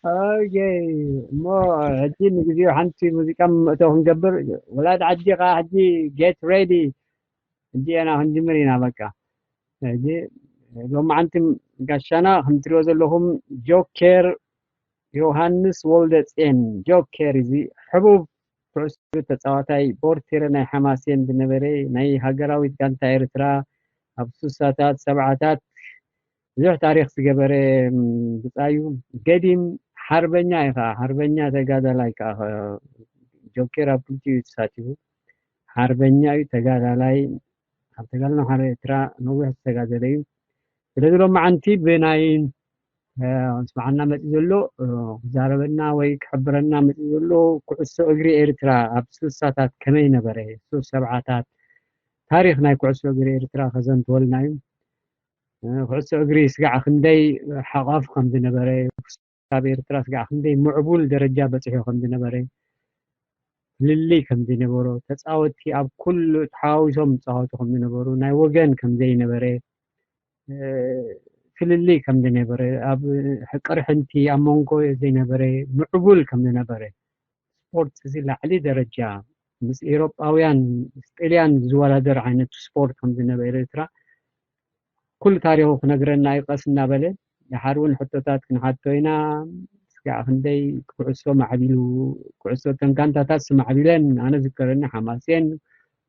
ኦኬ፣ እሞ ሕጂ ንግዜኡ ሓንቲ ሙዚቃ መእተዊ ክንገብር። ወላድ ዓዲ ኸዓ ሕጂ get ready፣ ሕጂ ኣና ክንጅምር ኢና። በቃ ሕጂ ሎማዓንቲ ጋሻና ከም ትሪኦ ዘለኹም ጆኬር ዮሃንስ ወልደጼን፣ ጆኬር፣ እዚ ሕቡብ ኩዕሶ እግሪ ተጻዋታይ፣ ቦርቴረ ናይ ሓማሴን ዝነበረ፣ ናይ ሃገራዊት ጋንታ ኤርትራ ኣብ ሱሳታት ሰብዓታት ብዙሕ ታሪኽ ዝገበረ፣ ም፣ ብጻዩ ገዲም ሓርበኛ እዩ። ከኣ ሓርበኛ ተጋዳላይ ከኣ ኸ-፣ ጆኬር ኣብ ክልቲኡ እዩ ተሳቲፉ። ሓርበኛ እዩ፣ ተጋዳላይ፣ ኣብ ተጋድሎ ማሕበር ኤርትራ ነዊሕ ዝተጋደለ እዩ። ስለዚ ሎማዓንቲ ብናይ፣ እ፣ ስማዓና መጺኡ ዘሎ፣ እ፣ ክዛረበና ወይ ክሕብረና መጺኡ ዘሎ፣ ኩዕሶ እግሪ ኤርትራ ኣብ ስሳታት ከመይ ነበረ፣ ሱስ ሰብዓታት፣ ታሪኽ ናይ ኩዕሶ እግሪ ኤርትራ ከዘንትወልና እዩ። እ፣ ኩዕሶ እግሪ ስጋዕ ክንደይ ሓቋፍ ከም ዝነበረ፣ ኣብ ኤርትራ ስጋዕ ክንደይ ምዕቡል ደረጃ በጺሑ ከም ዝነበረ፣ ፍልልይ ከም ዘይነበሮ፣ ተጻወትቲ ኣብ ኩሉ ተሓዋዊሶም ይጻወቱ ከም ዝነበሩ፣ ናይ ወገን ከም ዘይነበረ፣ እ፣ ፍልልይ ከም ዝነበረ፣ ኣብ ቅርሕንቲ ኣብ መንጎ ዘይነበረ፣ ምዕቡል ከም ዝነበረ፣ ስፖርት እዚ ላዕሊ ደረጃ ምስ ኤውሮጳውያን፣ ምስ ጥልያን ዝወዳደር ዓይነት ስፖርት ከም ዝነበረ ኤርትራ ኩሉ ታሪኹ ክነግረና እዩ ቀስ እናበለ። ደሓር እውን ሕቶታት ክንሓቶ ኢና። ስጋዕ ክንደይ ኩዕሶ ማዕቢሉ፣ ኩዕሶ፣ እተን ጋንታታት ማዕቢለን፣ ኣነ ዝከረኒ ሓማሴን፣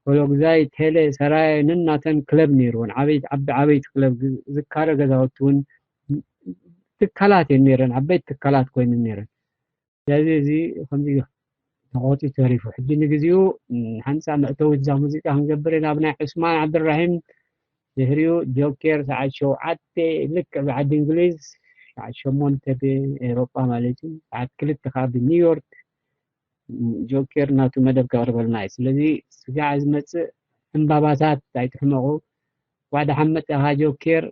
ኮሎግዛይ፣ ቴሌ፣ ሰራየ፣ ነናተን ክለብ ነይርወን፣ ዓበይቲ፣ ዓቢ-፣ ዓበይቲ ክለብ፣ ዝ-፣ ዝካረ ገዛውቲ እውን ትካላት እየን ነይረን፣ ዓበይቲ ትካላት ኮይነን ነይረን። ስለዚ እዚ ከምዚ እዩ ተቖጺ ተሪፉ። ሕጂ ንግዜኡ፣ ም፣ ሓንሳእ መእተዊት እዛ ሙዚቃ ክንገብር ኢና። ኣብ ናይ ዑስማን ዓብደልራሂም፣ ድሕሪኡ ጆኬር ሰዓት ሸውዓተ ልክዕ ብዓዲ እንግሊዝ፣ ሰዓት ሸሞንተ ብኤውሮጳ ማለት እዩ፣ ሰዓት ክልተ ከኣ ብኒውዮርክ፣ ም፣ ጆኬር ናቱ መደብ ከቕርበልና እዩ። ስለዚ ስጋዕ ዝመጽእ ዕምባባታት ኣይትሕመቑ። ዋዳ ሓመድ ኢኻ ጆኬር፣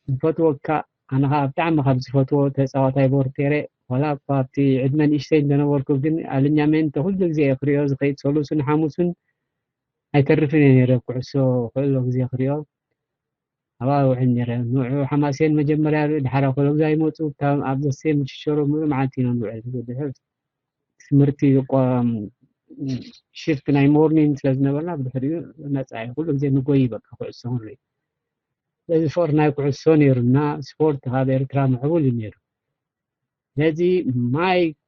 ዝፈትወካ፣ ኣነ ኸዓ ብጣዕሚ ካብ ዝፈትዎ ተጻዋታይ ቦርቴሬ፣ ዋላ እኳ ኣብቲ ዕድመ ንእሽተይ እንተነበርኩ፣ ግን ኣልኛሜንተ ኩሉ ግዜ እየ ክሪኦ ዝኸይድ፣ ሰሉስን ሓሙስን ኣይተርፍን እየ ነይረ፣ ኩዕሶ ኩዕሎ ግዜ ክሪኦ። ኣብኣ ውዕል ነይረ። ንዑ ሓማሴን መጀመርያ ርኢ፣ ድሓር ኮሎግዛ ይመጹ፣ ካብ ኣብ ዘሴም ሽሸሮ ምሉእ መዓልቲ ኢና ንውዕል። ድሕር ትምህርቲ ቋ-፣ ሽፍት ናይ ሞርኒንግ ስለ ዝነበርና፣ ብድሕሪኡ ነጻ እዩ። ኩሉ ግዜ ንጎይ፣ በቃ፣ ኩዕሶ ክንርኢ። ስለዚ ፍቕሪ ናይ ኩዕሶ ነይሩና፣ ስፖርት ካብ ኤርትራ ምዕቡል እዩ ነይሩ። ስለዚ ማይክ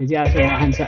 እዚኣ ሰብዓ ሓምሳ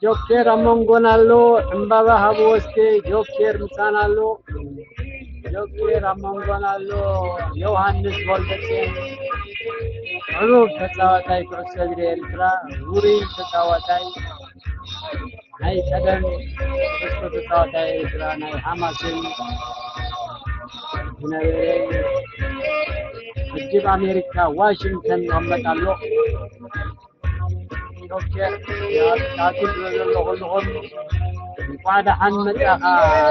ጆኬር ኣብ መንጎና ኣሎ። ዕምባባ ሃብዎ እስኪ። ጆኬር ምሳና ኣሎ። ጆኬር ኣብ መንጎና ኣሎ። ዮሃንስ ወልደጽዮን ዕሩብ ተጻዋታይ ኩዕሶ እግሪ ኤርትራ፣ ውሩይ ተጻዋታይ፣ ናይ ቀደም ኩዕሶ ተጻዋታይ ኤርትራ፣ ናይ ሓማሴን ዝነበረ፣ ሕጂ ኣብ ኣሜሪካ ዋሽንግተን ይቕመጥ ኣሎ። ዶክተር፣ ዳግም ዝብሎ ዘለኹ ኩልኹም እንኳዕ ደሓን መጻኻ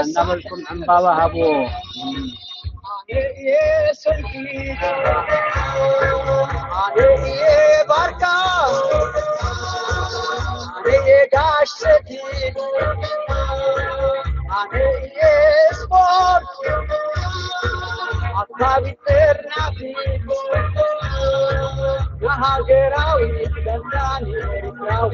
እናበልኩም ዕምባባ ሃብዎ። ኣነ እየ ሰልፊ፣ ኣነ እየ ባርካ፣ ኣነ እየ ጋሽ ሰቲት፣ ኣነ እየ ስፖርት ኣካቢ ጥርናፊ ንሃገራዊ ተንታኒ ኤርትራዊ።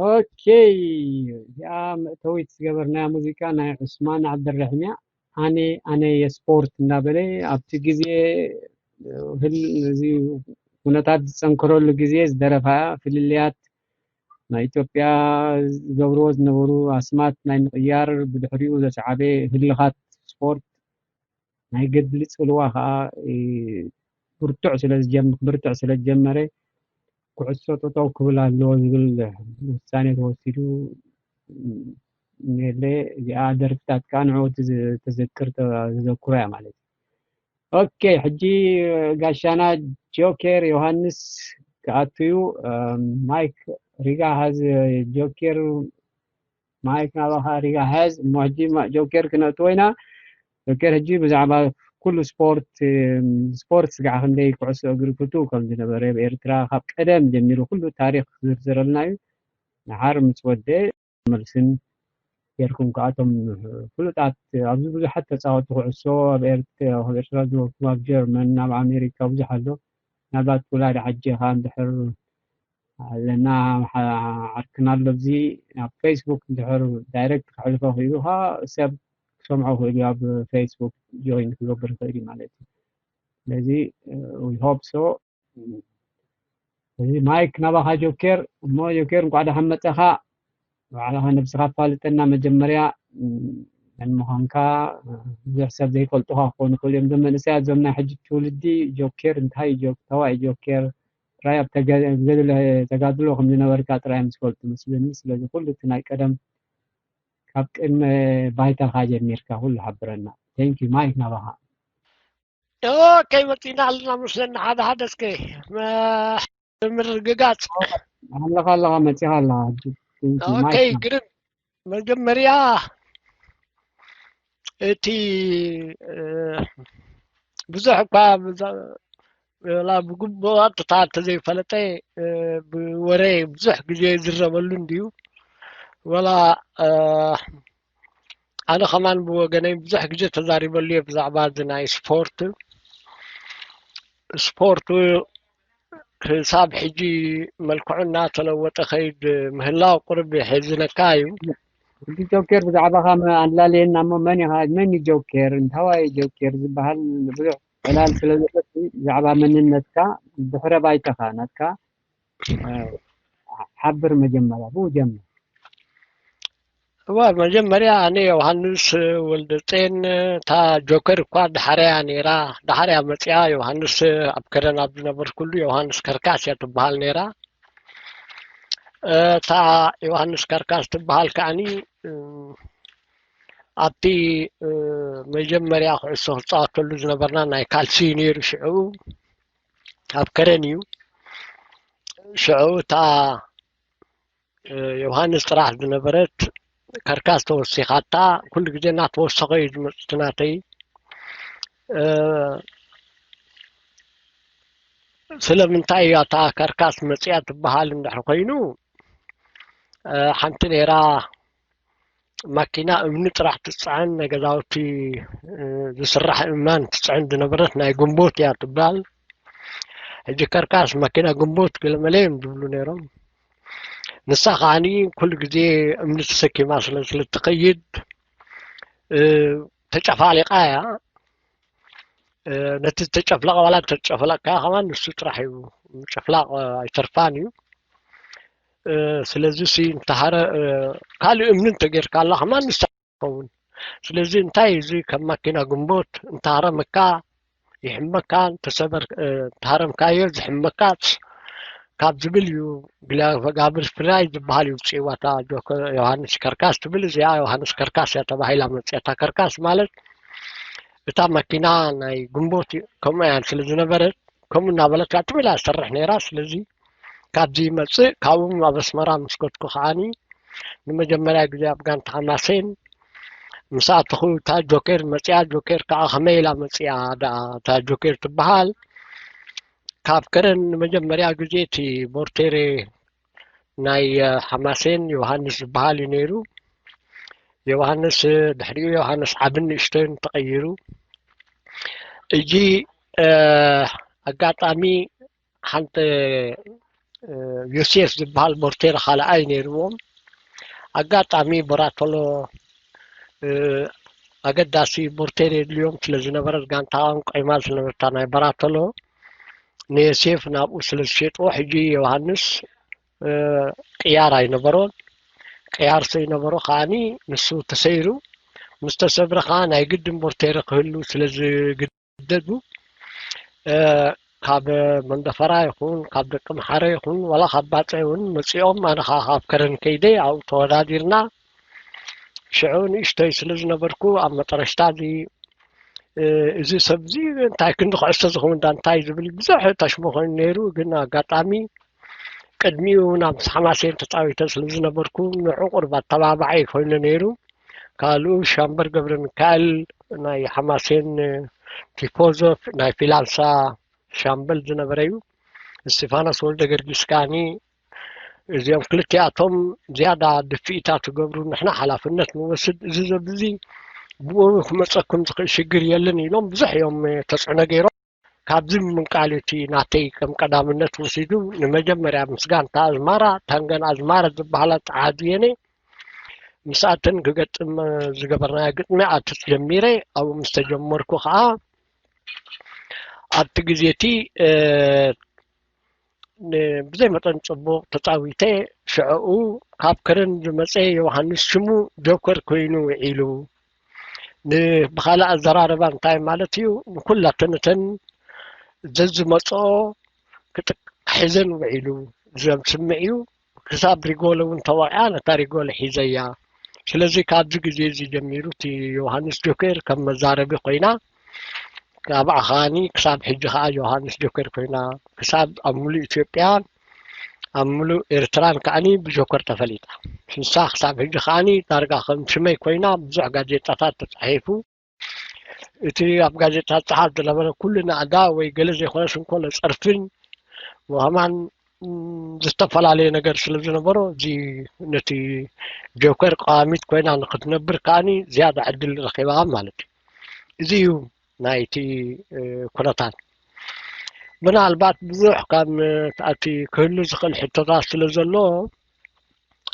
ኦኬ፣ እዚኣ መእተዊት ዝገበርናያ ሙዚቃ ናይ ዑስማን ዓብደልረሒም እያ። ኣነ ኣነ የስፖርት እንዳበለ ኣብቲ ግዜ ህል እዚ ኩነታት ዝጸንከረሉ ግዜ ዝደረፋ እያ። ፍልልያት ናይ ኢትዮጵያ ዝገብርዎ ዝነበሩ ኣስማት ናይ ምቕያር፣ ብድሕሪኡ ዘስዓበ ህልኻት ስፖርት ናይ ገድሊ ጽልዋ ከኣ፣ እ፣ ብርቱዕ ስለ ዝጀም-፣ ብርትዕ ስለ ዝጀመረ፣ ኩዕሶ ጠጠው ክብል ኣለዎ ዝብል ውሳኔ ተወሲዱ፣ እ፣ እኒሀለ። እዚኣ ደርፍታት ከኣ ንዕኡ ትዝ-፣ ተዘክር፣ ተ-፣ ተዘክሮ እያ ማለት እዩ። ኦኬ፣ ሕጂ ጋሻና ጆኬር ዮሃንስ ክኣቱ እዩ። እ፣ ማይክ ሪጋ ሃዝ። ጆኬር፣ ማይክ ናባኻ ሪጋ ሃዝ። እሞ ሕጂ ማ-፣ ጆኬር ክነእትዎ ኢና። ጆኬር፣ ሕጂ ብዛዕባ ኩሉ ስፖርት፣ ስፖርት ስጋዕ ክንደይ ኩዕሶ እግሪ ፍቱው ከም ዝነበረ፣ ኣብ ኤርትራ ካብ ቀደም ጀሚሩ ኩሉ ታሪኽ ክዝርዝረልና እዩ። ንሓር ምስ ወደ መልስን ጌርኩም፣ ከኣቶም ፍሉጣት ኣብዚ ብዙሓት ተጻወቲ ኩዕሶ ኣብ ኤርትራ ዝነበርኩም፣ ኣብ ጀርመን፣ ኣብ ኣሜሪካ ብዙሕ ኣሎ። ምናልባት ውላድ ሓጂ ኸኣ እንድሕር ኣለና፣ ዓርክና ኣሎ ኣብዚ ኣብ ፌስቡክ እንድሕር ዳይሬክት ክሕልፎ ክኢሉ ኸኣ ሰብ ክሰምዖ ክኢሉ ኣብ ፌስቡክ ጆይን ክገብር ይኽእል እዩ ማለት እዩ። ስለዚ ዊ ሆፕ ሶ። እዚ ማይክ ናባኻ ጆኬር። እሞ ጆኬር እንኳዕ ደሓን መጸኻ። ባዕልኻ ነብስኻ ኣፋልጠና መጀመርያ፣ መን ምዃንካ። ብዙሕ ሰብ ዘይፈልጡኻ ክኾኑ ይኽእሉ እዮም። እዞም መንእሰያት እዞም ናይ ሕጂ ትውልዲ ጆኬር እንታይ እዩ፣ ጆ- ተዋይ ጆኬር ጥራይ ኣብ ተገ- ገድለ ተጋድሎ ከም ዝነበርካ ጥራይ እዮም ዝፈልጡ መስለኒ። ስለዚ ኩሉ እቲ ናይ ቀደም ካብ ቅድመ ባይታኻ ጀሚርካ ኩሉ ሓብረና። ቴንክ ዩ። ማይክ ናባኻ። ኦኬ፣ መፂና ኣለና መስለኒ። ሓደ ሓደ እስከ መ- ምርግጋፅ። ኣለኻ ኣለኻ መፂኻ ኣለኻ። ቴንክ ዩ። ማይክ ኦኬ፣ ናባኻ። ግርም። መጀመርያ እቲ እ፣ ብዙሕ እኳ ብዛ- ላ ብግቡእ ኣጥታ እንተዘይፈለጠ፣ እ፣ ብወረ ብዙሕ ግዜ ይዝረበሉ እንድዩ። ወላ እ፣ ኣነ ከማን ብወገነይ ብዙሕ ግዜ ተዛሪበሉ እየ ብዛዕባ እዚ ናይ ስፖርት። ስፖርት ክሳብ ሕጂ መልክዑ እናተለወጠ ከይድ ምህላው ቁርብ የሕዝነካ እዩ። ሕጂ ጆኬር ብዛዕባኻ ኣላልየና እሞ፣ መን ኢኻ፣ መን እዩ ጆኬር፣ እንታዋይ ጆኬር ዝበሃል ብዙሕ ዕላል ስለ ዘሎ፣ ብዛዕባ መንነትካ፣ ድሕረ ባይታኻ ናትካ እ፣ ሓብር መጀመርያ ብኡ ጀምር። እዋ መጀመርያ ኣነ ዮሃንስ ወልደጼን፣ እታ ጆከር እኳ ዳሕረያ ነይራ። ዳሕረያ መፅያ። ዮሃንስ ኣብ ከረን ኣብ ዝነበርኩሉ ዮሃንስ ከርካስ እያ ትበሃል ነይራ። እታ ዮሃንስ ከርካስ ትበሃል ከዓኒ እ፣ ኣብቲ እ፣ መጀመርያ ኩዕሶ ክፃወተሉ ዝነበርና ናይ ካልሲ ነይሩ ሽዑ ኣብ ከረን እዩ። ሽዑ እታ እ፣ ዮሃንስ ጥራሕ ዝነበረት ከርካስ ተወሲኻታ። ኩሉ ግዜ እናተወሰኸ እዩ ዝመፅእ እቲ ናተይ። እ፣ ስለምንታይ እያ እታ ከርካስ መፅያ ትበሃል እንድሕር ኮይኑ፣ እ፣ ሓንቲ ነይራ ማኪና እምኒ ጥራሕ ትፅዕን፣ ናይ ገዛውቲ እ፣ ዝስራሕ እማን ትፅዕን ዝነበረት ናይ ግንቦት እያ ትበሃል። ሕጂ ከርካስ ማኪና ግንቦት ገለመለ እዮም ዝብሉ ነይሮም። ንሳ ከዓኒ ኩሉ ግዜ እምኒ ተሰኪማ ስለ ስለትኸይድ እ፣ ተጨፋሊቓ እያ። እ፣ ነቲ ዝተጨፍለቐ ዋላ እንተጨፍለቕካ ከማን ንሱ ጥራሕ እዩ፣ ምጭፍላቕ እ፣ ኣይተርፋን እዩ። እ፣ ስለዚ ሲ እንተሃረ እ፣ ካልእ እምኒ እንተጌርካላ ከማን ንሳ ትኸውን። ስለዚ እንታይ እዩ እዚ ከም ማኪና ግንቦት እንተሃረመካ ይሕመካ፣ እንተሰበር እ፣ እንተሃረምካዮ ዝሕመካ ካብ ዝብል እዩ። ግላ- ጋብር ፍራይ ዝበሃል እዩ ውፅኢዋ እታ ጆከ- ዮሃንስ ከርካስ ትብል። እዚኣ ዮሃንስ ከርካስ እያ ተባሂላ መፅያ። እታ ከርካስ ማለት እታ መኪና ናይ ግንቦት እዩ። ከምኡ እያ ስለ ዝነበረት ከምኡ እናበለት እያ ትም ኢላ ትሰርሕ ነይራ። ስለዚ ካብዚ ይመፅእ። ካብኡ ኣብ ኣስመራ ምስ ከድኩ ከዓኒ ንመጀመርያ ግዜ ኣብ ጋንታ ሓማሴን ምስ ኣተኹ እታ ጆኬር መፅያ። ጆኬር ከዓ ከመይ ኢላ መፅያ ደኣ እታ ጆኬር ትበሃል። ካብ ከረን ንመጀመርያ ግዜ እቲ ቦርቴሬ ናይ እ፣ ሓማሴን ዮሃንስ ዝበሃል እዩ ነይሩ። ዮሃንስ እ፣ ድሕሪኡ ዮሃንስ ዓብን ንእሽቶን ተቐይሩ። እጂ እ፣ ኣጋጣሚ ሓንቲ እ፣ ዮሴፍ ዝበሃል ቦርቴሬ ካልኣይ ነይርዎም። ኣጋጣሚ ቦራቶሎ እ፣ ኣገዳሲ ቦርቴሬ የድልዮም ስለ ዝነበረ ጋንታ ቆይማ ዝነበርታ ናይ ቦራቶሎ ንዮሴፍ ናብኡ ስለ ዝሸጥዎ ሕጂ ዮሃንስ እ፣ ቅያር ኣይነበሮን። ቅያር ዘይነበሮ ከዓኒ ንሱ ተሰይሩ ምስ ተሰብረ ከዓ ናይ ግድን ቦርቴሬ ክህሉ ስለ ዝግደዱ እ፣ ካብ መንደፈራ ይኹን ካብ ደቂ መሓረ ይኹን ዋላ ካብ ባፀ እውን መፂኦም ኣነ ከዓ ካብ ከረን ከይደ ኣብኡ ተወዳዲርና ሽዑ ንእሽተይ ስለ ዝነበርኩ ኣብ መጠረሽታ እዚ እ፣ እዚ ሰብ እዚ እንታይ ክንዲ ኩዕሶ ዝኸውን ዳ እንታይ ዝብል ብዙሕ ተሽሞ ኮይኑ ነይሩ። ግን ኣጋጣሚ ቅድሚኡ ናብ ሓማሴን ተፃዊተ ስለ ዝነበርኩ ንዑ ቁርብ ኣተባባዒ ኮይኑ ነይሩ። ካልኡ ሻምበር ገብረ ሚካኤል ናይ ሓማሴን ቲፎዞ ናይ ፊላንሳ ሻምበል ዝነበረ እዩ። እስቲፋኖስ ወልደ ገርጊስ ከዓኒ እዚኦም ክልቲኣቶም ዝያዳ ድፍኢታት ትገብሩ፣ ንሕና ሓላፍነት ንወስድ፣ እዚ ዘብዚ ብኡ ክመፀኩም ዝኽእል ሽግር የለን ኢሎም ብዙሕ እዮም ተፅዕኖ ገይሮም። ካብዚ ምንቃል እቲ ናተይ ከም ቀዳምነት ወሲዱ ንመጀመርያ ምስ ጋንታ ኣዝማራ ታንገን ኣዝማራ ዝበሃላ ተዓዝየነ ምስኣተን ክገጥም ዝገበርናዮ ግጥሚ ኣትት ጀሚረ ኣብኡ ምስ ተጀመርኩ ከዓ ኣብቲ ግዜ እቲ ብዘይ መጠን ፅቡቕ ተፃዊተ። ሽዕኡ ካብ ከረን ዝመፀ ዮሃንስ ሽሙ ጆከር ኮይኑ ውዒሉ። ብኻልእ ኣዘራርባ እንታይ ማለት እዩ? ንኩላተን እተን ዘዝመፅኦ ክጥቃሒዘን ውዒሉ ዘምስምዕ እዩ። ክሳብ ሪጎለ እውን ተወቂዓ ነታ ሪጎለ ሒዘያ። ስለዚ ካብዚ ግዜ እዚ ጀሚሩ እቲ ዮሃንስ ጆኬር ከም መዛረቢ ኮይና ካብ ዓኻኒ ክሳብ ሕጂ ከዓ ዮሃንስ ጆኬር ኮይና ክሳብ ኣብ ሙሉእ ኢትዮጵያን ኣብ ሙሉእ ኤርትራን ከዓኒ ብጆከር ተፈሊጣ። ንሳ ክሳብ ሕጂ ከዓኒ ዳርጋ ከም ሽመይ ኮይና ብዙሕ ጋዜጣታት ተፃሒፉ እቲ ኣብ ጋዜጣ ዝፀሓፍ ዝነበረ ኩሉ ናእዳ ወይ ገለ ዘይኮነስ እንኮ ለፀርፍን ወሃማን ዝተፈላለየ ነገር ስለ ዝነበሮ እዚ ነቲ ጆከር ቀዋሚት ኮይና ንክትነብር ከዓኒ ዝያዳ ዕድል ረኪባ ማለት እዩ። እዚ እዩ ናይቲ ኩነታት። ምናልባት ብዙሕ ካብ ኣቲ ክህሉ ዝኽእል ሕቶታት ስለ ዘሎ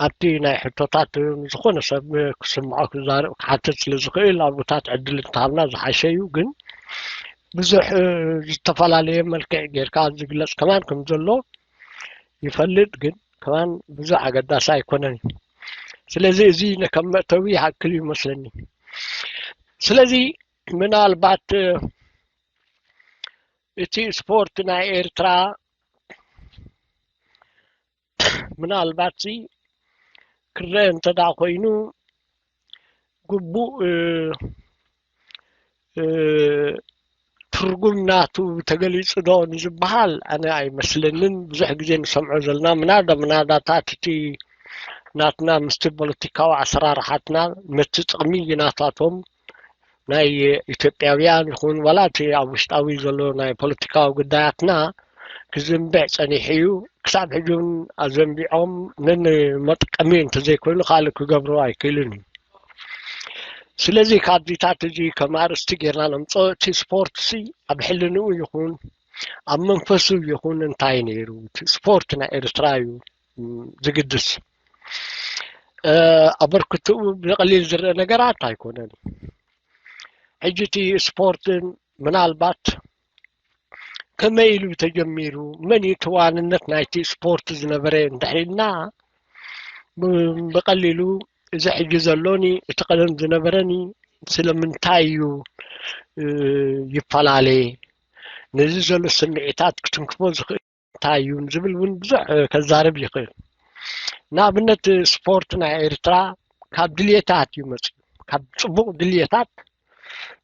ኣብቲ ናይ ሕቶታት ዝኾነ ሰብ ክስምዖ ክዛረብ ክሓትት ስለ ዝኽእል ኣብኡታት ዕድል እንተሃብና ዝሓሸ እዩ። ግን ብዙሕ ዝተፈላለየ መልክዕ ጌርካ ዝግለፅ ከማን ከም ዘሎ ይፈልጥ፣ ግን ከማን ብዙሕ ኣገዳሲ ኣይኮነን። ስለዚ እዚ ከም መእተዊ ይሃክል ይመስለኒ። ስለዚ ምናልባት እቲ ስፖርት ናይ ኤርትራ ምናልባት ክረአ እንተዳ ኮይኑ ግቡእ ትርጉም ናቱ ተገሊፁ ዶ ንዝበሃል ኣነ ኣይመስለንን። ብዙሕ ግዜ ንሰምዖ ዘለና ምናዳ ምናዳታት እቲ ናትና ምስቲ ፖለቲካዊ ኣሰራርሓትና መቲ ጥቕሚ ናታቶም ናይ ኢትዮጵያውያን ይኹን ዋላ እቲ ኣብ ውሽጣዊ ዘሎ ናይ ፖለቲካዊ ጉዳያትና ክዝንብዕ ጸኒሑ እዩ። ክሳብ ሕጂ እውን ኣዘንቢዖም ነንመጥቀሚ እንተዘይኮይኑ ካልእ ክገብሩ ኣይክእልን እዩ። ስለዚ ካብዚታት እዚ ከም ኣርእስቲ ጌርና ነምፅኦ። እቲ ስፖርትሲ ኣብ ሕልንኡ ይኹን ኣብ መንፈሱ ይኹን እንታይ ነይሩ? እቲ ስፖርት ናይ ኤርትራ እዩ ዝግድስ። ኣበርክትኡ ብቐሊል ዝረአ ነገራት ኣይኮነን። ሕጂ እቲ ስፖርት ምናልባት ከመይ ኢሉ ተጀሚሩ፣ መን እዩ እቲ ዋንነት ናይቲ ስፖርት ዝነበረ እንድሕር ኢልና ብቐሊሉ እዚ ሕጂ ዘሎኒ እቲ ቀደም ዝነበረኒ ስለምንታይ እዩ ይፈላለ፣ ነዚ ዘሎ ስምዒታት ክትንክፎ ዝኽእል እንታይ እዩ ዝብል እውን ብዙሕ ከዛርብ ይኽእል። ንኣብነት ስፖርት ናይ ኤርትራ ካብ ድልየታት እዩ መፅኡ። ካብ ፅቡቕ ድልየታት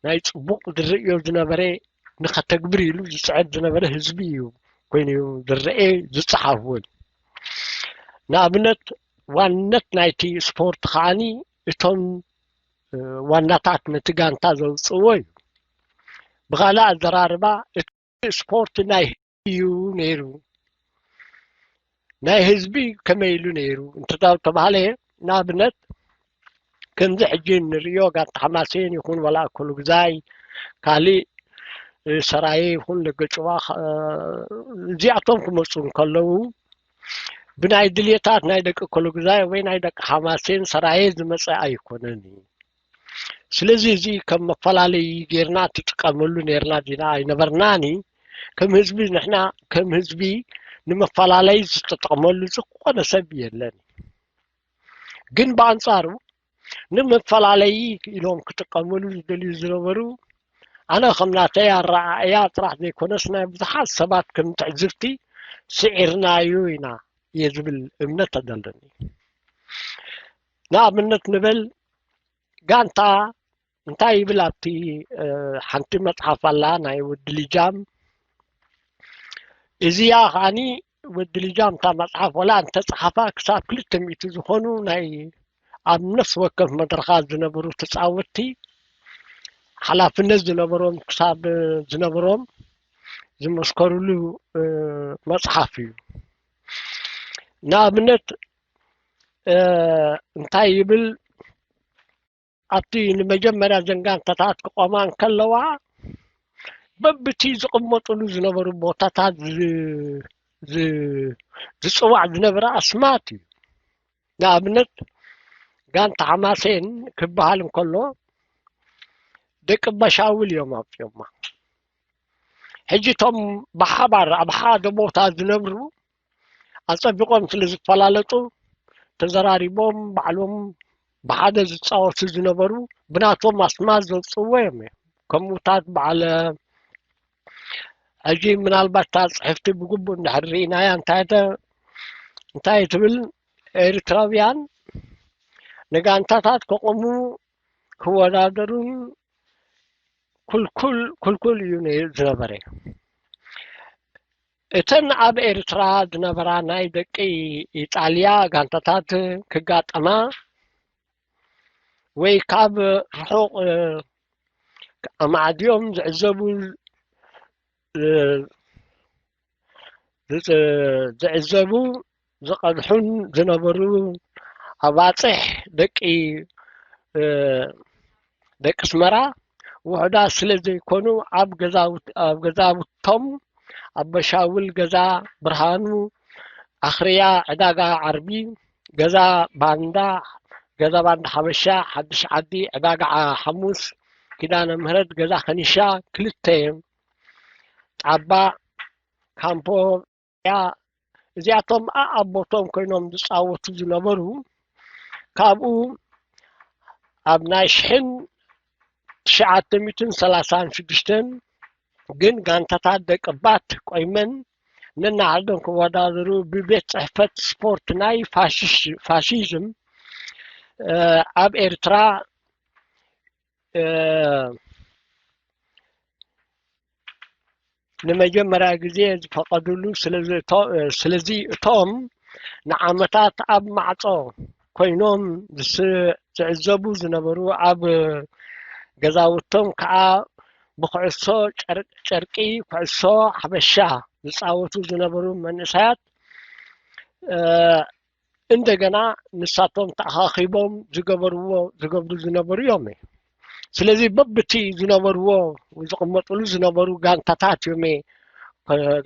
ናይ ፅቡቕ ዝርእዮ ዝነበረ ንኸተግብር ኢሉ ዝፅዕር ዝነበረ ህዝቢ እዩ ኮይኑ ዝረኤ ዝፀሓፍ እውን። ንኣብነት ዋንነት ናይቲ ስፖርት ከዓኒ እቶም ዋናታት ነቲ ጋንታ ዘውፅእዎ እዩ። ብኻልእ ኣዘራርባ እቲ ስፖርት ናይ እዩ ነይሩ። ናይ ህዝቢ ከመይ ኢሉ ነይሩ እንተተባህለ ንኣብነት ከምዚ ሕጂ እንርእዮ ጋንታ ሓማሴን ይኹን ዋላ እኮ ልጉዛይ ካሊእ ሰራየ ይኹን ለገጭዋ እዚኣቶም ክመፁ እንከለዉ ብናይ ድልየታት ናይ ደቂ ኮሎጉዛይ ወይ ናይ ደቂ ሓማሴን ሰራየ ዝመፀ ኣይኮነን እዩ። ስለዚ እዚ ከም መፈላለይ ጌርና ትጥቀመሉ ኔርና ዲና ኣይነበርናኒ። ከም ህዝቢ ንሕና ከም ህዝቢ ንመፈላለይ ዝተጠቕመሉ ዝኾነ ሰብ የለን። ግን ብኣንጻሩ ንመፈላለይ ኢሎም ክጥቀመሉ ዝደልዩ ዝነበሩ ኣነ ከም ናተይ ኣረኣእያ ጥራሕ ዘይኮነስ ናይ ብዙሓት ሰባት ከም ትዕዝብቲ ስዒርናዩ ኢና እየ ዝብል እምነት ኣለኒ። ንኣብነት ንበል ጋንታ እንታይ ይብል ኣብቲ ሓንቲ መፅሓፍ ኣላ ናይ ወዲ ልጃም እዚኣ ከዓኒ ወዲ ልጃም እታ መፅሓፍ ወላ እንተፀሓፋ ክሳብ ክልተ ሚእቲ ዝኾኑ ናይ ኣብ ነፍሲ ወከፍ መድረኻት ዝነበሩ ተፃወትቲ ሓላፍነት ዝነበሮም ክሳብ ዝነበሮም ዝመስከርሉ መፅሓፍ እዩ። ንኣብነት እንታይ ይብል? ኣብቲ ንመጀመርያ ዘን ጋንታታት ክቆማ እንከለዋ በብቲ ዝቕመጥሉ ዝነበሩ ቦታታት ዝፅዋዕ ዝነበረ ኣስማት እዩ። ንኣብነት ጋንታ ሓማሴን ክበሃል እንከሎ ደቂ በሻውል እዮም ኣውፅኦማ። ሕጂ እቶም ብሓባር ኣብ ሓደ ቦታ ዝነብሩ ኣፀቢቖም ስለ ዝፈላለጡ ተዘራሪቦም ባዕሎም ብሓደ ዝፃወቱ ዝነበሩ ብናቶም ኣስማት ዘውፅእዎ እዮም። ከምኡታት በዓለ ሕጂ ምናልባት እታ ፅሕፍቲ ብግቡእ እንድሕር ርኢናያ እንታይ እንታይ ትብል? ኤርትራውያን ንጋንታታት ከቆሙ ክወዳደሩን ኩልኩል ኩልኩል እዩ ዝነበረ። እተን ኣብ ኤርትራ ዝነበራ ናይ ደቂ ኢጣልያ ጋንታታት ክጋጠማ ወይ ካብ ርሑቕ ኣማዕድዮም ዝዕዘቡ ዝዕዘቡ ዝቐድሑን ዝነበሩ ኣባፅሕ ደቂ ደቂ ኣስመራ ውሑዳት ስለ ዘይኮኑ ኣብ ገዛውቶም ኣበሻውል ገዛ ብርሃኑ ኣኽርያ ዕዳጋ ዓርቢ ገዛ ባንዳ ገዛ ባንዳ ሓበሻ ሓድሽ ዓዲ ዕዳጋ ሓሙስ ኪዳነ ምህረት ገዛ ከኒሻ ክልተ እዮም። ጣባ ካምፖ ያ እዚኣቶም ኣኣቦቶም ኮይኖም ዝፃወቱ ዝነበሩ ካብኡ ኣብ ናይ ሽሕን ትሽዓተ ሚእትን ሰላሳን ሽዱሽተን ግን ጋንታታት ደቂ ባት ቆይመን ነናሓዶም ክወዳደሩ ብቤት ፅሕፈት ስፖርት ናይ ፋሽዝም ኣብ ኤርትራ ንመጀመርያ ግዜ ዝፈቐድሉ ስለዚ እቶም ንዓመታት ኣብ ማዕጾ ኮይኖም ዝዕዘቡ ዝነበሩ ኣብ ገዛውቶም ከዓ ብኩዕሶ ጨርቂ ኩዕሶ ሓበሻ ዝፃወቱ ዝነበሩ መንእሰያት እንደገና ንሳቶም ተኣኻኺቦም ዝገበርዎ ዝገብሩ ዝነበሩ እዮም። ስለዚ በብቲ ዝነበርዎ ዝቕመጥሉ ዝነበሩ ጋንታታት እዮም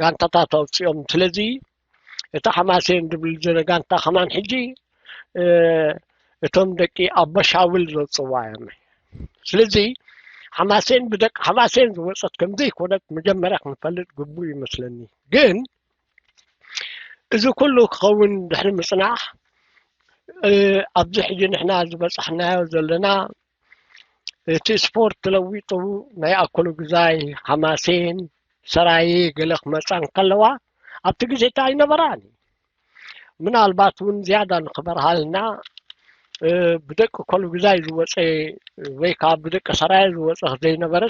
ጋንታታት ኣውፅኦም። ስለዚ እቲ ሓማሴን ዝብል ዝነ ጋንታ ከማን ሕጂ እቶም ደቂ ኣበሻውል ዘውፅዋ እዮም። ስለዚ ሓማሴን ብደቂ ሓማሴን ዝወፀት ከምዘይኮነት መጀመርያ ክንፈልጥ ግቡእ ይመስለኒ። ግን እዚ ኩሉ ክኸውን ድሕሪ ምፅናሕ ኣብዚ ሕጂ ንሕና ዝበፃሕናዮ ዘለና እቲ ስፖርት ተለዊጡ ናይ ኣኮሎ ግዛይ ሓማሴን ሰራየ ገለ ክመፃ እንከለዋ ኣብቲ ግዜ እቲ ኣይነበራን። ምናልባት እውን ዝያዳ ንክበርሃልና ብደቂ ኮሉ ግዛይ ዝወፀ ወይ ከዓ ብደቂ ሰራየ ዝወፀ ዘይነበረ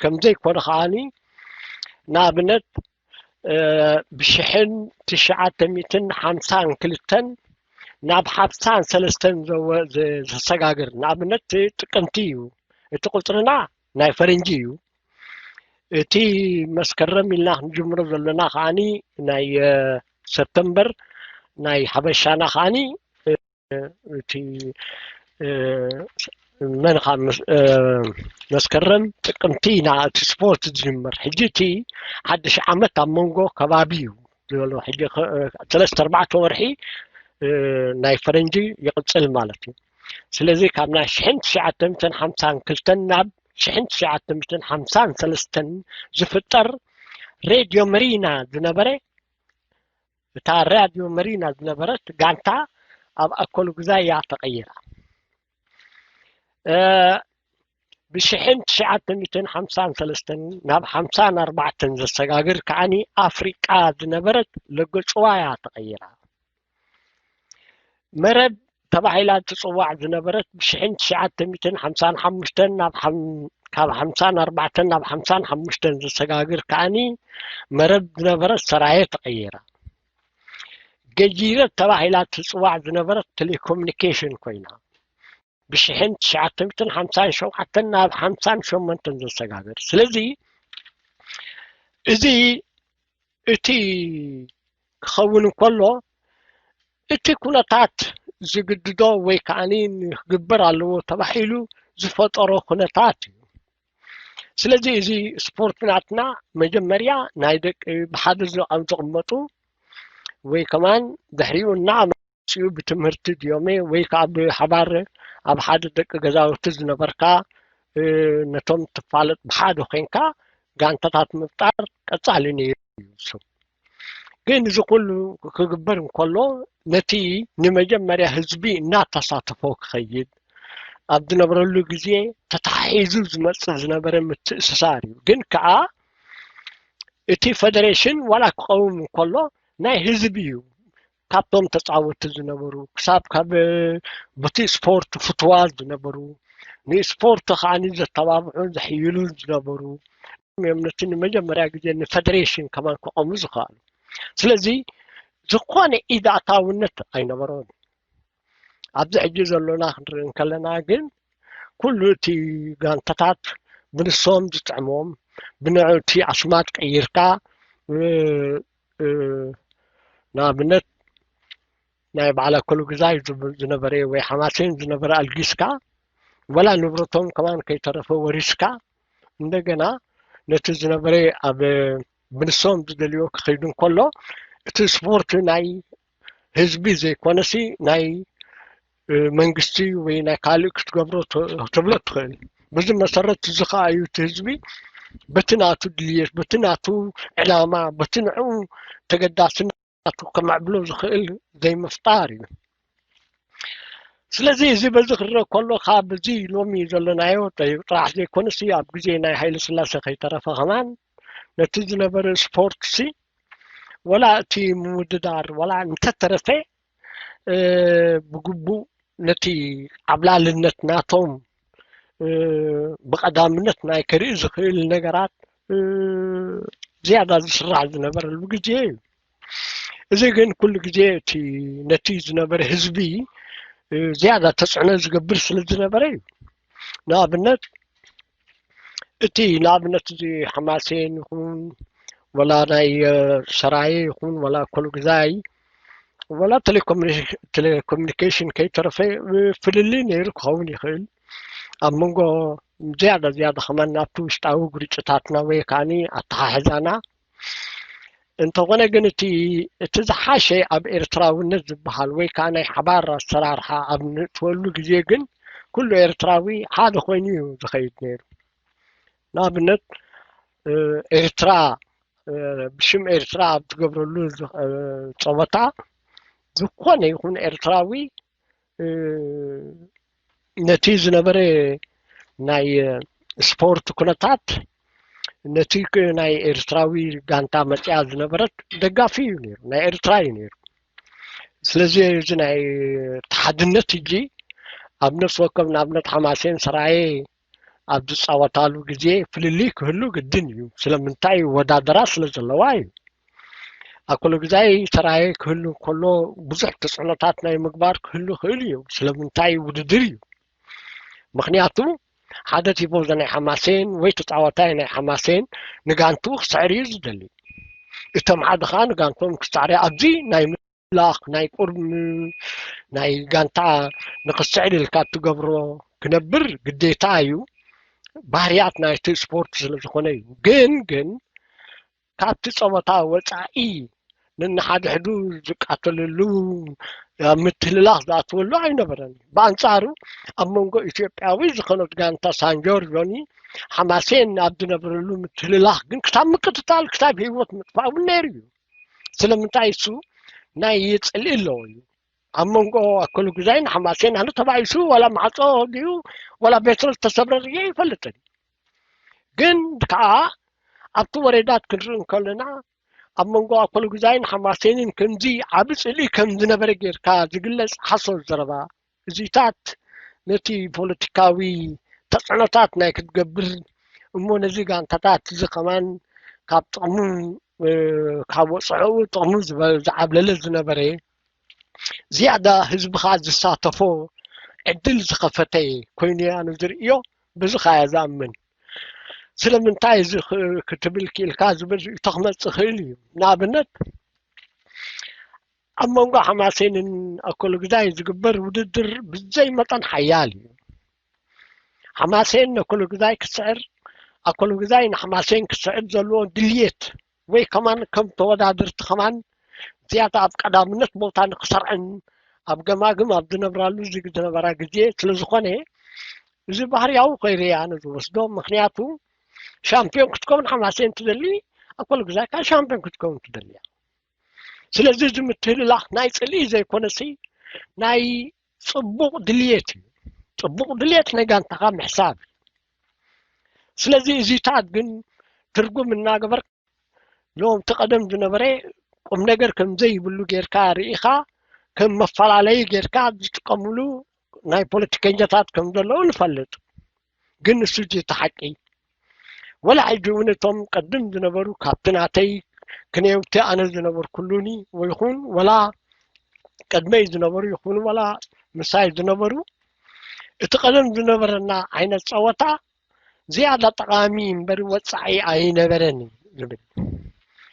ከምዘይኮነ ከዓኒ ንኣብነት ብሽሕን ትሽዓተ ሚእትን ሓምሳን ክልተን ናብ ሓምሳን ሰለስተን ዘሰጋግር ንኣብነት ጥቅምቲ እዩ። እቲ ቁፅርና ናይ ፈረንጂ እዩ። እቲ መስከረም ኢልና ክንጅምሮ ዘለና ከዓኒ ናይ ሰፕተምበር ናይ ሓበሻና ከዓኒ እቲ መን መስከረም ጥቅምቲ ኢና እቲ ስፖርት ዝጅምር። ሕጂ እቲ ሓድሽ ዓመት ኣብ መንጎ ከባቢ እዩ ዝበሎ። ሕጂ ሰለስተ ኣርባዕተ ወርሒ ናይ ፈረንጂ ይቕፅል ማለት እዩ። ስለዚ ካብ ናይ ሽሕን ትሽዓተ ሚእትን ሓምሳን ክልተን ናብ ሽሕን ትሽዓተ ሚእትን ሓምሳን ሰለስተን ዝፍጠር ሬድዮ መሪና ዝነበረ እታ ራድዮ መሪና ዝነበረት ጋንታ ኣብ ኣኮሉ ግዛይ እያ ተቐይራ። ብሽሕን ትሽዓተ ሚእትን ሓምሳን ሰለስተን ናብ ሓምሳን ኣርባዕተን ዘሰጋግር ከዓኒ ኣፍሪቃ ዝነበረት ለገፅዋ እያ ተቐይራ። መረብ ተባሂላ ትፅዋዕ ዝነበረት ብሽሕን ትሽዓተ ሚእትን ሓምሳን ሓሙሽተን ናብ ካብ ሓምሳን ኣርባዕተን ናብ ሓምሳን ሓሙሽተን ዘሰጋግር ከዓኒ መረብ ዝነበረት ሰራየ ተቐይራ። ገጂረት ተባሂላ ትፅዋዕ ዝነበረት ቴሌኮሙኒኬሽን ኮይና ብሽሕን ትሽዓተ ሚእትን ሓምሳን ሸውዓተን ናብ ሓምሳን ሸሞንተን ዘሰጋገር። ስለዚ እዚ እቲ ክኸውን እንከሎ እቲ ኩነታት ዝግድዶ ወይ ከዓኒ ክግበር ኣለዎ ተባሂሉ ዝፈጠሮ ኩነታት እዩ። ስለዚ እዚ ስፖርት ናትና መጀመርያ ናይ ደቂ ብሓደ ዝቕመጡ ወይ ከማን ድሕሪኡ እና መፅኡ ብትምህርቲ ድዮሜ ወይ ከዓ ብሓባር ኣብ ሓደ ደቂ ገዛውቲ ዝነበርካ ነቶም ትፋለጥ ብሓደ ኮይንካ ጋንታታት ምፍጣር ቀፃሊ ነይሩ እዩ። ግን እዚ ኩሉ ክግበር እንከሎ ነቲ ንመጀመርያ ህዝቢ እናተሳተፎ ክኸይድ ኣብ ዝነበረሉ ግዜ ተታሒዙ ዝመፅእ ዝነበረ ምትእስሳር እዩ። ግን ከዓ እቲ ፈደሬሽን ዋላ ክቐውም እንከሎ ናይ ህዝቢ እዩ። ካብቶም ተፃወቲ ዝነበሩ ክሳብ ካብ በቲ ስፖርት ፍትዋ ዝነበሩ ንስፖርት ከዓኒ ዘተባብዑ ዘሕይሉ ዝነበሩ እዮም ነቲ ንመጀመርያ ግዜ ንፈደሬሽን ከማን ክቐሙ ዝኸኣሉ። ስለዚ ዝኾነ ኢዳእታውነት ኣይነበሮን። ኣብዚ ሕጂ ዘሎና ክንርኢ እንከለና ግን ኩሉ እቲ ጋንታታት ብንሶም ዝጥዕሞም ብንዑ እቲ ኣስማት ቀይርካ ንኣብነት ናይ በዓል ኣከሉ ግዛይ ዝነበረ ወይ ሓማሴን ዝነበረ ኣልጊስካ ወላ ንብረቶም ከማን ከይተረፈ ወሪስካ እንደገና ነቲ ዝነበረ ኣብ ብንሶም ዝደልዮ ክኸይዱ እንከሎ እቲ ስፖርት ናይ ህዝቢ ዘይኮነሲ ናይ መንግስቲ ወይ ናይ ካልእ ክትገብሮ ተብሎ ትኽእል። በዚ መሰረት እዚ ከዓ እዩ እቲ ህዝቢ በቲ ናቱ ድልየት በቲ ናቱ ዕላማ በቲ ንዕኡ ተገዳስነቱ ከመዕብሎ ዝኽእል ዘይምፍጣር እዩ። ስለዚ እዚ በዚ ክረአ ከሎ ካብ እዚ ሎሚ ዘለናዮ ጥራሕ ዘይኮነሲ ኣብ ግዜ ናይ ሃይለ ስላሴ ከይተረፈ ከማን ነቲ ዝነበረ ስፖርት ሲ ወላ እቲ ምውድዳር ወላ እንተተረፈ ብግቡእ ነቲ ዓብላልነት ናቶም ብቐዳምነት ናይ ክርኢ ዝኽእል ነገራት ዝያዳ ዝስራሕ ዝነበረሉ ግዜ እዩ። እዚ ግን ኩሉ ግዜ እቲ ነቲ ዝነበረ ህዝቢ ዝያዳ ተፅዕኖ ዝገብር ስለ ዝነበረ እዩ። ንኣብነት እቲ ንኣብነት እዚ ሓማሴን ይኹን ወላ ናይ ሰራየ ይኹን ወላ ኮሎግዛይ ወላ ቴሌኮሙኒኬሽን ከይተረፈ ፍልልይ ነይሩ ክኸውን ይኽእል ኣብ መንጎ ዝያዳ ዝያዳ ከማን ኣብቲ ውሽጣዊ ግርጭታትና ወይ ከዓኒ ኣተሓሕዛና እንተኾነ ግን እቲ እቲ ዝሓሸ ኣብ ኤርትራውነት ዝበሃል ወይ ከዓ ናይ ሓባር ኣሰራርሓ ኣብ ንእትወሉ ግዜ ግን ኩሉ ኤርትራዊ ሓደ ኮይኑ እዩ ዝኸይድ ነይሩ። ንኣብነት ኤርትራ ብሽም ኤርትራ ኣብ ትገብረሉ ፀወታ ዝኾነ ይኹን ኤርትራዊ ነቲ ዝነበረ ናይ ስፖርት ኩነታት ነቲ ናይ ኤርትራዊ ጋንታ መፅያ ዝነበረት ደጋፊ እዩ ነይሩ፣ ናይ ኤርትራ እዩ ነይሩ። ስለዚ እዚ ናይ ተሓድነት ሕጂ ኣብ ነፍሲ ወከፍ ንኣብነት ሓማሴን ሰራየ ኣብ ዝፃወታሉ ግዜ ፍልልይ ክህሉ ግድን እዩ። ስለምንታይ? ይወዳደራ ስለ ዘለዋ እዩ። ኣኮሎ ግዛይ ሰራየ ክህሉ ከሎ ብዙሕ ተፅዕኖታት ናይ ምግባር ክህሉ ክእል እዩ። ስለምንታይ? ውድድር እዩ። ምክንያቱ ሓደ ቲፎዞ ናይ ሓማሴን ወይ ተፃዋታይ ናይ ሓማሴን ንጋንትኡ ክስዕር እዩ ዝደሊ። እቶም ሓደ ከዓ ንጋንቶም ክስዕር ኣብዚ ናይ ላኽ ናይ ቁርም ናይ ጋንታ ንክስዕር ኢልካ እትገብሮ ክነብር ግዴታ እዩ። ባህርያት ናይቲ ስፖርት ስለ ዝኾነ እዩ። ግን ግን ካብቲ ፀወታ ወፃኢ ነንሓድሕዱ ዝቃተለሉ ኣብ ምትልላኽ ዝኣትወሉ ኣይነበረን። ብኣንፃሩ ኣብ መንጎ ኢትዮጵያዊ ዝኾነት ጋንታ ሳንጆርጆኒ ሓማሴን ኣብ ዝነበረሉ ምትልላኽ ግን ክሳብ ምቅትታል ክሳብ ህይወት ምጥፋእ እውን ነይሩ እዩ። ስለምንታይ እሱ ናይ ጽልኢ ኣለዎ እዩ ኣብ መንጎ ኣከሉ ግዛይን ሓማሴን ኣነ ተባኢሱ ዋላ ማዕጾ ድዩ ዋላ ቤትሮ ዝተሰብረ ርየ ይፈልጥን ግን ከዓ ኣብቲ ወረዳት ክንርኢ እንከለና ኣብ መንጎ ኣከሉ ግዛይን ሓማሴንን ከምዚ ዓቢ ጽልኢ ከም ዝነበረ ጌርካ ዝግለጽ ሓሶት ዘረባ እዚታት ነቲ ፖለቲካዊ ተጽዕኖታት ናይ ክትገብር እሞ ነዚ ጋንታታት እዚ ከማን ካብ ጥቕሙ ካብ ወፅዕኡ ጥቕሙ ዝዓብለለ ዝነበረ ዝያዳ ህዝብኻ ዝሳተፎ ዕድል ዝኸፈተ ኮይኑ ኣነ ዝርእዮ። በዚ ከኣ ዝኣምን። ስለምንታይ እዚ ክ- ክትብል ክኢልካ ዝብል ርእይቶ ክመጽእ ይኽእል እዩ። ንኣብነት፣ ኣብ መንጎ ሓማሴንን ኣኮሎግዛይ ዝግበር ውድድር ብዘይ መጠን ሓያል እዩ። ሓማሴን ነኮሎግዛይ ክስዕር፣ ኣኮሎግዛይ ንሓማሴን ክስዕር ዘለዎ ድልየት፣ ወይ ከማን ከም ተወዳደርቲ ከማን ዝያዳ ኣብ ቀዳምነት ቦታ ንክሰርዐን ኣብ ገማግም ኣብ ዝነብራሉ ዝግ ዝነበራ ግዜ ስለ ዝኾነ፣ እዚ ባህርያዊ ኮይረ ኣነ ዝወስዶ። ምክንያቱ፣ ሻምፒዮን ክትከውን ሓማሴን ትደሊ፣ ኣኮሎግዛይ ከዓ ሻምፒዮን ክትከውን ትደልያ። ስለዚ እዚ ምትህልላኽ ናይ ጽልኢ ዘይኮነሲ፣ ናይ ጽቡቕ ድልየት እዩ። ጽቡቕ ድልየት ናይ ጋንታኻ ምሕሳብ እዩ። ስለዚ እዚታት ግን ትርጉም እናገበር፣ ሎም እቲ ቀደም ዝነበረ ቁም ነገር ከም ዘይብሉ ጌርካ ርኢኻ፣ ከም መፈላለዩ ጌርካ ዝጥቀምሉ ናይ ፖለቲከኛታት ከም ዘለዉ ንፈልጥ። ግን ንሱ እቲ ሓቂ። ወላ ሕጂ እውን እቶም ቀድም ዝነበሩ፣ ካብቲ ናተይ ክንየውቲ ኣነ ዝነበርኩሉኒ ይኹን፣ ወላ ቅድመይ ዝነበሩ ይኹኑ፣ ወላ ምሳይ ዝነበሩ፣ እቲ ቀደም ዝነበረና ዓይነት ጸወታ ዝያዳ ጠቓሚ እምበር ወጻዒ ኣይነበረን ዝብል።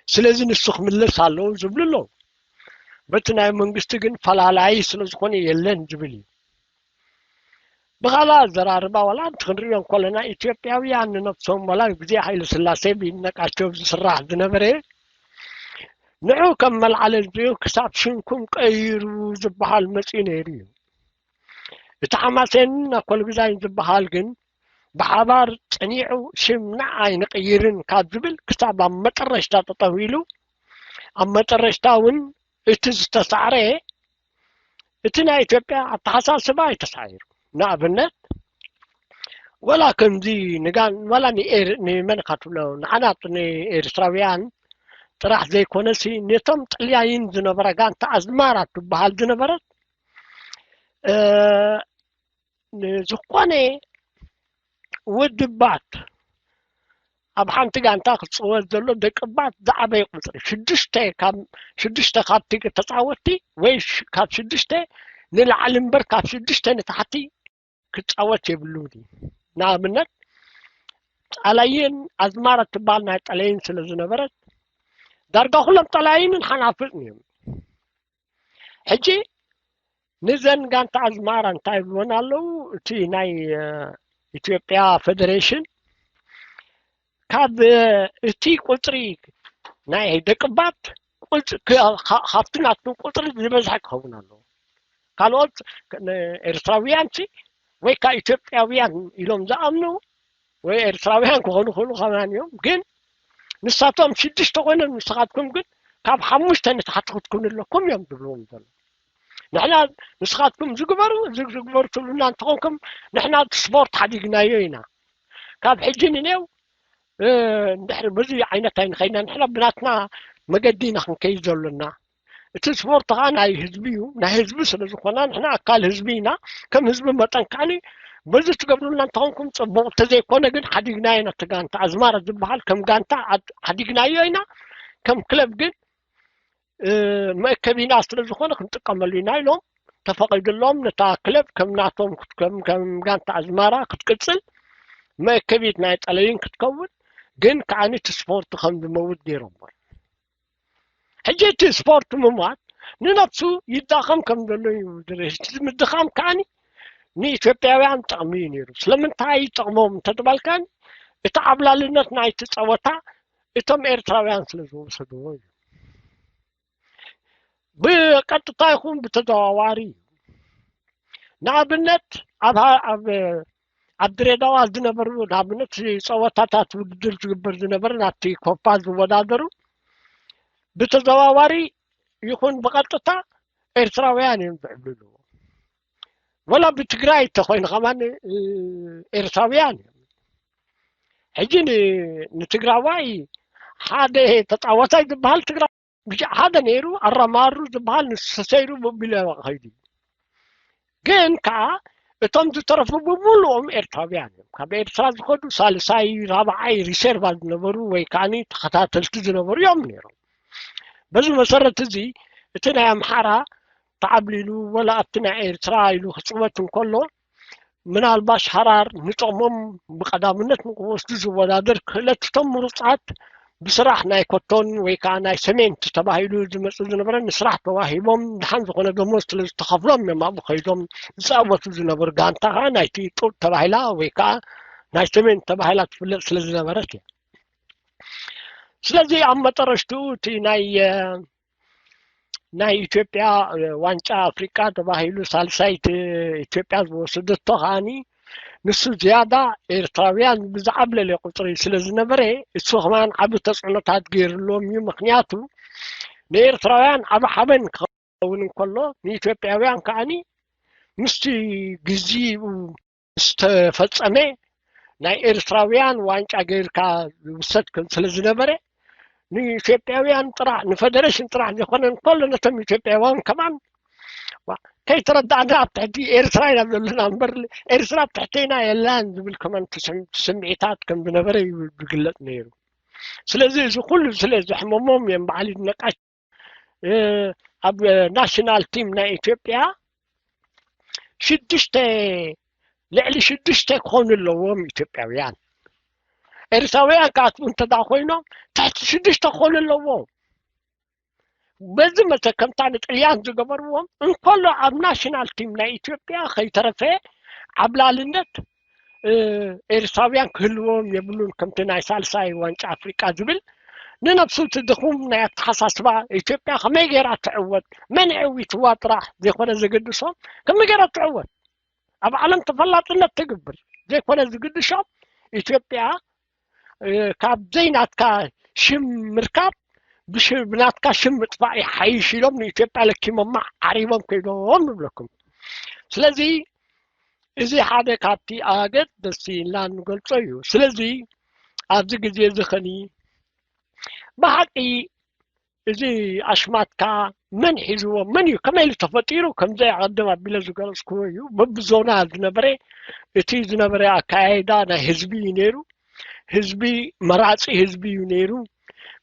ስለዚ ንሱ ክምለስ ኣለዎ ዝብሉ ኣለዉ። በቲ ናይ መንግስቲ ግን ፈላላዪ ስለ ዝኾነ የለን ዝብል እዩ። ብኻልእ ኣዘራርባ፣ ዋላ እንተ ክንሪኦ እንከለና፣ ኢትዮጵያውያን ንነብሶም፣ ዋላ ግዜ ሃይለ ስላሴ ብይድነቃቸው ዝስራሕ ዝነበረ፣ ንዑ ከም መልዓሊ ኣምጺኡ ክሳብ ሽምኩም ቀይሩ ዝበሃል መጺኡ ነይሩ እዩ። እቲ ሓማሴንን ኣኮልጉዛይን ዝበሃል ግን ብሓባር ጸኒዑ ሽም ንዓይ ንቕይርን ካብ ዝብል ክሳብ ኣብ መጠረሽታ ጠጠው ኢሉ፣ ኣብ መጠረሽታ እውን እቲ ዝተሳዕረ፣ እቲ ናይ ኢትዮጵያ ኣተሓሳስባ እዩ ተሳዒሩ። ንኣብነት፣ ወላ ከምዚ ንጋን-፣ ወላ ንኤር-፣ ንመን ኢኻ ትብሎ፣ ንዓና ንኤርትራውያን ጥራሕ ዘይኮነሲ፣ ነቶም ጥልያይን ዝነበራ ጋንታ ኣዝማራ ትበሃል ዝነበረት፣ እ፣ ንዝኾነ ውድባት ኣብ ሓንቲ ጋንታ ክጽወት ዘሎ ደቅባት ዝዓበየ ቁጽሪ፣ ሽዱሽተ ካብ፣ ሽዱሽተ ካብቲ ተጻወትቲ ወይ ሽ-፣ ካብ ሽዱሽተ ንላዕሊ እምበር ካብ ሽዱሽተ ንታሕቲ ክጻወት የብሉን እዩ። ንኣብነት፣ ጠላይን ኣዝማራ ትበሃል ናይ ጠላይን ስለ ዝነበረት፣ ዳርጋ ኩሎም ጠላይንን ሓናፍጽን እዮም። ሕጂ ንዘን ጋንታ ኣዝማራ እንታይ ይብልወን ኣለዉ? እቲ ናይ፣ እ፣ ኢትዮጵያ ፌደሬሽን ካብ፣ እ፣ እቲ ቁጽሪ ናይ ደቅባት ቁጽ-፣ ካ-፣ ካ-፣ ካብቲ ናትኩም ቁጽሪ ዝበዝሐ ክኸውን ኣለዎ። ካልኦት ክ-፣ ን-፣ ኤርትራውያን ሲ ወይ ከኣ ኢትዮጵያውያን ኢሎም ዝኣምኑ ወይ ኤርትራውያን ክኾኑ ይኽእሉ ከማን እዮም። ግን ንሳቶም ሽዱሽተ ኮይኖም ንስኻትኩም ግን ካብ ሓሙሽተ ንታሕቲ ክትኩኑ ኣለኩም እዮም ዝብልዎም ዘለዉ። ንሕና ንስኻትኩም ዝግበሩ፣ ዝግ-፣ ዝግበሩ ትብሉና እንተኾንኩም፣ ንሕና እቲ ስፖርት ሓዲግናዮ ኢና። ካብ ሕጂ ንኔው፣ እ፣ እንድሕሪ ብዙይ ዓይነት ኣይንኸይድና፣ ንሕና ብናትና መገዲ ኢና ክንከይድ ዘሎና። እቲ ስፖርት ኸዓ ናይ ህዝቢ እዩ። ናይ ህዝቢ ስለ ዝኾና፣ ንሕና ኣካል ህዝቢ ኢና። ከም ህዝቢ መጠን ከዓኒ በዚ ትገብሩልና እንተኾንኩም ጽቡቕ፣ እንተዘይኮነ ግን ሓዲግናዮ ኢና። እቲ ጋንታ ኣዝማራ ዝበሃል ከም ጋንታ ኣድ-፣ ሓዲግናዮ ኢና። ከም ክለብ ግን፣ እ፣ መእከቢና ስለ ዝኾነ ክንጥቀመሉ ኢና ኢሎም ተፈቒዱሎም፣ ነታ ክለብ ከም ናቶም ክት-፣ ከም፣ ከም ጋንታ ኣዝማራ ክትቅጽል፣ መእከቢት ናይ ጠለይን ክትከውን፣ ግን ከዓኒ እቲ ስፖርት ከም ዝመውት ገይሮሞ። ሕጂ እቲ ስፖርት ምሟት ንነብሱ ይዳኸም ከም ዘሎ እዩ ዝርኢ። እቲ ምድኻም ከዓኒ ንኢትዮጵያውያን ጥቕሚ እዩ ነይሩ። ስለምንታይ ይጠቕሞም እንተተባልካኒ፣ እቲ ዓብላልነት ናይቲ ጸወታ እቶም ኤርትራውያን ስለ ዝወሰድዎ እዩ። ብቀጥታ ይኹን ብተዘዋዋሪ እዩ። ንኣብነት፣ ኣብ ሃ-፣ ኣብ፣ ኣብ ድሬዳዋ ዝነበሩ፣ ንኣብነት፣ ጸወታታት ውድድር ዝግበር ዝነበረ፣ ናብቲ ኮፓ ዝወዳደሩ፣ ብተዘዋዋሪ ይኹን ብቐጥታ ኤርትራውያን እዮም ዝዕብልልዎ። ወላ ብትግራይ እንተኾይኑ ከማን፣ እ፣ ኤርትራውያን እዮም። ሕጂ ን-፣ ንትግራዋይ ሓደ ተጻዋታይ ዝበሃል ትግራይ ብቻ ሓደ ነይሩ፣ ኣራማሩ ዝበሃል ንሱ ተሰይሩ ብቢለዋ ከይዱ እዩ። ግን ከኣ እቶም ዝተረፉ ብምሉኦም ኤርትራውያን እዮም። ካብ ኤርትራ ዝኸዱ ሳልሳይ፣ ራብዓይ ሪሰርቫ ዝነበሩ ወይ ከዓኒ ተኸታተልቲ ዝነበሩ እዮም ነይሮም። በዚ መሰረት እዚ እቲ ናይ ኣምሓራ ተዓብሊሉ ወላ ኣብቲ ናይ ኤርትራ ኢሉ ክጽወት እንከሎ፣ ምናልባሽ ሃራር ንጥቕሞም ብቐዳምነት ንክወስዱ ዝወዳደር ክእለት እቶም ምሩጻት ብስራሕ ናይ ኮቶን ወይ ከዓ ናይ ሰሜንት ተባሂሉ ዝመፁ ዝነበረ ንስራሕ ተዋሂቦም ድሓን ዝኾነ ደሞዝ ስለ ዝተኸፍሎም እዮም ኣብኡ ከይዶም ዝፃወቱ ዝነበሩ። ጋንታ ከዓ ናይቲ ጡር ተባሂላ ወይ ከዓ ናይ ሰሜንት ተባሂላ ትፍለጥ ስለ ዝነበረት እያ። ስለዚ ኣብ መጠረሽትኡ እቲ ናይ ናይ ኢትዮጵያ ዋንጫ ኣፍሪቃ ተባሂሉ ሳልሳይቲ ኢትዮጵያ ዝወሰደቶ ከዓኒ ንሱ ዝያዳ ኤርትራውያን ብዝዓብለለ ቁፅሪ ስለ ዝነበረ እሱ ከማን ዓቢ ተፅዕኖታት ገይርሎም እዩ። ምክንያቱ ንኤርትራውያን ዓቢ ሓበን ክኸውን እንከሎ ንኢትዮጵያውያን ከዓኒ ምስቲ ግዜኡ ዝተፈጸመ ናይ ኤርትራውያን ዋንጫ ገይርካ ዝውሰድ ከም ስለ ዝነበረ ንኢትዮጵያውያን ጥራሕ ንፈደሬሽን ጥራሕ ዘይኮነ እንከሎ ነቶም ኢትዮጵያውያን ከማን ዋ፣ ከይተረዳእና ኣብ ትሕቲ ኤርትራ ኢና ዘለና እምበር ኤርትራ ኣብ ትሕተይና የላን ዝብል ከማን ስምዒታት ከም ዝነበረ እዩ ዝግለጽ ነይሩ። ስለዚ እዚ ኩሉ ስለ ዘሕመሞም እዮም በዓል ይድነቃቸው ኣብ ናሽናል ቲም ናይ ኢትዮጵያ ሽዱሽተ ልዕሊ ሽዱሽተ ክኾኑ ኣለዎም ኢትዮጵያውያን። ኤርትራውያን ክኣትዉ እንተዳ ኮይኖም ትሕቲ ሽዱሽተ ክኾኑ ኣለዎም። በዚ መሰከምታ ንጥልያን ዝገበርዎም እንከሎ ኣብ ናሽናል ቲም ናይ ኢትዮጵያ ከይተረፈ ዓብላልነት ኤርትራውያን ክህልዎም የብሉን ከምቲ ናይ ሳልሳይ ዋንጫ ኣፍሪቃ ዝብል ንነብሱ እቲ ድኹም ናይ ኣተሓሳስባ ኢትዮጵያ ከመይ ገይራ ትዕወት መን ዕዊትዋ ጥራሕ ዘይኮነ ዘገድሶም ከመይ ገይራ ትዕወት ኣብ ዓለም ተፈላጥነት ትግብር ዘይኮነ ዝግድሾም ኢትዮጵያ ካብ ዘይናትካ ሽም ምርካብ ብናትካ ሽም ምጥፋእ ይሓይሽ ኢሎም ንኢትዮጵያ ለኪሞማ ዓሪቦም ከይዶም ንብለኩም። ስለዚ እዚ ሓደ ካብቲ ኣገደስቲ ኢልና እንገልጾ እዩ። ስለዚ ኣብዚ ግዜ እዚ ኸኒ ብሓቂ እዚ ኣሽማትካ መን ሒዝዎ መን እዩ ከመይ ኢሉ ተፈጢሩ ከምዚ ኣቐድም ኣቢለ ዝገለጽክዎ እዩ። በብዞና ዝነበረ እቲ ዝነበረ ኣካያይዳ ናይ ህዝቢ እዩ ነይሩ። ህዝቢ መራፂ ህዝቢ እዩ ነይሩ።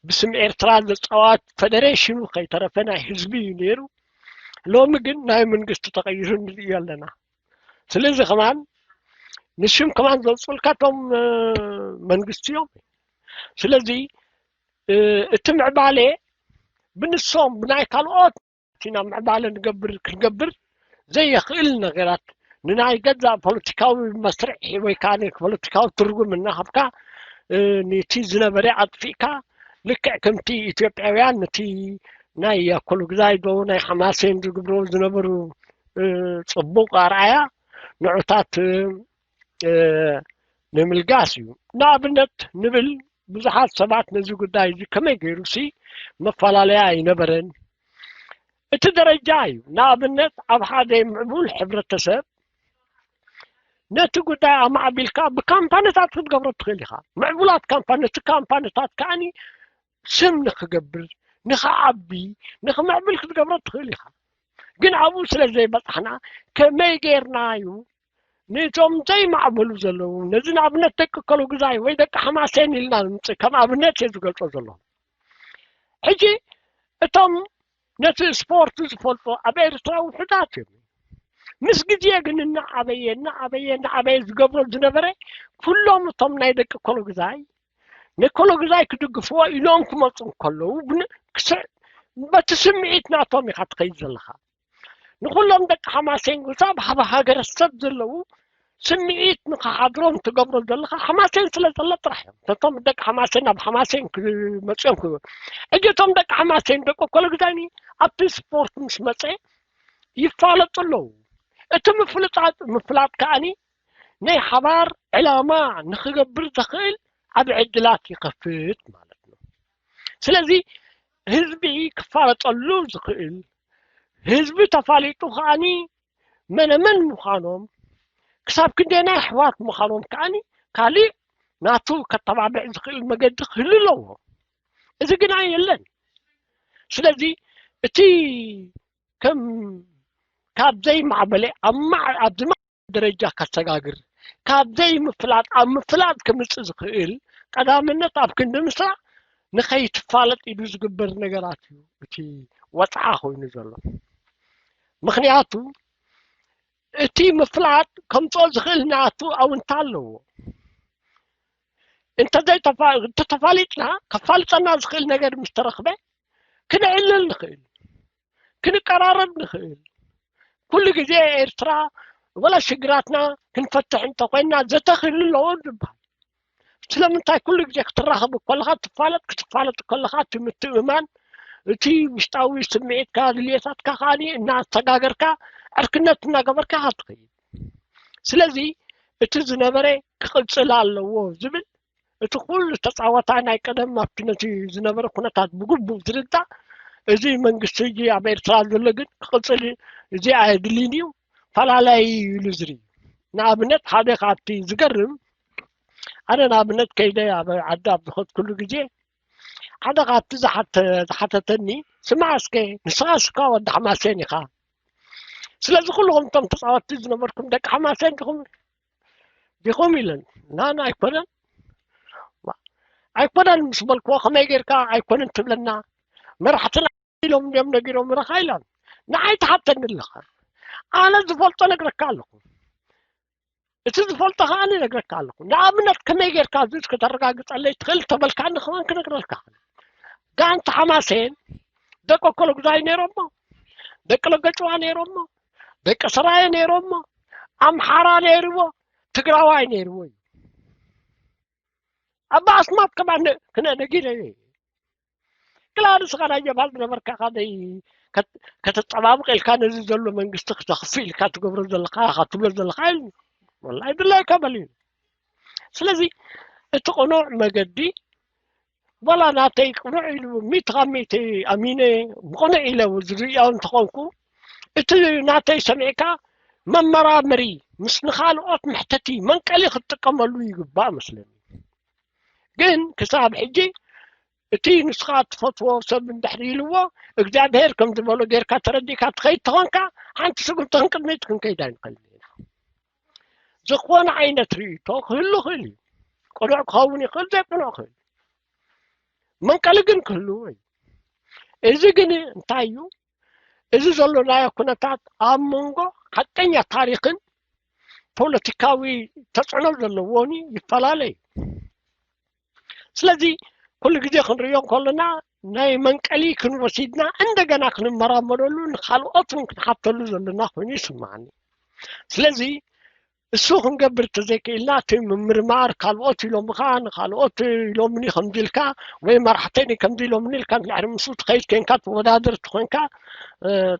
ብስም ኤርትራ ዘፀዋት ፈደሬሽኑ ከይተረፈ ናይ ህዝቢ እዩ ነይሩ። ሎሚ ግን ናይ መንግስቲ ተቐይሩ ንርእዮ ኣለና። ስለዚ ከማን ንሽም ከማን ዘውፅኡልካ እቶም መንግስቲ እዮም። ስለዚ እቲ ምዕባለ ብንሶም ብናይ ካልኦት ኢና ምዕባለ ንገብር ክንገብር ዘየኽእል ነገራት ንናይ ገዛእ ፖለቲካዊ መስርሕ ወይ ከዓ ፖለቲካዊ ትርጉም እናሃብካ ንቲ ዝነበረ ኣጥፊእካ ልክዕ ከምቲ ኢትዮጵያውያን ነቲ ናይ ኣኮሎግዛይ ዶ ናይ ሓማሴን ዝግብሮ ዝነበሩ ፅቡቕ ኣርኣያ ንዑታት ንምልጋስ እዩ። ንኣብነት ንብል ብዙሓት ሰባት ነዚ ጉዳይ እዚ ከመይ ገይሩ ሲ መፈላለያ ኣይነበረን። እቲ ደረጃ እዩ። ንኣብነት ኣብ ሓደ ምዕቡል ሕብረተሰብ ነቲ ጉዳይ ኣማዕቢልካ ብካምፓኒታት ክትገብሮ ትኽእል ኢኻ። ምዕቡላት ካምፓኒ ነቲ ካምፓኒታት ከዓኒ ስም ንክገብር ንክዓቢ ንክምዕብል ክትገብሮ ትኽእል ኢኻ። ግን ኣብኡ ስለ ዘይበፃሕና ከመይ ጌርና እዩ ነቶም ዘይማዕበሉ ዘለዉ ነዚ ንኣብነት ደቂ ከሎ ግዛይ ወይ ደቂ ሓማሴን ኢልና ንምፅእ ከም ኣብነት እየ ዝገልፆ ዘለኹ። ሕጂ እቶም ነቲ ስፖርት ዝፈልጡ ኣብ ኤርትራ ውሑዳት እዮም። ምስ ግዜ ግን እናዓበየ እናዓበየ እናዓበየ ዝገብሮ ዝነበረ ኩሎም እቶም ናይ ደቂ ከሎ ግዛይ ንከሎ ግዛይ ክድግፍዎ ኢሎም ክመፁ እንከለዉ በቲ ስምዒት ናቶም ኢኻ ትኸይድ ዘለኻ። ንኩሎም ደቂ ሓማሴን ክሳብ ሃበ ሃገረሰብ ዘለዉ ስምዒት ንክሓድሮም ትገብሮ ዘለካ ሓማሴን ስለ ዘሎ ጥራሕ እዮም። እቶም ደቂ ሓማሴን ናብ ሓማሴን ክመፅኦም ክብል ሕጂ እቶም ደቂ ሓማሴን ደቂ ኮለግዛኒ ኣብቲ ስፖርት ምስ መፀ ይፋለጡ ኣለዉ። እቲ ምፍልጣጥ ምፍላጥ ከዓኒ ናይ ሓባር ዕላማ ንክገብር ዘኽእል ዓብ ዕድላት ይኸፍት ማለት ነው። ስለዚ ህዝቢ ክፋለጠሉ ዝኽእል ህዝቢ ተፋሊጡ ከዓኒ መነመን ምዃኖም ክሳብ ክንደና ኣሕዋት ምዃኖም ከዓኒ ካሊእ ናቱ ከተባብዕ ዝኽእል መገዲ ክህሉ ኣለዎ። እዚ ግና የለን። ስለዚ እቲ ከም ካብ ዘይማዕበለ ኣብ ኣብዚ ደረጃ ከሰጋግር ካብ ዘይምፍላጥ ኣብ ምፍላጥ ክምፅእ ዝኽእል ቀዳምነት ኣብ ክንዲ ምስራዕ ንኸይትፋለጥ ኢሉ ዝግበር ነገራት እዩ እቲ ወፅዓ ኮይኑ ዘሎ። ምኽንያቱ እቲ ምፍላጥ ከምፅኦ ዝኽእል ናቱ ኣውንታ ኣለዎ። እንተዘይተፋ- እንተተፋሊጥና፣ ከፋልጠና ዝኽእል ነገር ምስ ተረኽበ፣ ክነዕልል ንኽእል፣ ክንቀራረብ ንኽእል። ኩሉ ግዜ ኤርትራ፣ ወላ ሽግራትና ክንፈትሕ እንተኾይና፣ ዘተ ክህሉ ኣለዎ ዝበሃል። ስለምንታይ? ኩሉ ግዜ ክትራኸብ ከለኻ ትፋለጥ፣ ክትፋለጥ ከለኻ እቲ ምትእምማን፣ እቲ ውሽጣዊ ስምዒትካ፣ ድልየታትካ ከኣ እናተጋገርካ፣ ዕርክነት እናገበርካ ኢኻ ትኸይድ። ስለዚ እቲ ዝነበረ ክቕጽል ኣለዎ ዝብል፣ እቲ ኩሉ ተጻዋታይ ናይ ቀደም ኣብቲ ነቲ ዝነበረ ኩነታት ብግቡእ ዝርዳእ፣ እዚ መንግስቲ ሕጂ ኣብ ኤርትራ ዘሎ ግን ክቕጽል፣ እዚ ኣየድልን እዩ፣ ፈላላይ እዩ ኢሉ ዝርኢ። ንኣብነት ሓደ ካብቲ ዝገርም፣ ኣነ ንኣብነት ከይደ ኣብ ዓዲ ኣብ ዝኸድኩሉ ግዜ፣ ሓደ ካብቲ ዝሓተ- ዝሓተተኒ፣ "ስማዕ እስከ፣ ንስኻ እስካ ወዲ ሓማሴን ኢኻ፣ ስለዚ ኩልኹም እቶም ተጻወትቲ ዝነበርኩም ደቂ ሓማሴን ዲኹም ዲኹም?" ኢለን። "ናና ኣይኮነን፣ ኣይኮነን" ምስ በልክዎ፣ "ከመይ ጌርካ ኣይኮነን ትብለና? መራሕትና ኢሎም እንዲዮም ነጊሮምኻ" ኢላን። "ንዓይ ትሓተኒ ኣለኻ፣ ኣነ ዝፈልጦ ነግረካ ኣለኹ፣ እቲ ዝፈልጦ ከኣ ነግረካ ኣለኹ። ንኣብነት ከመይ ጌርካ እዚ ከተረጋግጸለይ ትኽእል ተበልካኒ ከማን ክነግረልካ። ጋንታ ሓማሴን ደቂ ኮሎጉዛይ ነይሮሞ፣ ደቂ ለገጭዋ ነይሮሞ፣ ደቂ ሰራየ ነይሮሞ፣ ኣምሓራ ነይርዎ፣ ትግራዋይ ነይርዎ እዩ። ኣባ ኣስማት ከማን ክነ ነጊረ ግላ ንስኻ ናይ ጀብሃ ዝነበርካ ኢኻ ደይ ከት- ከተጠባብቕ ኢልካ ነዚ ዘሎ መንግስቲ ክተኽፍእ ኢልካ ትገብሮ ዘለኻ ኢኻ ትብሎ ዘለኻ ኢሉ። ወላሂ ድላይካ በል እዩ። ስለዚ እቲ ቅኑዕ መገዲ፣ ዋላ ናተይ ቅኑዕ ኢሉ ሚእቲ ካብ ሚእቲ ኣሚነ ብቕኑዕ ኢለ ዝርእዮ እንተኾንኩ፣ እቲ ናተይ ሰሚዕካ መመራመሪ ምስ ንኻልኦት መሕተቲ መንቀሊ ክትጥቀመሉ ይግባእ መስለኒ። ግን ክሳብ ሕጂ እቲ ንስኻ ትፈትዎ ሰብ እንድሕር ኢልዎ እግዚኣብሔር ከም ዝበሎ ጌርካ ተረዲእካ ትኸይድ ተኾንካ ሓንቲ ስጉምቲ ክንቅድሚት ክንከይድ ኣይንኽእልን ኢና። ዝኾነ ዓይነት ርእይቶ ክህሉ ይኽእል እዩ። ቅኑዕ ክኸውን ይኽእል፣ ዘይቅኑዕ ክህሉ፣ መንቀሊ ግን ክህልዎ እዩ። እዚ ግን እንታይ እዩ? እዚ ዘሎናዮ ኩነታት ኣብ መንጎ ሓቀኛ ታሪኽን ፖለቲካዊ ተፅዕኖ ዘለዎን ይፈላለ እዩ። ስለዚ ኩሉ ግዜ ክንርእዮ እንከለና ናይ መንቀሊ ክንወሲድና እንደገና ክንመራመረሉ ንካልኦት እውን ክንሓተሉ ዘለና ኮይኑ ይስምዓኒ። ስለዚ እሱ ክንገብር እንተዘይክኢልና እቲ ምምርማር ካልኦት ኢሎምኻ ንካልኦት ኢሎምኒ ከምዚ ኢልካ ወይ መራሕተይኒ ከምዚ ኢሎምኒ ኢልካ ንድሕሪ ምስኡ ትኸይድ ኮንካ ትወዳደር ተኾንካ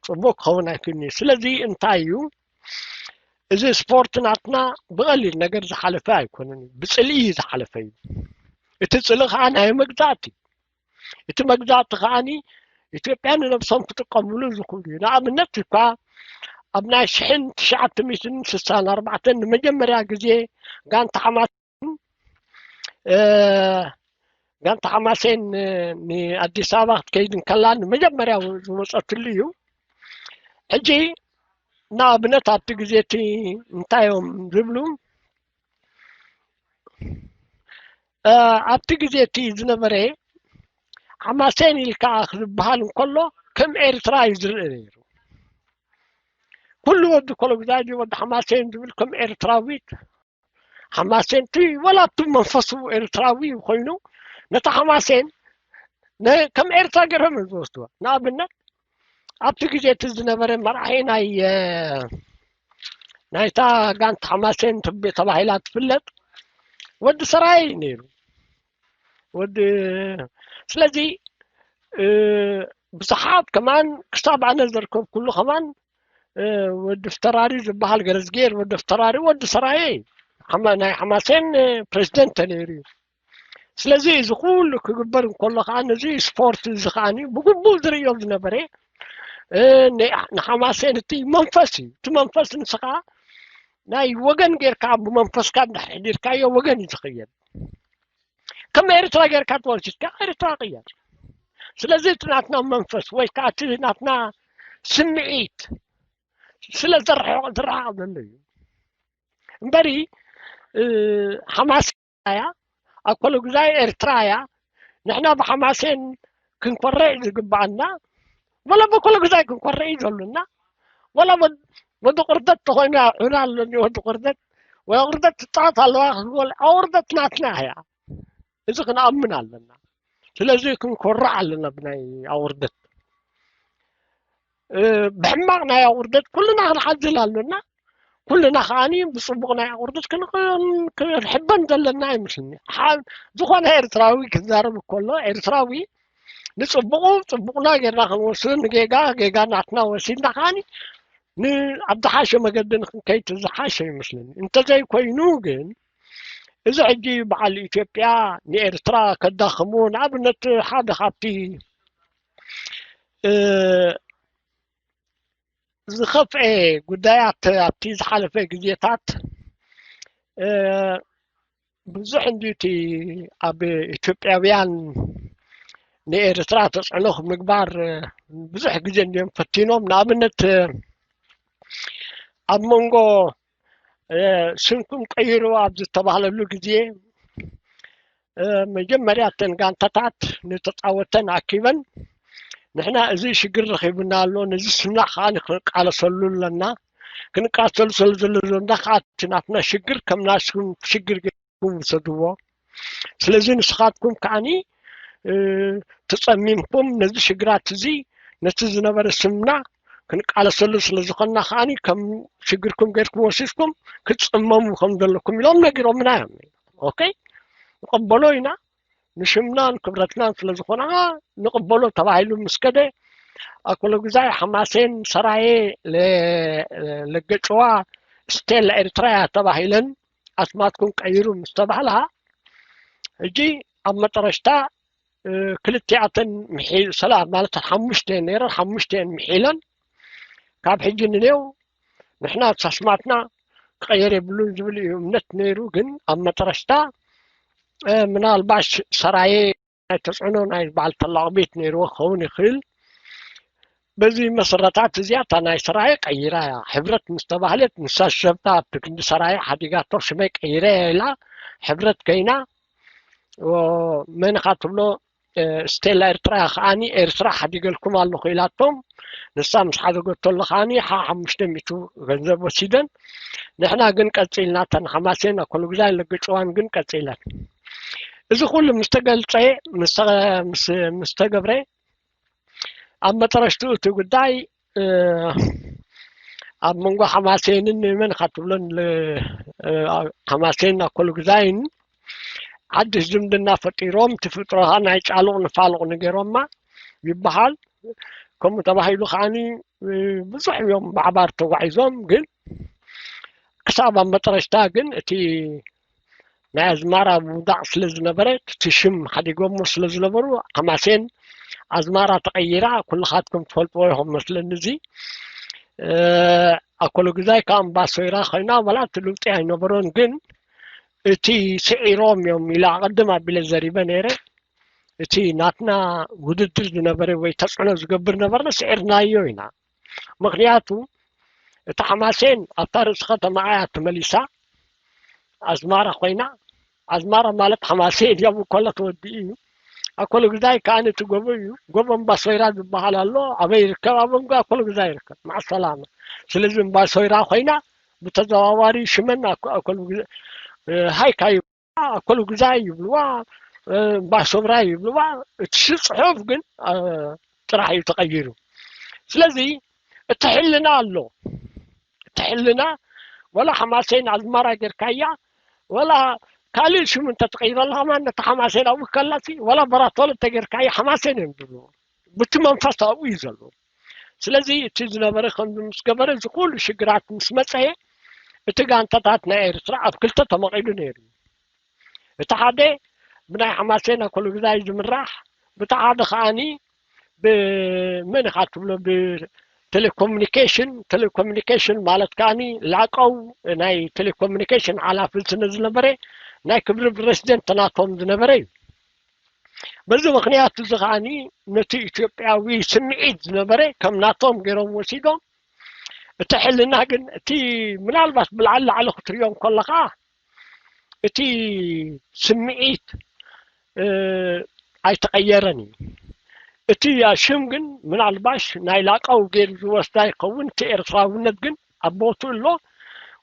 ፅቡቅ ክኸውን ኣይክእልን እዩ። ስለዚ እንታይ እዩ እዚ ስፖርት ናትና ብቐሊል ነገር ዝሓለፈ ኣይኮነን እዩ፣ ብፅልኢ እዩ ዝሓለፈ እዩ። እቲ ፅልኢ ከዓ ናይ መግዛእቲ እዩ። እቲ መግዛእቲ ከዓኒ ኢትዮጵያ ንነብሶም ክጥቀምሉ ዝኽእሉ እዩ። ንኣብነት እኳ ኣብ ናይ ሽሕን ትሽዓተ ሚእትን ስሳን ኣርባዕተን ንመጀመርያ ግዜ ጋንታ ሓማሴን ጋንታ ሓማሴን ንኣዲስ ኣበባ ክትከይድ እንከላ ንመጀመርያ ዝወፀትሉ እዩ። ሕጂ ንኣብነት ኣብቲ ግዜ እቲ እንታይ እዮም ዝብሉ ኣብቲ ግዜ እቲ ዝነበረ ሓማሴን ኢልካ ዝበሃል እንከሎ ከም ኤርትራ እዩ ዝርኢ ነይሩ። ኩሉ ወዲ ኮሎጉዛይ ወዲ ሓማሴን ዝብል ከም ኤርትራዊት ሓማሴን እቲ ወላ እቲ መንፈሱ ኤርትራዊ ኮይኑ ነታ ሓማሴን ከም ኤርትራ ገይሮም እዮም ዝወስድዋ። ንኣብነት ኣብቲ ግዜ እቲ ዝነበረ መራሒ ናይ ናይታ ጋንታ ሓማሴን ተባሂላ ትፍለጥ ወዲ ሰራየ እዩ ነይሩ። ወዲ ስለዚ ብዙሓት ከማን ክሳብ ኣነ ዘርከብኩሉ ከማን ወዲ ፍተራሪ ዝበሃል ገረዝጌር ወዲ ፍተራሪ ወዲ ሰራየ እዩ። ናይ ሓማሴን ፕሬዚደንት ተነይሩ እዩ። ስለዚ እዚ ኩሉ ክግበር እንከሎ ከዓ ነዚ ስፖርት እዚ ከዓ ብግቡእ ዝርእዮ ዝነበረ ንሓማሴን እቲ መንፈስ እዩ። እቲ መንፈስ ንስኻ ናይ ወገን ጌርካ ብመንፈስካ እንዳሕዲርካዮ ወገን እዩ ዝኽየድ። ከም ኤርትራ ጌርካ ተወሲድካ ኤርትራ ቅየር። ስለዚ እቲ ናትና መንፈስ ወይ ከዓ እቲ ናትና ስምዒት ስለ ዝረሓቕ ዘሎ እዩ እምበሪ ሓማሴን እያ፣ ኣኮለጉዛይ ኤርትራ እያ። ንሕና ብሓማሴን ክንኮርዕ ዝግባኣና ወላ ብኮለጉዛይ ክንኮርዕ እዩ ዘሉና። ወላ ወዲ ቅርደት ተኾይኑ ዑና ኣለኒ ወዲ ቅርደት ወይ ቅርደት ትፃወት ኣለዋ ክትበል ኣውርደት ናትና እያ። እዚ ክንኣምን ኣለና። ስለዚ ክንኮርዕ ኣለና ብናይ ኣውርደት። ብሕማቕ ናይ ኣውርደት ኩልና ክንሓዝል ኣለና። ኩልና ከዓኒ ብፅቡቕ ናይ ኣውርደት ክንሕበን ዘለና ኣይመስልኒ። ዝኾነ ኤርትራዊ ክዛረብ ከሎ ኤርትራዊ ንፅቡቑ ፅቡቕና ጌርና ክንወስድ ንጌጋ ጌጋ ናትና ወሲድና ከዓኒ ንኣብ ዝሓሸ መገዲ ንክንከይድ ዝሓሸ ይመስለኒ። እንተዘይኮይኑ ግን እዚ ሕጂ በዓል ኢትዮጵያ ንኤርትራ ከዳኽሙ ንኣብነት ሓደ ካብቲ ዝኸፍኤ ጉዳያት ኣብቲ ዝሓለፈ ግዜታት ብዙሕ እንድዩ እቲ ኣብ ኢትዮጵያውያን ንኤርትራ ተፅዕኖ ምግባር ብዙሕ ግዜ እንድዮም ፈቲኖም። ንኣብነት ኣብ መንጎ ስምኩም ቀይሩ ኣብ ዝተባህለሉ ግዜ መጀመርያ እተን ጋንታታት ንተፃወተን ኣኪበን ንሕና እዚ ሽግር ረኺቡና ኣሎ፣ ነዚ ስምና ከዓ ክንቃለሰሉ ኣለና፣ ክንቃተሉ ስለ ዘሎ ዘለና ከዓ እቲ ናትና ሽግር ከም ናትኩም ሽግር ገይርኩም ውሰድዎ። ስለዚ ንስኻትኩም ከዓኒ ተፀሚምኩም ነዚ ሽግራት እዚ ነቲ ዝነበረ ስምና ክንቃለሰሉ ስለ ዝኾንና ከዓኒ ከም ሽግርኩም ገይርኩም ወሲድኩም ክትፅመሙ ከም ዘለኩም ኢሎም ነጊሮምና እዮም። ኦኬ ንቐበሎ ኢና። ንሽምናን ክብረትናን ስለ ዝኾና ንቕበሎ ተባሂሉ ምስ ከደ ኣኮለጉዛይ ሓማሴን ሰራየ ለገጭዋ ስቴላ ኤርትራያ ተባሂለን ኣስማትኩም ቀይሩ ምስ ተባህላ ሕጂ ኣብ መጠረሽታ ክልቲኣተን ሰላ ማለት ሓሙሽተ ነይረን ሓሙሽተ እየን ምሒለን ካብ ሕጂ ንኔው ንሕና ኣስማትና ክቐየር የብሉን ዝብል እዩ እምነት ነይሩ። ግን ኣብ መጠረሽታ ምናልባሽ ሰራየ ናይ ተፅዕኖ ናይ በዓል ተላቕ ቤት ነይርዎ ክኸውን ይኽእል። በዚ መሰረታት እዚኣ እታ ናይ ሰራየ ቀይራ እያ። ሕብረት ምስ ተባህለት ንሳ ሸብታ ኣብቲ ክንዲ ሰራየ ሓዲጋቶ ሽመይ ቀይረ እያ ኢላ ሕብረት ከይና መን ኢኻ ትብሎ ስቴላ ኤርትራ ከዓኒ ኤርትራ ሓዲገልኩም ኣለኹ ኢላቶም። ንሳ ምስ ሓደገቶ ኣሎ ከዓኒ ሓ ሓሙሽተ ሚእቱ ገንዘብ ወሲደን። ንሕና ግን ቀፂልና እተን ሓማሴን ኣኮሎጉዛይ ለገጭዋን ግን ቀፂለን። እዚ ኩሉ ምስ ተገልፀ ምስ ተገብረ ኣብ መጠረሽትኡ እቲ ጉዳይ ኣብ መንጎ ሓማሴንን መን ኢኻ ትብሎን ሓማሴን ኣኮሎጉዛይን ሓድሽ ዝምድና ፈጢሮም እቲ ፍጥሮኻ ናይ ጫሉቕ ንፋሉቕ ንገሮማ ይበሃል። ከምኡ ተባሂሉ ከዓኒ ብዙሕ እዮም ብሓባር ተጓዒዞም። ግን ክሳብ ኣብ መጠረሽታ ግን እቲ ናይ ኣዝማራ ምውዳቕ ስለ ዝነበረ እቲ ሽም ሓዲጎሞ ስለ ዝነበሩ ሓማሴን ኣዝማራ ተቐይራ ኩልኻትኩም ትፈልጥዎ ኢኹም መስለኒ። እዚ ኣኮሎ ግዛይ ካብ እምባሶይራ ኮይና ዋላ እቲ ልውጢ ኣይነበሮን። ግን እቲ ስዒሮም እዮም ኢለ ኣቐድም ኣቢለ ዘሪበ ነይረ። እቲ ናትና ውድድር ዝነበረ ወይ ተፅዕኖ ዝገብር ነበርና ስዒርናዮ ኢና። ምክንያቱ እታ ሓማሴን ኣብታ ርእሲ ከተማ እያ ተመሊሳ ኣዝማራ ኮይና ኣዝማራ ማለት ሓማሴን እያ ብኮላ ተወዲኡ እዩ። ኣኮሎ ግዛይ ከዓ ነቲ ጎቦ እዩ ጎቦ እምባሶይራ ዝበሃል ኣሎ ኣበይ ይርከብ ኣብ መንጎ ኣኮሎ ግዛይ ይርከብ ማዓሰላማ። ስለዚ እምባሶይራ ኮይና ብተዘዋዋሪ ሽመን ኣኮሎ ሃይካ ኣኮሉ ግዛይ ይብልዋ ባሶብራይ ይብልዋ እቲ ጽሑፍ ግን ጥራሕ እዩ ተቐይሩ። ስለዚ እቲ ሕልና ኣሎ እቲ ሕልና ወላ ሓማሴን ኣዝማራ ጌርካያ ወላ ካልእ ሽም እንተትቐይረላ ከማን ነቲ ሓማሴን ኣብኡ ከላሲ ወላ በራቶል እንተጌርካያ ሓማሴን እዮም ዝብልዎ። ብቲ መንፈስ ኣብኡ እዩ ዘሎ። ስለዚ እቲ ዝነበረ ከምዚ ምስ ገበረ እዚ ኩሉ ሽግራት ምስ መፀየ እቲ ጋንታታት ናይ ኤርትራ ኣብ ክልተ ተመቒሉ ነይሩ። እቲ ሓደ ብናይ ሓማሴን ኣኮሎግዛይ ዝምራሕ ብቲ ሓደ ከዓኒ ብመን ኢኻ ትብሎ ብቴሌኮሙኒኬሽን ቴሌኮሙኒኬሽን ማለት ከዓኒ ላቀው ናይ ቴሌኮሙኒኬሽን ሓላፊ ስለ ዝነበረ ናይ ክብሪ ፕሬዚደንት ናቶም ዝነበረ እዩ። በዚ ምኽንያት እዚ ከዓኒ ነቲ ኢትዮጵያዊ ስምዒት ዝነበረ ከም ናቶም ገይሮም ወሲዶም እቲ ሕልና ግን እቲ ምናልባት ብላዕሊ ላዕሊ ክትሪኦ እንከለኻ እቲ ስምዒት ኣይተቐየረን እዩ። እቲ ሽም ግን ምናልባሽ ናይ ላቃው ገይሩ ዝወስዳ ይኸውን። እቲ ኤርትራውነት ግን ኣብ ቦቱ ኣሎ።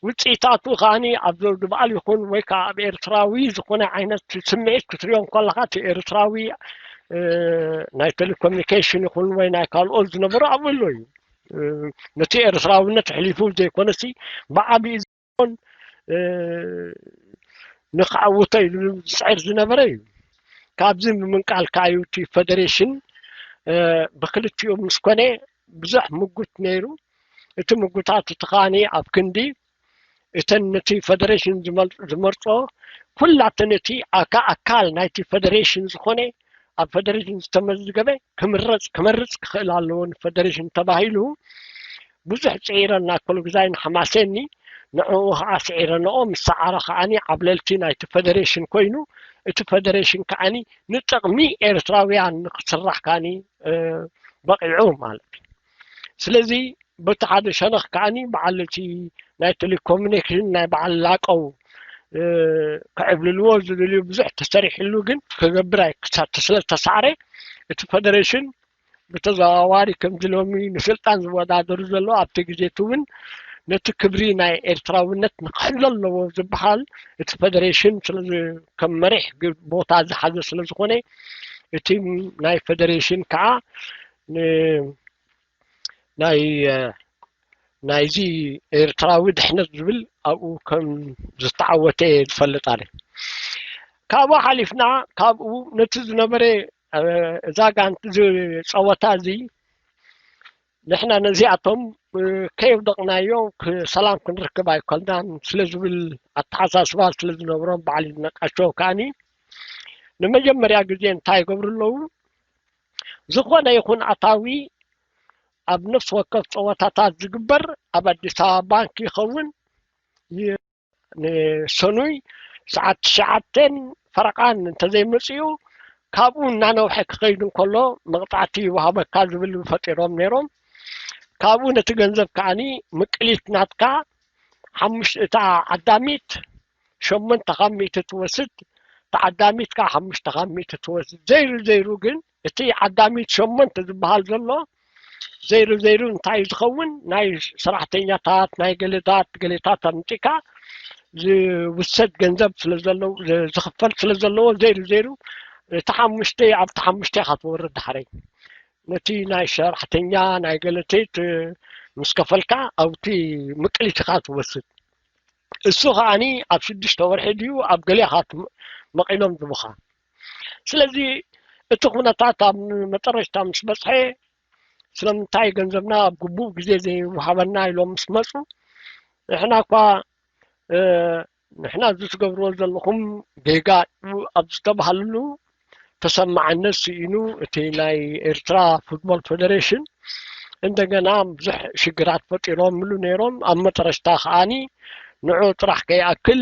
ውፅኢታቱ ከዓኒ ኣብ ዘውዲ በዓል ይኹን ወይ ከዓ ኣብ ኤርትራዊ ዝኾነ ዓይነት ስምዒት ክትሪኦ እንከለኻ እቲ ኤርትራዊ ናይ ቴሌኮሙኒኬሽን ይኹን ወይ ናይ ካልኦት ዝነበሩ ኣብኡ ኣሎ እዩ። ነቲ ኤርትራውነት ኣሕሊፉ ዘይኮነሲ ብዓብዪ ንክዓውቶ ኢሉ ዝፅዕር ዝነበረ እዩ። ካብዚ ብምንቃል ከዓ እዩ እቲ ፌደሬሽን ብክልቲኡ ምስ ኮነ ብዙሕ ምጉት ነይሩ። እቲ ምጉታት እቲ ከዓኒ ኣብ ክንዲ እተን ነቲ ፌደሬሽን ዝመርፆ ኩላተን እቲ ኣካ ኣካል ናይቲ ፌደሬሽን ዝኾነ ኣብ ፌደሬሽን ዝተመዝገበ ክምረፅ ክመርፅ ክኽእል ኣለዎ ንፌደሬሽን ተባሂሉ ብዙሕ ፅዒረን ኣኮሎ ግዛይ ንሓማሴኒ ንዕኡ ከዓ ስዒረንኦ ምስ ሰዓረ ከዓኒ ዓብለልቲ ናይቲ ፌደሬሽን ኮይኑ እቲ ፌደሬሽን ከዓኒ ንጥቕሚ ኤርትራውያን ንክስራሕ ከዓኒ በቂዑ ማለት እዩ። ስለዚ በቲ ሓደ ሸነኽ ከዓኒ በዓል እቲ ናይ ቴሌኮሙኒኬሽን ናይ በዓል ላቀው ክዕብልልዎ ዝደልዩ ብዙሕ ተሰሪሕሉ ግን ክገብር ኣይክሳተ ስለ ተሳዕረ እቲ ፌደሬሽን ብተዘዋዋሪ ከምዚ ሎሚ ንስልጣን ዝወዳደሩ ዘሎ ኣብቲ ግዜ እቲ እውን ነቲ ክብሪ ናይ ኤርትራውነት ንክሕሎ ኣለዎ ዝበሃል እቲ ፌደሬሽን ከም መሪሕ ቦታ ዝሓዘ ስለ ዝኾነ እቲ ናይ ፌደሬሽን ከዓ ናይ ናይዚ ኤርትራዊ ድሕነት ዝብል ኣብኡ ከም ዝተዓወተ ዝፈልጥ ኣለ። ካብኡ ሓሊፍና ካብኡ ነቲ ዝነበረ እዛ ጋንቲ ጸወታ እዚ ንሕና ነዚኣቶም ከየውደቕናዮ ሰላም ክንርክብ ኣይኮልናን ስለ ዝብል ኣተሓሳስባ ስለ ዝነብሮም በዓል ይድነቃቸው ከዓኒ ንመጀመርያ ግዜ እንታይ ይገብሩ ኣለዉ? ዝኾነ ይኹን ኣታዊ ኣብ ነፍሲ ወከፍ ፀወታታት ዝግበር ኣብ ኣዲስ ኣበባ ባንክ ይኸውን ንሰኑይ ሰዓት ትሽዓተን ፈረቓን እንተዘይመፅኡ ካብኡ እናነውሐ ክኸይድ እንከሎ መቕፃዕቲ ይወሃበካ ዝብል ፈጢሮም ነይሮም። ካብኡ ነቲ ገንዘብ ከዓኒ ምቅሊት ናትካ ሓሙሽ እታ ዓዳሚት ሸሞንተ ካብ ሚእቲ ትወስድ፣ እታ ዓዳሚት ከዓ ሓሙሽተ ካብ ሚእቲ ትወስድ። ዘይሩ ዘይሩ ግን እቲ ዓዳሚት ሸሞንተ ዝበሃል ዘሎ ዘይሩ ዘይሩ እንታይ እዩ ዝኸውን? ናይ ሰራሕተኛታት ናይ ገለታት ገሌታት ኣምፂካ ዝውሰድ ገንዘብ ስለ ዘለዎ ዝኽፈል ስለ ዘለዎ ዘይሩ ዘይሩ እቲ ሓሙሽተ ኣብቲ ሓሙሽተ ኢኻ ትወርድ ዳሕረይ ነቲ ናይ ሰራሕተኛ ናይ ገለቴት ምስ ከፈልካ ኣብቲ ምቅሊት ኢኻ ትወስድ። እሱ ከዓኒ ኣብ ሽዱሽተ ወርሒ ድዩ ኣብ ገሊኻ መቒሎም ዝብኻ። ስለዚ እቲ ኩነታት ኣብ መጠረሽታ ምስ በፅሐ ስለምንታይ ገንዘብና ኣብ ግቡእ ግዜ ዘይወሃበና ኢሎም ምስ መፁ ንሕና እኳ ንሕና እዚ ትገብርዎ ዘለኹም ጌጋ እዩ ኣብ ዝተባሃልሉ ተሰማዕነት ስኢኑ እቲ ናይ ኤርትራ ፉትቦል ፌደሬሽን እንደገና ብዙሕ ሽግራት ፈጢሮምሉ ነይሮም ኣብ መጠረሽታ ከዓኒ ንዑ ጥራሕ ከይኣክል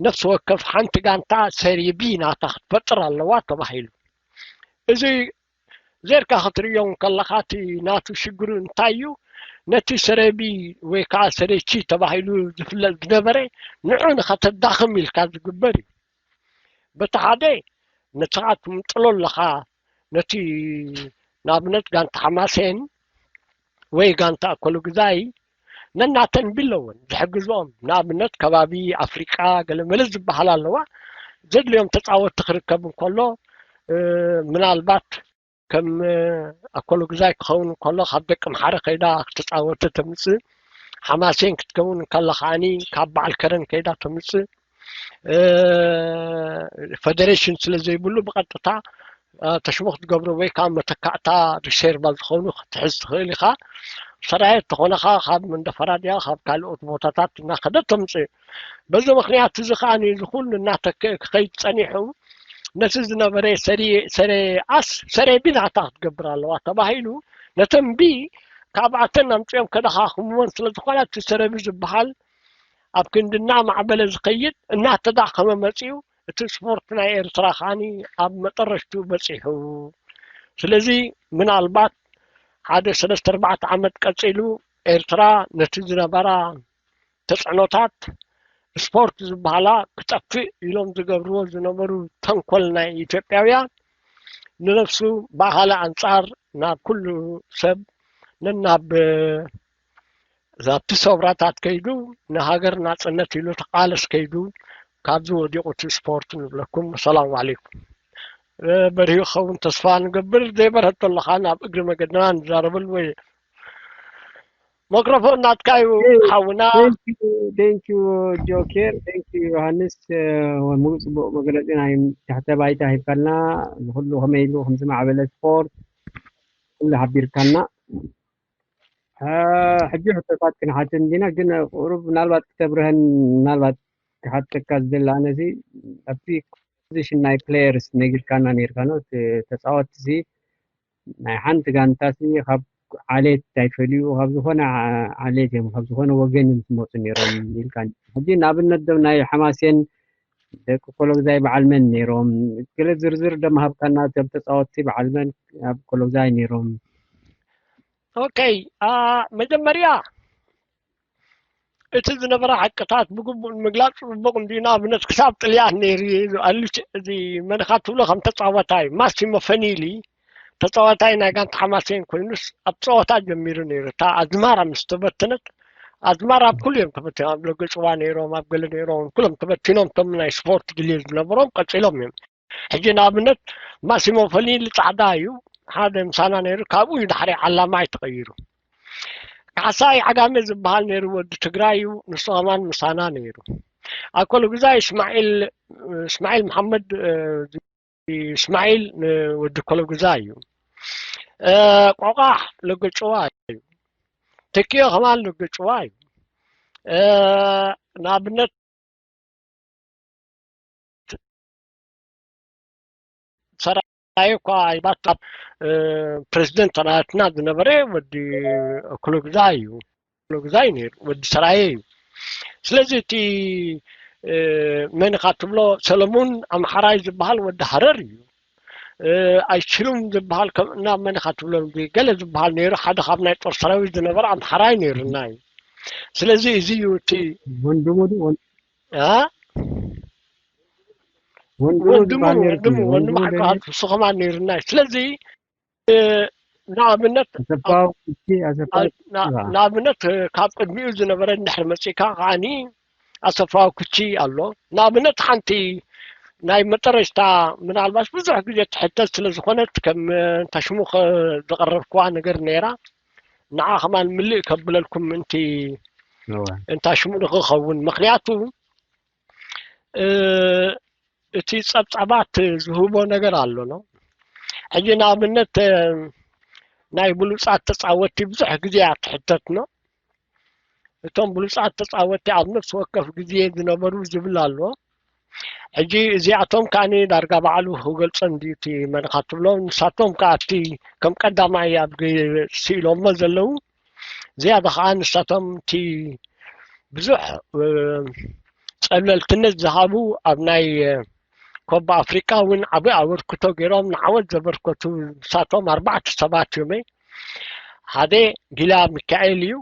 ነፍሲ ወከፍ ሓንቲ ጋንታ ሰሪቢ ናታ ክትፈጥር ኣለዋ ተባሂሉ እዚ ዜርካ ክትርእዮ ከለኻ እቲ ናቱ ሽግሩ እንታይ እዩ ነቲ ሰረቢ ወይ ከዓ ሰሬቺ ተባሂሉ ዝፍለጥ ዝነበረ ንዑ ንኸተዳኽም ኢልካ ዝግበር እዩ በቲ ሓደ ንስኻ ትምጥሎ ኣለኻ ነቲ ንኣብነት ጋንታ ሓማሴን ወይ ጋንታ ኣኮሎ ግዛይ ነናተን ቢለውን ዝሕግዝኦም ንኣብነት ከባቢ ኣፍሪቃ ገለመለ ዝበሃል ኣለዋ ዘድልዮም ተፃወትቲ ክርከብ እንከሎ ምናልባት ከም ኣኮሎ ግዛይ ክኸውን እንከሎ ካብ ደቂ ምሓረ ከይዳ ክትፃወት ተምፅእ ሓማሴን ክትከውን እንከላ ከዓኒ ካብ በዓል ከረን ከይዳ ተምፅእ ፈደሬሽን ስለ ዘይብሉ ብቐጥታ ተሽሞ ክትገብሮ ወይ ከዓ መተካእታ ሪሴርቫ ዝኾኑ ክትሕዝ ትኽእል ኢኻ ሰራየ ተኾነኻ ካብ መንደፈራ ድያ ካብ ካልኦት ቦታታት እናኸደ ተምፅእ በዚ ምክንያት እዚ ከዓ እዚ ኩሉ እናተክእ ክኸይድ ፀኒሑ ነቲ ዝነበረ ሰሬ ኣስ ሰሬ ቢናታ ክትገብር ኣለዋ ተባሂሉ ነተን ቢ ካብኣተን ኣምፅኦም ከደኻኽምወን ስለ ዝኾነ እቲ ሰረቢ ዝበሃል ኣብ ክንዲ እናማዕበለ ዝኸይድ እናተዳኸመ መፂኡ እቲ ስፖርት ናይ ኤርትራ ከዓኒ ኣብ መጠረሽቱ በፂሑ ስለዚ ምናልባት ሓደ ሰለስተ ኣርባዕተ ዓመት ቀፂሉ ኤርትራ ነቲ ዝነበራ ተፅዕኖታት ስፖርት ዝበሃላ ክጠፍእ ኢሎም ዝገብርዎ ዝነበሩ ተንኮል ናይ ኢትዮጵያውያን ንነፍሱ ብኣኻለ ኣንጻር ናብ ኩሉ ሰብ ነናብ ኣብቲ ሰውራታት ከይዱ ንሃገር ናጽነት ኢሉ ተቓለስ ከይዱ ካብዚ ወዲቑ እቲ ስፖርት ንብለኩም። ሰላም ዓለይኩም። በርሂ ክኸውን ተስፋ ንገብር። ዘይበርሀ ተለኻ ናብ እግሪ መገድና ንዛረበሉ ወይ መክሮፎን ናትካ እዩ ሓውና። ቴንኪዩ ጆኬር፣ ቴንኪዩ ዮሃንስ። ሙሉእ ፅቡቅ መግለፂ ናይ ትሕተ ባይታ ሂብካልና። ንኩሉ ከመይ ኢሉ ከምዝማዕበለ ስፖርት ኩሉ ሓቢርካና። ሕጂ ሕቶታት ክንሓትት እንዲና፣ ግን ቁሩብ ምናልባት ክተብርሀን ምናልባት ክሓተካ ዝደሊ ኣነሲ ኣብቲ ኮምፖዚሽን ናይ ፕሌየርስ ነጊርካና ነይርካ ነው። ተፃወትሲ ናይ ሓንቲ ጋንታሲ ካብ ዓሌት ኣይፈልዩ፣ ካብ ዝኾነ ዓሌት እዮም፣ ካብ ዝኾነ ወገን እዮም ዝመፁ ነይሮም ኢልካ። ሕጂ ንኣብነት ዶም ናይ ሓማሴን ደቂ ኮሎግዛይ በዓል መን ነይሮም? ገለ ዝርዝር ደም ሃብካና እቶም ተፃወትቲ በዓል መን ኣብ ኮሎግዛይ ነይሮም? ኦኬ፣ መጀመርያ እቲ ዝነበረ ሓቅታት ብግቡእ ንምግላፅ ፅቡቕ እንድዩ። ንኣብነት ክሳብ ጥልያን ነይሩ እዩ። ኣሉች እዚ መን ኢኻ ትብሎ ከም ተፃዋታይ ማሲሞ ፈኒሊ ተፃዋታይ ናይ ጋንታ ሓማሴን ኮይኑስ ኣብ ፀወታ ጀሚሩ ነይሩ። እታ ኣዝማራ ምስ ተበተነት ኣዝማራ ኣብ ኩሉ እዮም ተበቲኖም። ኣብ ለገፅዋ ነይሮም፣ ኣብ ገለ ነይሮም፣ ኩሎም ተበቲኖም። እቶም ናይ ስፖርት ድልየት ዝነበሮም ቀፂሎም እዮም። ሕጂ ንኣብነት ማሲሞ ፈሊሊ ጻዕዳ እዩ፣ ሓደ ምሳና ነይሩ። ካብኡ እዩ ዳሕሪ ዓላማይ ተቐይሩ። ካሕሳይ ዓጋመ ዝበሃል ነይሩ፣ ወዲ ትግራይ እዩ፣ ንሱ ኸማን ምሳና ነይሩ። ኣብ ኮለጉዛይ እስማዒል እስማዒል መሓመድ እስማዒል ወዲ ኮለጉዛይ እዩ። ቆቋሕ ለገጭዋ እዩ። ተኪዮ ኸማን ለገጭዋ እዩ። ንኣብነት ሰራየ እኳ ይባታ ፕሬዚደንት ናትና ዝነበረ ወዲ ኩሎግዛይ እዩ። ኩሎግዛይ ነይሩ ወዲ ሰራየ እዩ። ስለዚ እቲ መን ኢኻ ትብሎ ሰለሙን ኣምሓራይ ዝበሃል ወዲ ሃረር እዩ። ኣይችሉም ዝበሃል ናብ መን ኢኻ ትብሎ ገለ ዝበሃል ነይሩ። ሓደ ካብ ናይ ጦር ሰራዊት ዝነበረ ኣምሓራይ ነይሩና እዩ። ስለዚ እዚ እዩ እቲ ወንድሙ ወንድሙ ወንድሙ ሓቅኻ ንሱ ከማን ነይርና እዩ። ስለዚ ንኣብነት ንኣብነት ካብ ቅድሚኡ ዝነበረ እንድሕር መፂእካ ከዓኒ ኣሰፋ ኩቺ ኣሎ። ንኣብነት ሓንቲ ናይ መጠረሽታ ምናልባት ብዙሕ ግዜ ትሕተት ስለ ዝኾነት ከም እንታሽሙ ዘቐረብክዋ ነገር ነይራ። ንዓ ከማን ምልእ ከብለልኩም ምእንቲ እንታሽሙ ንክኸውን ምክንያቱ እቲ ጸብጻባት ዝህቦ ነገር ኣሎ ነው። ሕጂ ንኣብነት ናይ ብሉጻት ተጻወቲ ብዙሕ ግዜ እያ ትሕተት ነው። እቶም ብሉጻት ተጻወቲ ኣብ ነፍሲ ወከፍ ግዜ ዝነበሩ ዝብል ኣሎ። ሕጂ እዚኣቶም ከኣኒ ዳርጋ ባዕሉ ክገልጾ እንድዩ እቲ መንኻ ትብሎ። ንሳቶም ከኣ እቲ ከም ቀዳማይ ኣብ ስኢሎሞ ዘለዉ ዝያዳ ከኣ ንሳቶም እቲ ብዙሕ ጸብለልትነት ዝሃቡ ኣብ ናይ ኮባ ኣፍሪቃ እውን ዓብዪ ኣበርክቶ ገይሮም ንዓወት ዘበርከቱ ንሳቶም ኣርባዕተ ሰባት እዮም። ሓደ ጊላ ሚካኤል እዩ።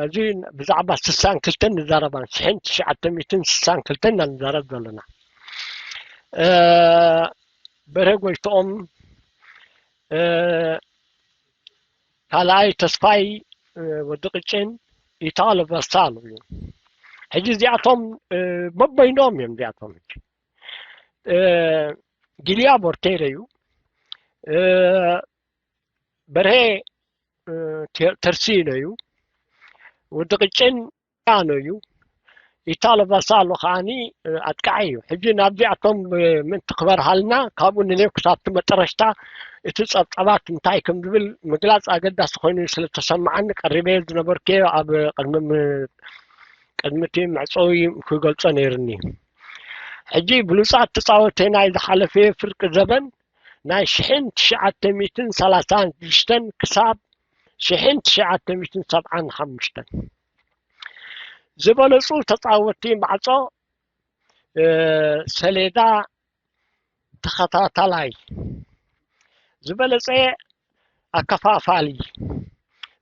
እዚ ብዛዕባ ስሳን ክልተን ንዛረባ ሽሕን ትሽዓተ ሚእትን ስሳን ክልተን ኢና ንዛረብ ዘለና። በርሀ ጎይትኦም፣ ካልኣይ ተስፋይ ወዲ ቅጭን፣ ኢታሎ ቨርሳሎ እዩ። ሕጂ እዚኣቶም በበይኖም እዮም እዚኣቶም። ሕጂ ጊልያ ቦርቴሮ እዩ። በርሄ ተርሲኖ እዩ። ወዲ ቅጭን ኖ እዩ። ኢታሎ ቫሳሎ ከዓኒ ኣጥቃዒ እዩ። ሕጂ ናብዚኣቶም ምእንቲ ክበርሃልና ካብኡ ንሌው ክሳብቲ መጠረሽታ እቲ ጸብጸባት እንታይ ከም ዝብል ምግላጽ ኣገዳሲ ኮይኑ ስለተሰማዓኒ ቀሪበ ዝነበርኩ ኣብ ቅድሚ ቅድሚ እቲ መዕጸዊ ክገልጾ ነይርኒ። ሕጂ ብሉጻት ተጻወቲ ናይ ዝሓለፈ ፍርቂ ዘበን ናይ ሽሕን ትሽዓተ ሚእትን ሰላሳን ሽዱሽተን ክሳብ ሽሕን ትሽዓተ ሚእትን ሰብዓን ሓሙሽተን ዝበለጹ ተጻወቲ ማዕጾ ሰሌዳ ተኸታታላይ፣ ዝበለጸ ኣከፋፋሊ፣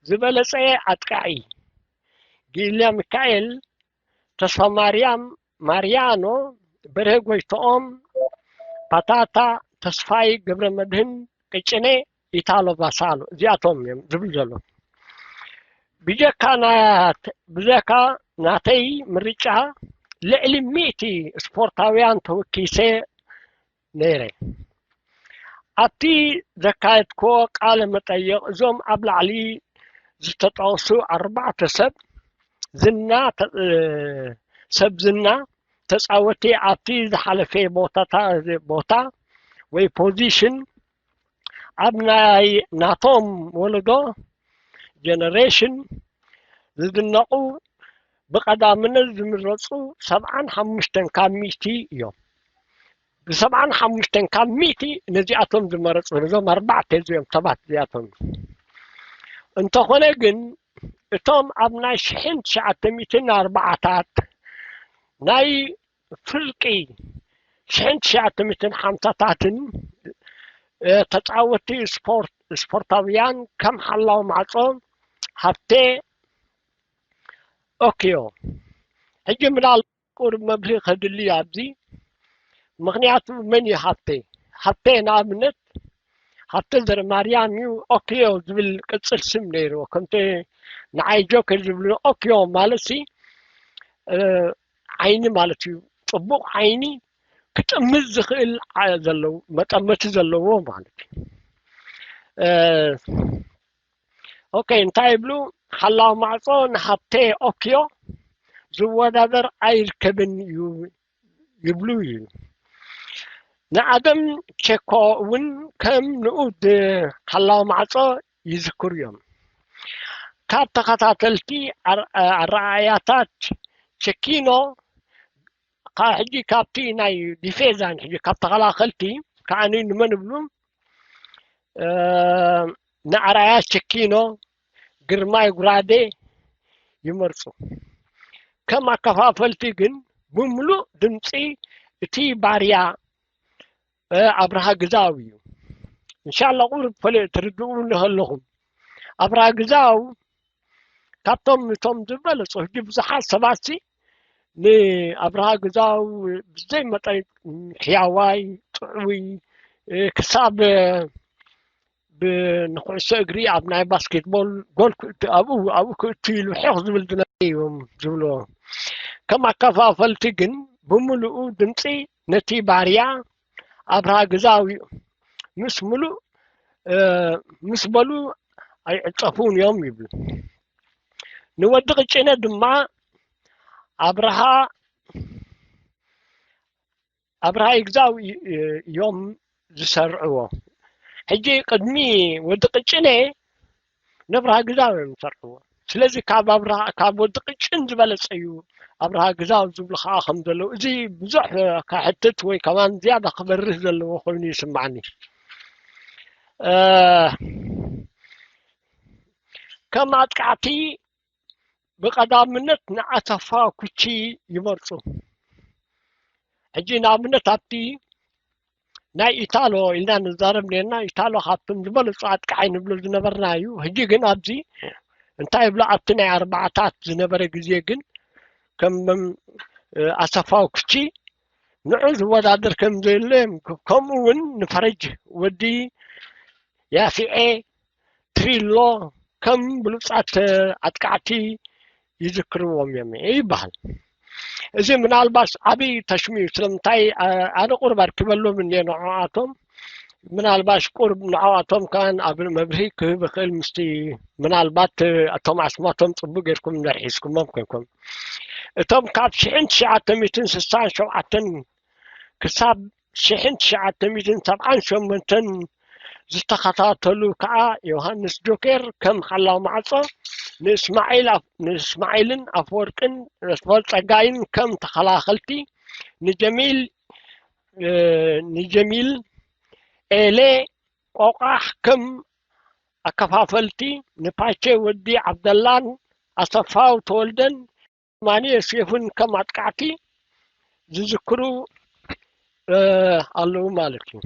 ዝበለጸ ኣጥቃዒ፣ ጊልያ ሚካኤል፣ ተስፋማርያም ማርያኖ፣ በርሀ ጎይትኦም፣ ፓታታ፣ ተስፋይ ገብረመድህን፣ ቅጭኔ፣ ኢታሎ ቫሳሎ፣ እዚኣቶም እዮም ዝብል ዘሎ። ብጀካ ናት-፣ ብጀካ ናተይ ምርጫ ልዕሊ ሚእቲ ስፖርታውያን ተወኪሰ ነይረ። ኣብቲ ዘካየድክዎ ቃለ መጠይቕ፣ እዞም ኣብ ላዕሊ ዝተጠቕሱ ኣርባዕተ ሰብ ዝና ተ-፣ ሰብ ዝና ተጻወቲ ኣብቲ ዝሓለፈ ቦታታ-፣ ቦታ ወይ ፖዚሽን ኣብ ናይ ናቶም ወለዶ፣ ጀነሬሽን፣ ዝድነቑ፣ ብቐዳምነት ዝምረጹ ሰብዓን ሓሙሽተን ካብ ሚእቲ እዮም። ብሰብዓን ሓሙሽተን ካብ ሚእቲ ነዚኣቶም ዝመረጹ፣ ነዞም ኣርባዕተ እዚኦም ሰባት እዚኣቶም። እንተኾነ ግን፣ እቶም ኣብ ናይ ሽሕን ትሽዓተ ሚእትን ኣርባዓታት ናይ ፍርቂ ሽሕን ትሽዓተ ሚእትን ሓምሳታትን፣ እ፣ ተጻወቲ ስፖርት፣ ስፖርታውያን ከም ሓላው ማዕጾ ሃብቴ ኦኪዮ። ሕጂ ምናል ቁሩብ መብርሂ ከድሊ ኣብዚ። ምኽንያቱ መን እዩ ሃብቴ? ሃብቴ ንኣብነት ሃብቴ ዘርማርያም እዩ፣ ኦኪዮ ዝብል ቅጽል ስም ነይርዎ። ከምቲ ንዓይ ጆከር ዝብሉ ኦኪዮ ማለት ሲ፣ እ፣ ዓይኒ ማለት እዩ። ጽቡቕ ዓይኒ ክጥምዝ ዝኽእል ዓ-፣ ዘለዎ፣ መጠመቲ ዘለዎ ማለት እዩ። እ፣ ኦኬ፣ እንታይ ይብሉ? ሓላው ማዕጾ ንሃብቴ ኦኪዮ ዝወዳደር ኣይርከብን እዩ ይብሉ እዩ። ንኣደም ቼኮ እውን ከም ንኡድ ሓላው ማዕጾ ይዝክሩ እዮም። ካብ ተኸታተልቲ ኣር-፣ ኣረኣእያታት ቸኪኖ፣ ካ-፣ ሕጂ ካብቲ ናይ ዲፌዛን፣ ሕጂ ካብ ተኸላኸልቲ ከኣ ንመን ይብሉ? እ፣ ንኣርኣያ ቸኪኖ፣ ግርማይ ጉራዴ ይመርጹ። ከም ኣከፋፈልቲ ግን ብምሉእ ድምጺ እቲ ባርያ፣ እ፣ ኣብርሃ ግዛው እዩ። እንሻላ ቁሩብ ፈለ-፣ ትርድኡ ኣለኹም። ኣብርሃ ግዛው ካብቶም እቶም ዝበለጹ፣ ሕጂ ብዙሓት ሰባትሲ ንኣብርሃ ግዛው ብዘይ መጠን ሕያዋይ፣ ጥዑይ፣ እ፣ ክሳብ ብ-፣ ንኩዕሶ እግሪ ኣብ ናይ ባስኬትቦል ጎል ክእቱ፣ ኣብኡ፣ ኣብኡ ክእቱ ኢሉ ሕቕ ዝብል ዝነበረ እዮም ዝብልዎ። ከም ኣከፋፈልቲ ግን ብምሉኡ ድምጺ ነቲ ባርያ ኣብርሃ ግዛው እዩ። ምስ ምሉእ፣ እ፣ ምስ በሉ ኣይዕጸፉን እዮም ይብሉ። ንወዲ ቅጭነ ድማ ኣብርሃ፣ ኣብርሃ ይግዛው እ-፣ እዮም ዝሰርዕዎ። ሕጂ ቅድሚ ወዲ ቅጭነ ነብርሃ ግዛው እዮም ዝሰርዕዎ። ስለዚ ካብ ኣብርሃ፣ ካብ ወዲ ቅጭን ዝበለጸ እዩ ኣብርሃ ግዛው ዝብሉ ከዓ ከም ዘለዉ፣ እዚ ብዙሕ ከሕትት ወይ ከማን ዝያዳ ክበርህ ዘለዎ ኮይኑ ይስማዓኒ። እ፣ ከም ኣጥቃዕቲ ብቐዳምነት ንኣሰፋ ኩቺ ይመርጹ። ሕጂ ንኣብነት ኣብቲ ናይ ኢታሎ ኢልና ንዛረብ ኔርና፣ ኢታሎ ካብቶም ዝበለጹ ኣጥቃዓይ ንብሎ ዝነበርና እዩ። ሕጂ ግን ኣብዚ እንታይ ይብሎ፣ ኣብቲ ናይ ኣርባዓታት ዝነበረ ግዜ ግን ከም፣ እ፣ ኣሰፋ ኩቺ ንዑ ዝወዳደር ከም ዘየለ፣ ከምኡ እውን ንፈረጅ ወዲ ያፊኤ ትሪሎ ከም ብሉጻት ኣጥቃዕቲ ይዝክርዎም እዮም ይበሃል። እዚ ምናልባሽ ዓብዪ ተሽሚዩ፣ ስለምንታይ፣ አ-፣ ኣነ ቁሩብ ኣርኪበሎም እንድየ ንዕኣቶም። ምናልባሽ ቁሩብ ንዕኣቶም ከኣን ኣብ መብርሂ ክህብ ይኽእል፣ ምስቲ ምናልባት እቶም ኣስማቶም ጽቡቅ ጌርኩም እንድሕር ሒዝኩሞም ኮይንኩም። እቶም ካብ ሽሕን ትሽዓተ ሚእትን ስሳን ሸውዓተን ክሳብ ሽሕን ትሽዓተ ሚእትን ሰብዓን ሸሞንተን ዝተኸታተሉ ከኣ ዮሃንስ ጆኬር ከም ሓላው ማዕጾ፣ ንእስማዒል ኣፍ-፣ ንእስማዒልን ኣፍወርቅን ኣስፋው ጸጋይን ከም ተኸላኸልቲ፣ ንጀሚል፣ እ፣ ንጀሚል ኤሌ ቆቋሕ ከም ኣከፋፈልቲ፣ ንፓቼ ወዲ ዓብደላን ኣሰፋው ተወልደን ማኒ ዮሴፍን ከም ኣጥቃዕቲ ዝዝክሩ፣ እ፣ ኣለዉ ማለት እዩ።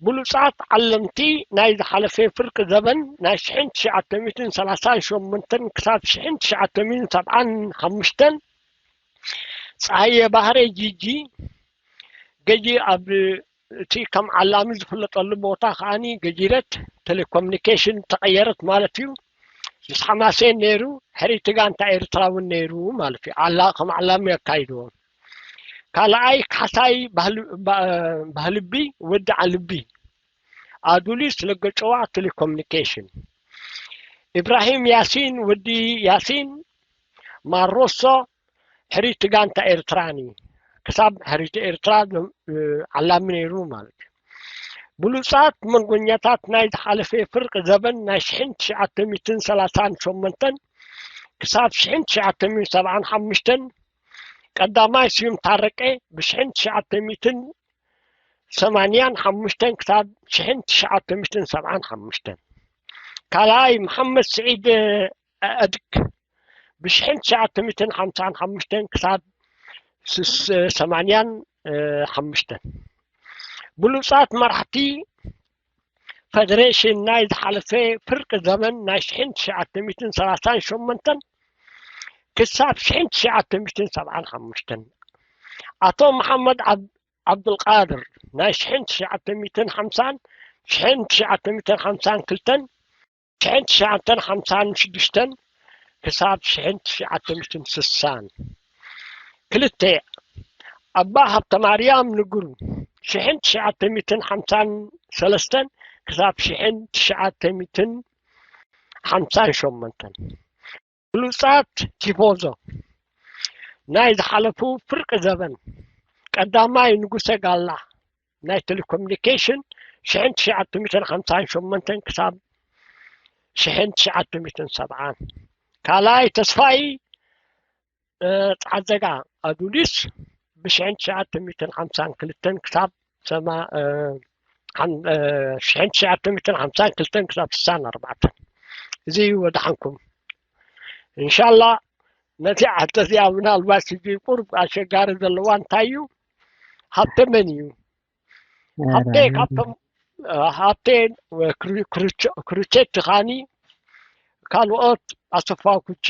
ብሉጻት ዓለምቲ ናይ ዝሓለፈ ፍርቂ ዘበን ናይ ሽሕን ትሽዓተ ሚእትን ሰላሳን ሸሞንተን ክሳብ ሽሕን ትሽዓተ ሚእትን ሰብዓን ሓሙሽተን፣ ጸሃየ ባህረ ጂጂ፣ ገጂ ኣብ እቲ ከም ዓላሚ ዝፍለጠሉ ቦታ ከዓኒ ገጂረት ቴሌኮሙኒኬሽን ተቐየረት ማለት እዩ። ምስ ሓማሴን ነይሩ፣ ሕሪቲ ጋንታ ኤርትራ እውን ነይሩ ማለት እዩ። ዓላ ከም ዓላሚ ኣካይድዎ። ካልኣይ ካሕሳይ ባህል- ባ- ባህልቢ ወዲ ዓልቢ፣ ኣዱሊስ ለገጨዋ ቴሌኮሙኒኬሽን፣ ኢብራሂም ያሲን ወዲ ያሲን ማሮሶ ሕሪቲ ጋንታ ኤርትራኒ፣ ክሳብ ሕሪቲ ኤርትራ ዓላሚ ነይሩ ማለት እዩ። ብሉጻት መንጎኛታት ናይ ዝሓለፈ ፍርቂ ዘበን ናይ ሽሕን ትሽዓተ ሚእትን ሰላሳን ሸሞንተን ክሳብ ሽሕን ትሽዓተ ሚእትን ሰብዓን ሓሙሽተን፣ ቀዳማይ ስዩም ታረቀ ብሽሕን ትሽዓተ ሚእትን ሰማንያን ሓሙሽተን ክሳብ ሽሕን ትሽዓተ ሚእትን ሰብዓን ሓሙሽተን፣ ካልኣይ መሓመድ ስዒድ ኣእድግ ብሽሕን ትሽዓተ ሚእትን ሓምሳን ሓሙሽተን ክሳብ ስስ- ሰማንያን ሓሙሽተን። ብሉጻት መራሕቲ ፈደሬሽን ናይ ዝሓለፈ ፍርቂ ዘመን ናይ ሽሕን ትሽዓተ ሚእትን ሰላሳን ሸሞንተን ክሳብ ሽሕን ትሽዓተ ሚእትን ሰብዓን ሓሙሽተን፣ ኣቶ መሓመድ ዓብ- ዓብዱልቃድር ናይ ሽሕን ትሽዓተ ሚእትን ሓምሳን ሽሕን ትሽዓተ ሚእትን ሓምሳን ክልተን፣ ሽሕን ትሽዓተ ሚእትን ሓምሳን ሽዱሽተን ክሳብ ሽሕን ትሽዓተ ሚእትን ስሳን። ክልተ፣ ኣባ ሃብተማርያም ንግሩ ሽሕን ትሽዓተ ሚእትን ሓምሳን ሰለስተን ክሳብ ሽሕን ትሽዓተ ሚእትን ሓምሳን ሸሞንተን። ብሉጻት ቲፎዞ ናይ ዝሓለፉ ፍርቂ ዘበን፣ ቀዳማይ ንጉሰ ጋላ ናይ ቴሌኮሙኒኬሽን ሽሕን ትሽዓተ ሚእትን ሓምሳን ሸሞንተን ክሳብ ሽሕን ትሽዓተ ሚእትን ሰብዓን፣ ካልኣይ ተስፋይ ጸዓዘጋ ኣዱሊስ ብሽሕን ትሽዓተ ሚእትን ሓምሳን ክልተን ክሳብ ሰማ- ሽሕን ትሽዓተ ሚእትን ሓምሳን ክልተን ክሳብ ስሳን ኣርባዕተን። እዚ እዩ ወድሓንኩም። እንሻላ ነቲ ዓተ እዚኣ ምናልባት ሕጂ ቁርብ ኣሸጋሪ ዘለዋ እንታይ እዩ? ሃብተ መን እዩ? ሃብተ ካብቶም ሃብተ ክሩቸት ድኻኒ ካልኦት ኣሰፋ ኩቺ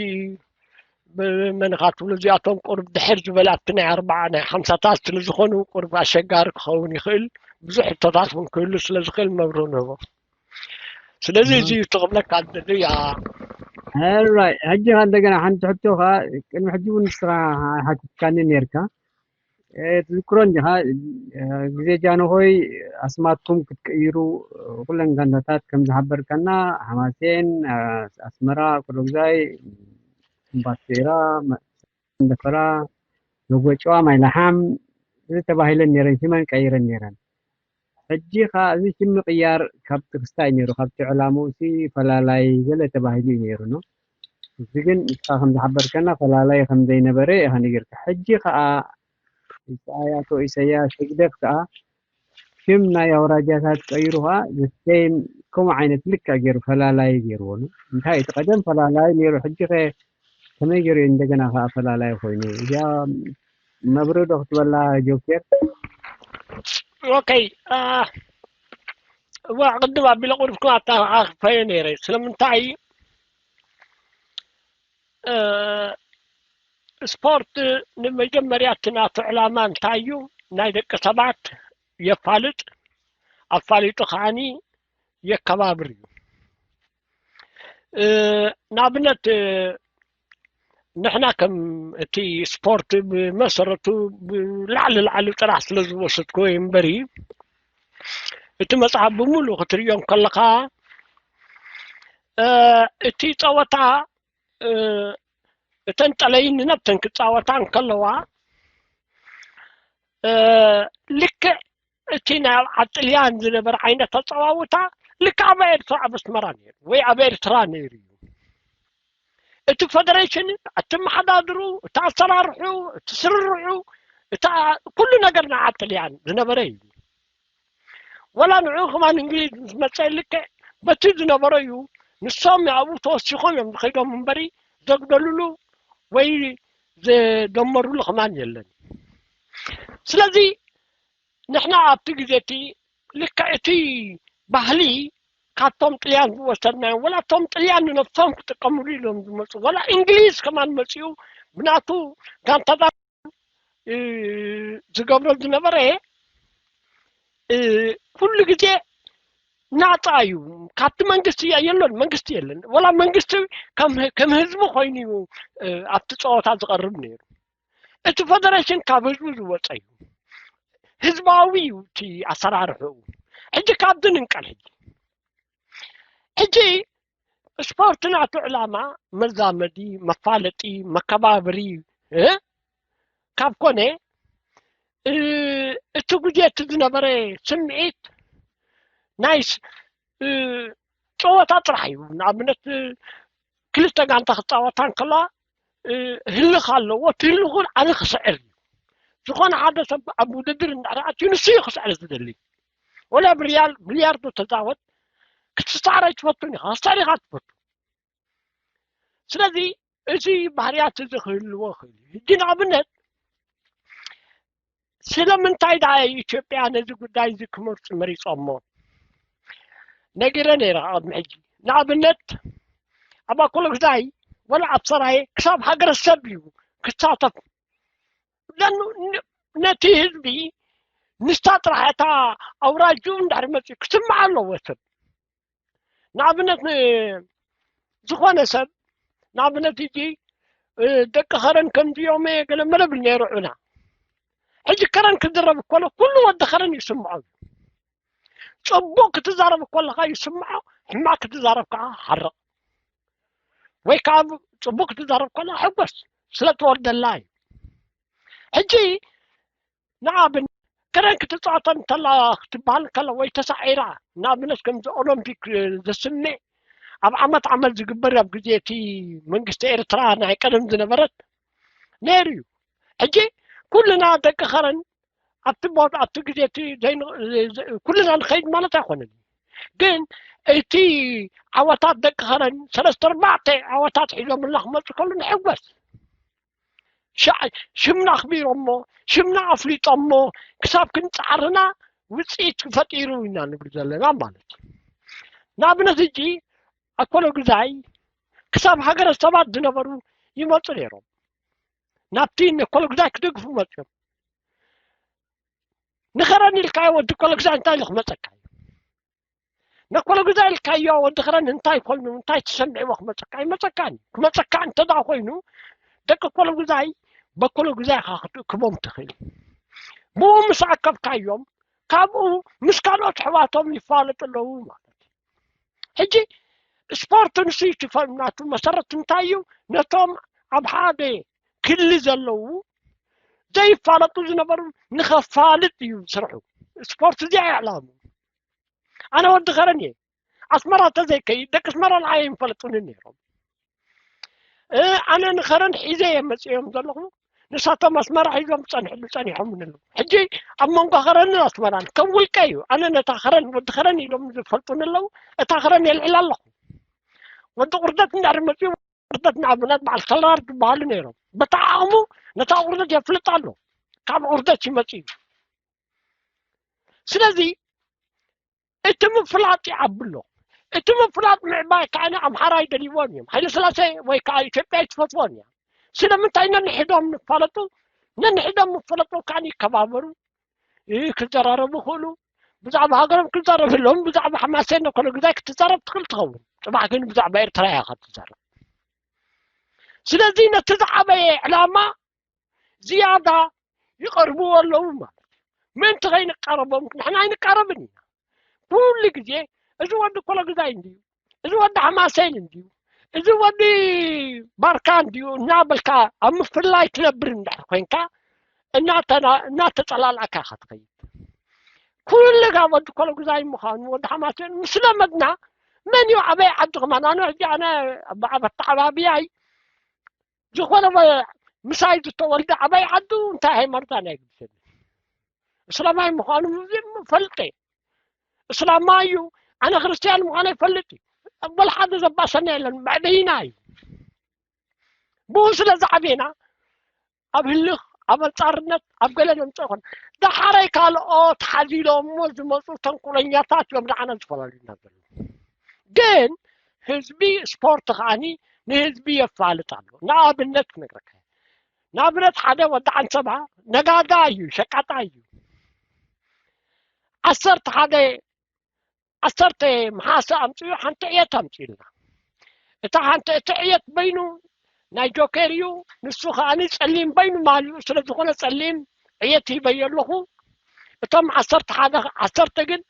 መን ኢኻ ትብሉ? እዚኣቶም ቁርብ ድሕር ዝበለ ኣብቲ ናይ ኣርባዓ ናይ ሓምሳታት ስለ ዝኾኑ ቁርብ ኣሸጋሪ ክኸውን ይኽእል። ብዙሕ ሕቶታት እውን ክህሉ ስለ ዝኽእል መብርህ ንህቦ። ስለዚ እዚ እዩ ትቕብለካ እያ። ሕጂ ኸ እንደገና ሓንቲ ሕቶ ኸ ቅድሚ ሕጂ እውን ንስኻ ሓቲትካኒ ነርካ። ትዝክሮ እንዲኻ ግዜ ጃንሆይ ኣስማትኩም ክትቅይሩ ኩለን ጋንታታት ከም ዝሓበርካና፣ ሓማሴን፣ ኣስመራ፣ ኮሎግዛይ፣ እምባሴራ፣ እንደፈራ፣ መጎጨዋ፣ ማይላሓም ተባሂለን ነይረን፣ ሽመን ቀይረን ነይረን። ሕጂ ኸዓ እዚ ሽም ምቕያር ካብ ትክስታይ ነይሩ፣ ካብቲ ዕላምኡ ሲ ፈላላይ ገለ ተባሂሉ እዩ ነይሩ ነው። እዚ ግን ንስኻ ከም ዝሓበርከና ፈላላይ ከም ዘይነበረ ኢኻ ነጊርካ። ሕጂ ኸዓ ኣቶ ኢሳያስ ህግደፍ ከኣ ሽም ናይ ኣውራጃታት ቀይሩ ከኣ ዘስተይን ከምኡ ዓይነት ልክዕ ገይሩ ፈላላይ ገይርዎ ኣሎ። እንታይ እቲ ቀደም ፈላላይ ነይሩ ሕጂ ከ ከመይ ገይሩ እዩ እንደገና ከኣ ፈላላይ ኮይኑ? እዚኣ መብርህ ዶ ክትበላ ጆኬር? ኦኬ እዋ ቅድም ኣቢለ ቁርብኩም ኣተሓኽፈዮ ነይረ። ስለምንታይ ስፖርት ንመጀመርያ እቲ ናቱ ዕላማ እንታይ እዩ? ናይ ደቂ ሰባት የፋልጥ፣ ኣፋሊጡ ከዓኒ የከባብር እዩ። ንኣብነት ንሕና ከም እቲ ስፖርት ብመሰረቱ ብላዕሊ ላዕሊ ጥራሕ ስለ ዝወሰድኩ እምበሪ እቲ መፅሓፍ ብምሉእ ክትርእዮ ከለካ እቲ ፀወታ እተን ጠለይኒ ነብተን ክፃወታ እንከለዋ ልክዕ እቲ ናይ ኣብ ዓጥልያን ዝነበረ ዓይነት ኣፀዋውታ ልክዕ ኣብ ኤርትራ ኣብ ኣስመራ ነይሩ ወይ ኣብ ኤርትራ ነይሩ እዩ። እቲ ፈደሬሽን፣ እቲ መሓዳድሩ፣ እቲ ኣሰራርሑ፣ እቲ ስርርዑ፣ እታ ኩሉ ነገር ናይ ዓጥልያን ዝነበረ እዩ። ወላ ንዑ ከማን እንግሊዝ ምስ መፀ ልክዕ በቲ ዝነበሮ እዩ። ንሶም ኣብኡ ተወሲኾም እዮም ዝኸይዶም እምበሪ ዘጉደልሉ ወይ ዝደመርሉ ከማን የለን። ስለዚ ንሕና ኣብቲ ግዜ እቲ ልክዕ እቲ ባህሊ ካብቶም ጥልያን ዝወሰድናዮ ወላ እቶም ጥልያን ንነብሶም ክጥቀምሉ ኢሎም ዝመፁ ወላ እንግሊዝ ከማን መፅኡ ብናቱ ጋንታታት ዝገብሮ ዝነበረ ኩሉ ግዜ ናፃ እዩ። ካብቲ መንግስቲ የሎን፣ መንግስቲ የለን። ወላ መንግስቲ ከም ህዝቢ ኮይኑ እዩ ኣብቲ ፀወታ ዝቐርብ ነይሩ። እቲ ፈደረሽን ካብ ህዝቡ ዝወፀ እዩ። ህዝባዊ እዩ እቲ ኣሰራርሕኡ። ሕጂ ካብዚ ንንቀል። ሕጂ ሕጂ ስፖርት ናቱ ዕላማ መዛመዲ፣ መፋለጢ፣ መከባብሪ ካብ ኮነ እቲ ግዜ እቲ ዝነበረ ስምዒት ናይ ጸወታ ጥራሕ እዩ። ንኣብነት ክልተ ጋንታ ክጻወታ እንከለዋ ህልኽ ኣለዎ። እቲ ህልኹ ኣነ ክስዕር እዩ። ዝኾነ ሓደ ሰብ ኣብ ውድድር እንድሕር ኣትዩ ንሱ እዩ ክስዕር ዝደሊ። ወላ ብሪያል ብልያርዶ ተዛወት ክትስዕር ኣይትፈቱን ኢኻ፣ ክትስዕር ኢኻ ትፈቱ። ስለዚ እዚ ባህርያት እዚ ክህልዎ ይኽእል እዩ። ሕጂ ንኣብነት ስለምንታይ ደኣ ኢትዮጵያ ነዚ ጉዳይ እዚ ክመርጹ መሪጾሞ? ነጊረ ነይረ ቅድሚ ሕጂ። ንኣብነት ኣብ ኣኮሎግዛይ ወላ ኣብ ሰራየ ክሳብ ሃገረሰብ እዩ ክሳተፍ። ለኑ ነቲ ህዝቢ ንሳ ጥራሕ እታ ኣውራጅኡ እንድሕር መፅኡ ክስምዓ ኣለዎ ሰብ። ንኣብነት ዝኾነ ሰብ ንኣብነት ሕጂ ደቂ ኸረን ከምዚኦም ገለ መለብል ነይሩ ዑና። ሕጂ ከረን ክዝረብ እኮሎ ኩሉ ወዲ ኸረን ይስምዖ እዩ። ፅቡቅ ክትዛረብ ከለካ ይስምዖ፣ ሕማቅ ክትዛረብ ከዓ ሓርቕ። ወይ ከዓ ፅቡቅ ክትዛረብ ከለካ ሕጎስ ስለ ትወደላ እዩ። ሕጂ ንኣብነት ከረን ክትፃወት እንተላ ክትበሃል ከላ ወይ ተሳዒራ ንኣብነት ከምዚ ኦሎምፒክ ዘስምዕ ኣብ ዓመት ዓመት ዝግበር ኣብ ግዜ እቲ መንግስቲ ኤርትራ ናይ ቀደም ዝነበረት ነይሩ እዩ። ሕጂ ኩልና ደቂ ከረን ኣብቲ ቦታ ኣብቲ ግዜ እቲ ኩልና ንኸይድ ማለት ኣይኮነን፣ ግን እቲ ዓወታት ደቂ ከረን ሰለስተ ኣርባዕተ ዓወታት ሒዞምልና ክመፁ ከሉ ንሕጎስ። ሽምና ኣኽቢሮሞ፣ ሽምና ኣፍሊጦሞ ክሳብ ክንፀዓርና ውፅኢት ፈጢሩ ኢና ንብል ዘለና ማለት እዩ። ንኣብነት ሕጂ ኣኮሎግዛይ ክሳብ ሃገረ ሰባት ዝነበሩ ይመፁ ነይሮም። ናብቲ ነኮሎግዛይ ክደግፉ መፅኦም። ንኸረን ኢልካዮ ወዲ ኮሎግዛይ እንታይ ኢሉ ክመፀካ እዩ? ነኮሎግዛይ ኢልካዮ ወዲ ኸረን እንታይ ኮይኑ እንታይ ተሰሚዕዎ ክመፀካ ይመፀካን ክመፀካ እንተ ደኣ ኮይኑ ደቂ ኮሎግዛይ በኮሎግዛይ ኢኻ ክትእክቦም ትኽእል። ብኡ ምስ ኣከብካዮም ካብኡ ምስ ካልኦት ኣሕዋቶም ይፋለጡ ኣለዉ ማለት እዩ። ሕጂ ስፖርት ንሱ እዩ እቲ ፈ- ናቱ መሰረት እንታይ እዩ? ነቶም ኣብ ሓደ ክሊ ዘለዉ ዘይፋለጡ ዝነበሩ ንኸፋልጥ እዩ ስርሑ። ስፖርት እዚኣ እዩ ዕላሙ። ኣነ ወዲ ኸረን እየ። ኣስመራ ተዘይከይድ ደቂ ኣስመራ ንዓይ ኣይምፈለጡንን ነይሮም። ኣነ ንኸረን ሒዘ እየ መፅኦም ዘለኹ። ንሳቶም ኣስመራ ሒዞም ዝፀንሕሉ ፀኒሖምን ኣለዉ። ሕጂ ኣብ መንጎ ከረንን ኣስመራን ከም ውልቀ እዩ። ኣነ ነታ ከረን ወዲ ከረን ኢሎም ዝፈልጡን ኣለዉ። እታ ከረን የልዕላ ኣለኹ። ወዲ ቁርደት እንድሕር መፅኡ ቁርደት ንኣብነት በዓል ከላር ዝበሃሉ ነይሮም። በታ ዓቕሙ ነታ ቁርደት የፍልጥ ኣሎ። ካብ ቁርደት ይመፅእ እዩ። ስለዚ እቲ ምፍላጥ ይዓቢ ኣሎ። እቲ ምፍላጥ ምዕባይ ከዓ ኣምሓራ ኣይደልይዎን እዮም። ሃይለ ስላሴ ወይ ከዓ ኢትዮጵያ ኣይትፈትዎን እያ። ስለምንታይ ነንሕዶም ንፋለጡ? ነንሕዶም ምፈለጡ ከዓ ይከባበሩ፣ ክዘራረቡ ይኽእሉ። ብዛዕባ ሃገሮም ክዛረብ ኣለዎም። ብዛዕባ ሓማሴን ኮነ ግዛይ ክትዛረብ ትኽእል ትኸውን። ፅባሕ ግን ብዛዕባ ኤርትራ እያ ትዛረብ። ስለዚ ነቲ ዝዓበየ ዕላማ ዝያዳ ይቐርብዎ ኣለዉ ማለት እዩ። ምእንቲ ከይንቃረቦም ንሕና ኣይንቃረብን ኢና። ኩሉ ግዜ እዚ ወዲ ኮሎግዛይ እንድዩ፣ እዚ ወዲ ሓማሴን እንድዩ፣ እዚ ወዲ ባርካ እንድዩ እናበልካ ኣብ ምፍላይ ትነብር እንድሕር ኮይንካ እናተጸላልኣካ ኢኻ ትኸይድ። ኩሉ ጋ ወዲ ኮሎግዛይ ምዃኑ ወዲ ሓማሴን ምስ ለመድና መን እዩ ኣበይ ዓዲ ከማን ኣነ ሕጂ ኣነ ኣብ ኣተዓባብያይ ዝኾነ ምሳይ ዝተወልደ ኣበይ ዓዱ እንታይ ሃይማኖት ኣነ ኣይግድሰኒ። እስላማይ ምዃኑ ፈልጠ። እስላማ እዩ። ኣነ ክርስትያን ምዃነ ይፈልጥ እዩ። ወላ ሓደ ዘባሰና የለን። መዕበይና እዩ። ብኡ ስለ ዝዓቤና ኣብ ህልኽ ኣብ ኣንጻርነት ኣብ ገለ ነምፅኦ ይኾን። ዳሓረይ ካልኦት ሓዚሎሞ ዝመፁ ተንኮለኛታት እዮም ንዓና ዝፈላልዩና ዘለዉ። ግን ህዝቢ ስፖርት ከዓኒ ንህዝቢ የፋልጥ ኣሎ። ንኣብነት ክነግረካ ንኣብነት ሓደ ወዲ ዓንሰባ ነጋዳ እዩ፣ ሸቃጣ እዩ። ዓሰርተ ሓደ ዓሰርተ መሓሰ ኣምፅኡ ሓንቲ ዕየት ኣምፅኡልና። እታ ሓንቲ እቲ ዕየት በይኑ ናይ ጆኬር እዩ፣ ንሱ ከዓኒ ጸሊም በይኑ ማልዩ ስለ ዝኾነ ጸሊም ዕየት ሂበዮ ኣለኹ። እቶም ዓሰርተ ሓደ ዓሰርተ ግን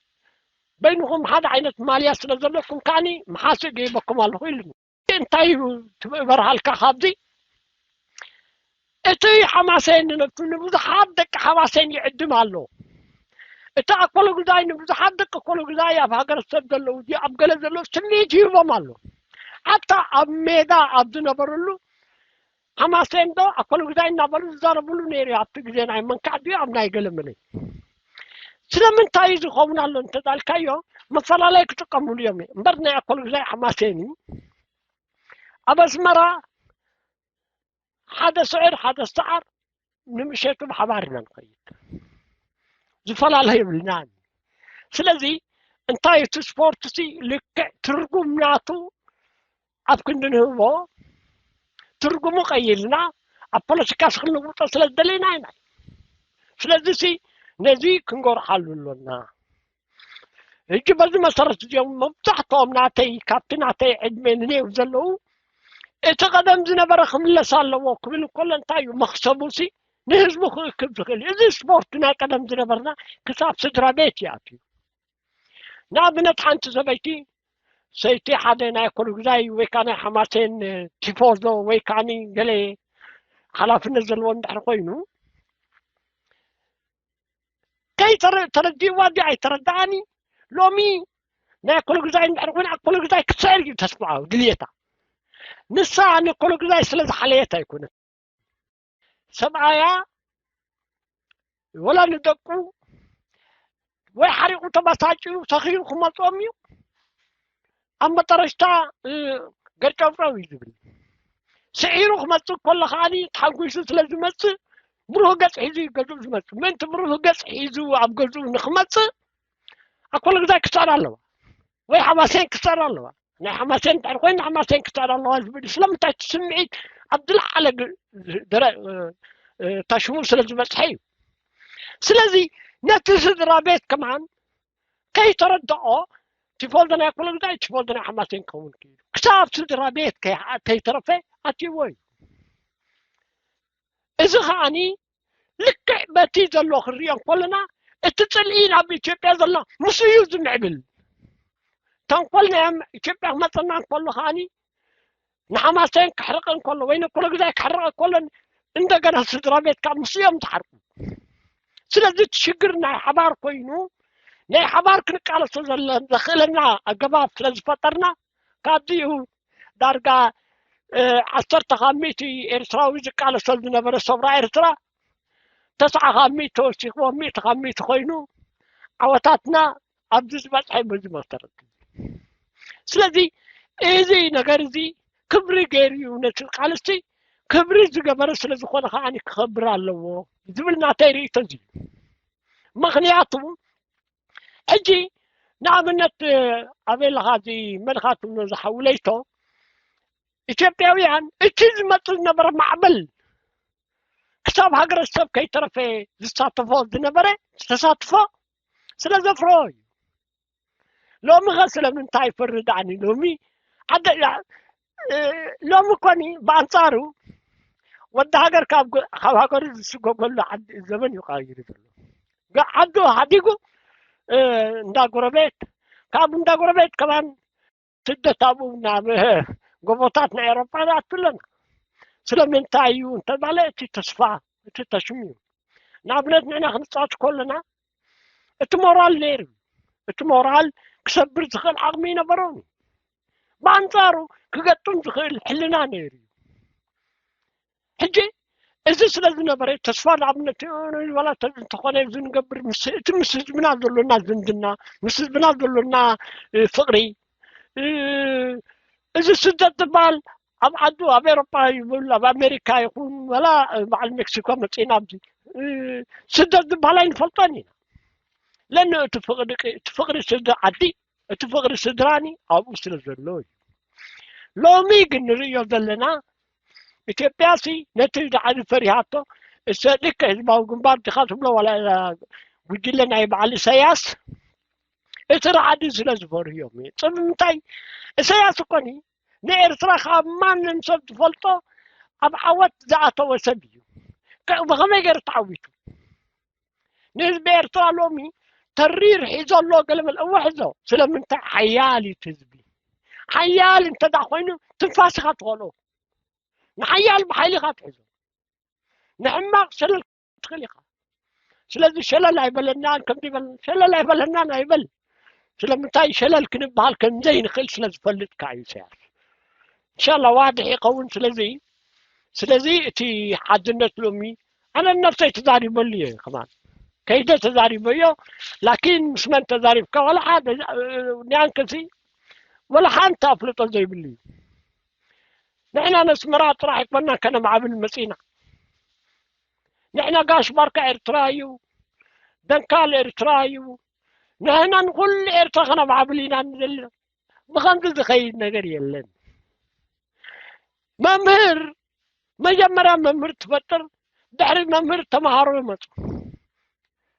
በይንኹም ሓደ ዓይነት ማልያ ስለ ዘለኩም ከዓኒ መሓስእ ገይበኩም ኣለኹ ኢሉኒ። እንታይ እዩ ትበርሃልካ ካብዚ? እቲ ሓማሴን ንነብሱ ንብዙሓት ደቂ ሓማሴን ይዕድም ኣሎ። እቲ ኣኮሎጉዛይ ንብዙሓት ደቂ ኣኮሎጉዛይ ኣብ ሃገረሰብ ዘለዉ ድዩ ኣብ ገለ ዘለዉ ስምዒት ይህቦም ኣሎ። ሓታ ኣብ ሜዳ ኣብ ዝነበረሉ ሓማሴን ዶ ኣኮሎጉዛይ እናበሉ ዝዛረብሉ ነይሩ እዩ። ኣብቲ ግዜ ናይ መንካዕ ድዩ ኣብ ናይ ገለ መለ ስለምንታይ እዩ ዝኸውን ኣሎ እንተዳልካዮ መፈላለይ ክጥቀምሉ እዮም እምበር ናይ ኣኮሎጉዛይ ሓማሴን እዩ። ኣብ ኣስመራ ሓደ ስዕር ሓደ ሰዓር ንምሸቱ ብሓባር ኢና ንኸይድ። ዝፈላለ የብልናን። ስለዚ እንታይ እቲ ስፖርት ሲ ልክዕ ትርጉም ናቱ ኣብ ክንዲ ንህቦ ትርጉሙ ቀይልና ኣብ ፖለቲካ ሲ ክንልውጦ ስለ ዝደለና ኢና። ስለዚ ሲ ነዚ ክንጎርሓሉ ኣሎና። ሕጂ በዚ መሰረት እዚኦም መብዛሕትኦም ናተይ ካብቲ ናተይ ዕድመ ንኔው ዘለዉ እቲ ቀደም ዝነበረ ክምለስ ኣለዎ ክብል እንከሎ እንታይ እዩ መክሰቡ ሲ ንህዝቡ ክእክብ ዝኽእል እዩ። እዚ ስፖርት ናይ ቀደም ዝነበርና ክሳብ ስድራ ቤት ይኣትዩ። ንኣብነት ሓንቲ ሰበይቲ ሰይቲ ሓደ ናይ ኮልጉዛይ ወይ ከዓ ናይ ሓማሴን ቲፎዞ ወይ ከዓኒ ገለ ሓላፍነት ዘለዎ እንድሕር ኮይኑ ከይተረዲእዋ ዲ ኣይተረዳኣኒ ሎሚ ናይ ኮልጉዛይ እንድሕር ኮይኑ ኣኮልጉዛይ ክስዕር እዩ ተስፋ ድልየታ ንሳ ንኮልጉዛይ ስለ ዝሓለየት ኣይኮነት ሰብኣያ ወላ ንደቁ ወይ ሓሪቑ ተባሳጭኡ ሰኺሩ ክመፅኦም እዩ ኣብ መጠረሽታ ገርጨውጨው እዩ ዝብል ስዒሩ ክመፅእ ከሎ ከዓኒ ተሓንጒሱ ስለ ዝመፅእ ብሩህ ገፅ ሒዙ እዩ ገዝኡ ዝመፅእ ምእንቲ ብሩህ ገፅ ሒዙ ኣብ ገዝኡ ንክመፅእ ኣኮሎ ግዛይ ክፃር ኣለዋ ወይ ሓማሴን ክፃር ኣለዋ ናይ ሓማሴን ድሕር ኮይኑ ሓማሴን ክፃር ኣለዋ ዝብል ስለምንታይ እቲ ስምዒት ኣብ ዝለዓለ ታሽሙ ስለ ዝበፅሐ እዩ ስለዚ ነቲ ስድራ ቤት ከማን ከይተረድኦ ቲፎዞ ናይ ኣኮሎ ግዛይ ቲፎዞ ናይ ሓማሴን ክኸውን ክኢሉ ክሳብ ስድራ ቤት ከይተረፈ ኣትይዎ እዩ እዚ ከዓኒ ልክዕ በቲ ዘሎ ክንሪኦ እንከለና እቲ ፅልኢ ናብ ኢትዮጵያ ዘሎ ምስ እዩ ዝምዕብል ተንኮል ናይ ኢትዮጵያ ክመፀና እንከሎ ከዓኒ ንሓማሴን ክሕርቕ እንከሎ ወይ ንኮሎ ግዛይ ክሕርቕ እንከሎ እንደገና ስድራ ቤት ካብ ምስ እዮም ዝሓርቁ ስለዚ እቲ ሽግር ናይ ሓባር ኮይኑ ናይ ሓባር ክንቃለሶ ዘለ ዘኽእለና ኣገባብ ስለ ዝፈጠርና ካብዚኡ ዳርጋ ዓሰርተ ካብ ሚእቲ ኤርትራዊ ዝቃለሶ ዝነበረ ሰውራ ኤርትራ ተስዓ ካብ ሚእቲ ተወሲኽዎ ሚእቲ ካብ ሚእቲ ኮይኑ ዓወታትና ኣብዚ ዝበፅሐ በዚ መሰረት ስለዚ እዚ ነገር እዚ ክብሪ ገይሩ እዩ ነቲ ቃልሲ ክብሪ ዝገበረ ስለ ዝኾነ ከዓ ክኸብር ኣለዎ ዝብል ናተይ ርእይቶ እዚ ምኽንያቱ ሕጂ ንኣብነት ኣበይ ኣለኻ እዚ መልኻ ትብሎ ዝሓውለይቶ ኢትዮጵያውያን እቲ ዝመፅእ ዝነበረ ማዕበል ክሳብ ሃገረሰብ ከይተረፈ ዝሳተፎ ዝነበረ ዝተሳትፎ ስለ ዘፍርሆ እዩ ሎሚ ኸ ስለምንታይ ይፈርዳኒ ሎሚ ዓደ ሎሚ ኮኒ ብኣንፃሩ ወዲ ሃገር ካብ ሃገሩ ዝስጎገሉ ዘመን እዩ ቀይሩ ዘሎ ዓዱ ሃዲጉ እንዳ ጎረቤት ካብ እንዳ ጎረቤት ከማን ስደት ኣብኡ ናብ ጎቦታት ናይ ኤሮፓ ንኣቱ ኣለና ስለምንታይ እዩ እንተባለ እቲ ተስፋ እቲ ተሽም እዩ ንኣብነት ንሕና ክንፃወት ከለና እቲ ሞራል ነይሩ እቲ ሞራል ክሰብር ዝኽእል ዓቕሚ ይነበሮም ብኣንፃሩ ክገጥም ዝኽእል ሕልና ነይሩ እዩ ሕጂ እዚ ስለ ዝነበረ ተስፋ ንኣብነት በላ እንተኾነ ዝንገብር እቲ ምስ ህዝብና ዘሎና ዝምድና ምስ ህዝብና ዘሎና ፍቕሪ እዚ ስደት ዝበሃል ኣብ ዓዱ ኣብ ኤሮጳ ይብል ኣብ ኣሜሪካ ይኹን ወላ በዓል ሜክሲኮ መፂና ኣብዚ ስደት ዝበሃል ኣይንፈልጦን ኢና ለነ እቲ ፍቕሪ ስድራ ዓዲ እቲ ፍቕሪ ስድራኒ ኣብኡ ስለ ዘሎ እዩ ሎሚ ግን ንርእዮ ዘለና ኢትዮጵያ ሲ ነቲ ዝዓቢ ፈሪሃቶ እሰ ልክዕ ህዝባዊ ግንባር ዲኻ ትብሎ ዋላ ጉጅለ ናይ በዓል ኢሳያስ እቲ ራዕዲ ስለ ዝፈርህዮም እዩ። ጽብ ምንታይ? ኢሳያስ እኮኒ ንኤርትራ ካብ ማንም ሰብ ዝፈልጦ ኣብ ዓወት ዝኣተወ ሰብ እዩ። ከ- ብኸመይ ገይሩ ተዓዊቱ? ንህዝቢ ኤርትራ ሎሚ ተሪር ሒዞ ኣሎ ገለ መለ እወ ሒዞ። ስለምንታይ? ሓያል እዩ እቲ ህዝቢ። ሓያል እንተ ደኣ ኮይኑ ትንፋስ ኢኻ ትኸልኦ። ንሓያል ብሓይሊ ኢኻ ትሕዞ። ንሕማቕ ሸለል ክትኽእል ኢኻ። ስለዚ ሸለል ኣይበለናን ከምዚ ይበል ሸለል ኣይበለናን ኣይበል። ስለምንታይ ሸለል ክንበሃል ከም ዘይንኽእል ስለ ዝፈልጥ ከኣ እዩ ኢሳያስ። ኢንሻላ ዋድሕ ይኸውን። ስለዚ ስለዚ እቲ ሓድነት ሎሚ ኣነ ነብሰይ ተዛሪበሉ እየ ከማን ከይደ ተዛሪበዮ። ላኪን ምስ መን ተዛሪብካ ዋላ ሓደ ኒኣንከሲ ዋላ ሓንቲ ኣፍልጦ ዘይብሉ እዩ። ንሕና ነስመራ ጥራሕ ኣይኮና ከነማዕብል መጺና። ንሕና ጋሽ ባርካ ኤርትራ እዩ፣ ደንካል ኤርትራ እዩ። ንሕና ንኩሉ ኤርትራ ከነማዕብል ኢና ንደሊ። ብኸምዚ ዝኸይድ ነገር የለን። መምህር መጀመርያ መምህር ትፈጥር፣ ድሕሪ መምህር ተምሃሮ ይመፁ።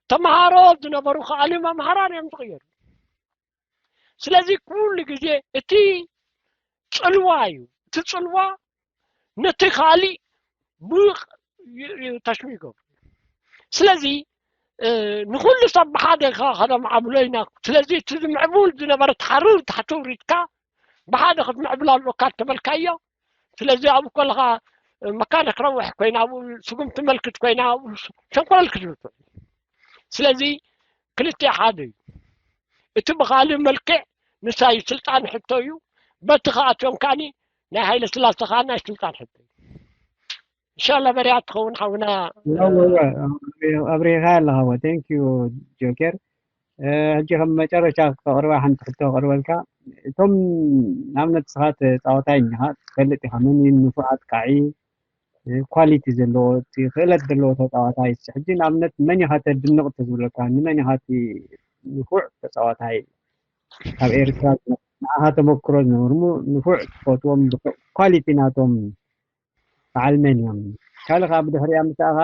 ተምሃሮ ዝነበሩ ከኣሊ መምሃራን እዮም ዝቕየሩ። ስለዚ ኩሉ ግዜ እቲ ፅልዋ እዩ። እቲ ፅልዋ ነቲ ካሊእ ብቕ ተሽሚ ይገብሩ። ስለዚ ንኩሉ ሰብ ብሓደ ከነማዕብሎ ኢና። ስለዚ እቲ ዝምዕቡል ዝነበረ ታሕሪ ታሕቲ ውሪድካ ብሓደ ክትምዕብል ኣለካ ተበልካዮ። ስለዚ ኣብኡ ከለኻ መካነ ክረውሕ ኮይና ኣብኡ ስጉም ትመልክት ኮይና ኣብኡ ሸንኮለል ክትብል ትኽእል። ስለዚ ክልቲኡ ሓደ እዩ። እቲ ብኻልእ መልክዕ ንሳይ ስልጣን ሕቶ እዩ። በቲ ከኣትዮም ከኣኒ ናይ ሃይለ ስላሴ ከዓ ናይ ስልጣን ሕቶ እዩ። እንሻላ በሪያ ትኸውን ሓውና። ኣብሪኻ ኣለኻ። Thank you ጆኬር። ሕጂ ከም መጨረሻ ክተቕርባ ሓንቲ ሕቶ ክቕርበልካ። እቶም ንኣብነት ንስኻ ተፃወታይ እኒኻ ትፈልጥ ኢኻ መን እዩ ንፉዕ ኣጥቃዒ ኳሊቲ ዘለዎ እቲ ክእለት ዘለዎ ተፃዋታይ። ሕጂ ንኣብነት መን ኢኻ ተድንቕ ተዝብለካ ንመን ኢኻ እቲ ንፉዕ ተፃዋታይ ካብ ኤርትራ ንዓኻ ተመክሮ ዝነበርሙ ንፉዕ ትፈትዎም ኳሊቲ ናቶም በዓል መን እዮም? ካልእ ከዓ ብድሕሪኣ ምሳኻ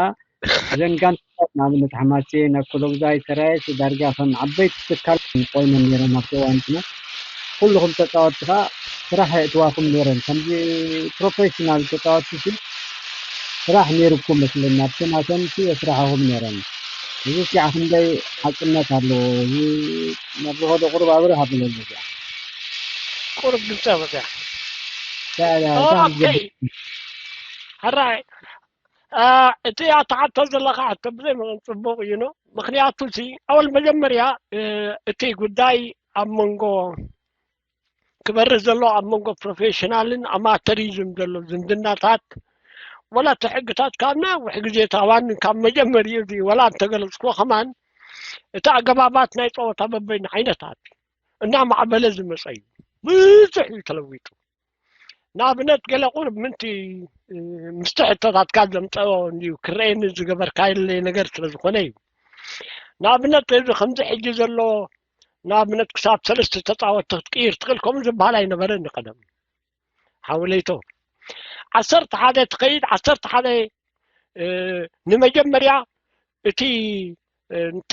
እዘን ጋንታታት ንኣብነት ሓማሴን፣ ኣኮሎጉዛይ፣ ተራየስ ዳርጋ ከም ዓበይቲ ትካል ኮይነን ነይረን ኣብቲ እዋን ኩነን። ኩልኹም ተፃወትቲ ከዓ ስራሕ የእትዋኹም ነይረን። ከምዚ ፕሮፌሽናል ተፃወትቲ ሲ ስራሕ ነይርኩም መስለኒ ኣብቲ ናቶም ሲ የስራሕኹም ነይረን። እዚ እስኪ ክንደይ ሓቅነት ኣለዎ? እዚ ናብ ዝኸዶ ቁሩብ ኣብርህ ኣብለሉ እዚኣ። ቁሩብ ድምፂ ኣበዚያ። ኦኬ። ሕራይ እቲ ኣትሓቶ ዘለካ ሕቶ ብዘይ መጠን ፅቡቅ እዩ ነው። ምክንያቱ ሲ ኣወል መጀመርያ እቲ ጉዳይ ኣብ መንጎ ክበርህ ዘሎ ኣብ መንጎ ፕሮፌሽናልን ኣማተሪዝም ዘሎ ዝምድናታት ወላ እቲ ሕግታት ካብ ነዊሕ ግዜ ታዋን ካብ መጀመሪኡ እዚ ወላ እንተገለፅክዎ ከማን እቲ ኣገባባት ናይ ፀወታ በበይኑ ዓይነታት እናማዕበለ ዝመፀ እዩ። ብዙሕ እዩ ተለዊጡ። ንኣብነት ገለ ቁርብ ምንቲ ምስቲ ሕቶታትካ ዘምፀኦ እንድዩ ክረኤኒ ዝገበርካለይ ነገር ስለ ዝኾነ እዩ። ንኣብነት እዚ ከምዚ ሕጂ ዘሎ ንኣብነት ክሳብ ሰለስተ ተፃወትቲ ክትቅይር ትኽእል ከምኡ ዝበሃል ኣይነበረን ቀደም። ሓወለይቶ ዓሰርተ ሓደ ትኸይድ ዓሰርተ ሓደ ንመጀመርያ እቲ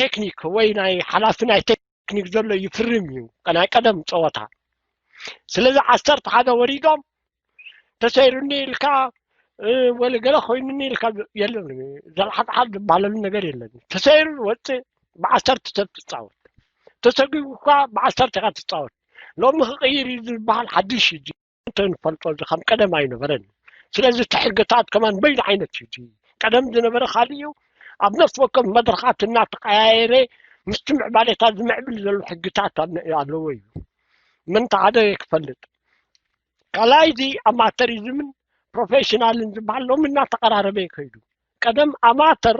ቴክኒክ ወይ ናይ ሓላፊ ናይ ቴክኒክ ዘሎ ይፍርም እዩ ናይ ቀደም ፀወታ። ስለዚ ዓሰርተ ሓደ ወሪዶም ተሰይሩኒ ኢልካ ወለ ገለ ኮይኑኒ ኢልካ የለን። ዘልሓጥሓል ዝበሃለሉ ነገር የለን። ተሰይሩ ወፅእ ብዓሰርተ ሰብ ትፃወት። ተሰጊጉ እኳ ብዓሰርተ ኢኻ ትፃወት። ሎሚ ክቕይር እዩ ዝበሃል ሓድሽ እዩ። እንተ ንፈልጦ እዚ ከም ቀደም ኣይነበረን። ስለዚ እቲ ሕግታት ከማን በይኑ ዓይነት እዩ። ቀደም ዝነበረ ካልእ እዩ። ኣብ ነፍሲ ወከፍ መድረኻት እናተቀያየረ ምስቲ ምዕባሌታት ዝምዕብል ዘሎ ሕግታት ኣለዎ እዩ። ምንታ ሓደ ክፈልጥ ካልኣይ እዚ ኣማተሪዝምን ፕሮፌሽናልን ዝበሃል ሎሚ እናተቐራረበ እዩ ከይዱ። ቀደም ኣማተር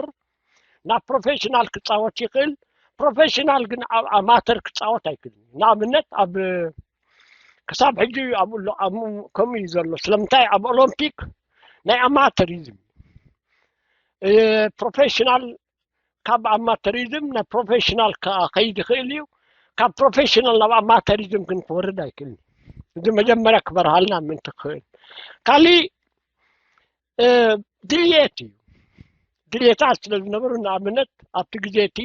ናብ ፕሮፌሽናል ክፃወት ይኽእል፣ ፕሮፌሽናል ግን ኣብ ኣማተር ክፃወት ኣይክእልን። ንኣብነት ኣብ ክሳብ ሕጂ ኣብኡ ኣሎ ከምኡ እዩ ዘሎ። ስለምንታይ ኣብ ኦሎምፒክ ናይ ኣማተሪዝም ፕሮፌሽናል ካብ ኣማተሪዝም ናብ ፕሮፌሽናል ከይድ ይኽእል እዩ። ካብ ፕሮፌሽናል ናብ ኣማተሪዝም ግን ክወርድ ኣይክእልን። እዚ መጀመርያ ክበርሃልና ምእንቲ ክኽእል። ካሊእ ድልየት እዩ። ድልየታት ስለ ዝነበሩ ንኣብነት ኣብቲ ግዜ እቲ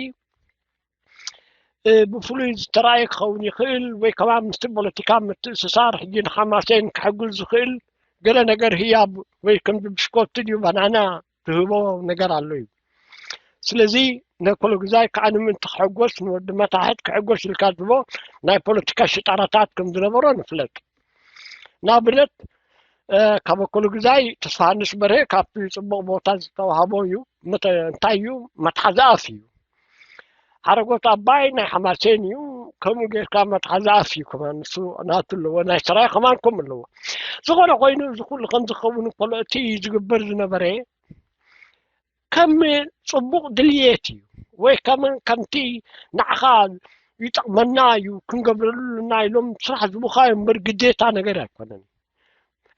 ብፍሉይ ዝተራእየ ክኸውን ይኽእል፣ ወይ ከማን ምስቲ ፖለቲካ ምትእስሳር ሕጂ ንሓማሴን ክሕግዝ ዝኽእል ገለ ነገር ህያብ ወይ ከምዚ ብሽኮቲ ድዩ ባናና ትህቦ ነገር ኣሎ እዩ። ስለዚ ነኮሎግዛይ ከዓ ንምእንቲ ክሕጎስ ንወዲ መታሕት ክሕጎስ ኢልካ ዝቦ ናይ ፖለቲካ ሽጣራታት ከም ዝነበሮ ንፍለጥ። ንኣብነት ካብ ኣኮሎግዛይ ተስፋሃንስ በርሄ ካብቲ ፅቡቕ ቦታ ዝተዋህቦ እዩ። እንታይ እዩ? መትሓዚ ኣፍ እዩ። ሓረጎት ኣባይ ናይ ሓማሴን እዩ። ከምኡ ጌርካ መትሓዚ ኣፍ እዩ ከማን ንሱ ናቱ ኣለዎ፣ ናይ ሰራይ ከማን ከምኡ ኣለዎ። ዝኾነ ኮይኑ እዚ ኩሉ ከም ዝኸውን ከሎ እቲ ዝግበር ዝነበረ ከም ፅቡቕ ድልየት እዩ ወይ ከም ከምቲ ንዓኻ ይጠቕመና እዩ ክንገብረሉ እና ኢሎም ስራሕ ዝቡኻ እምበር ግዴታ ነገር ኣይኮነን።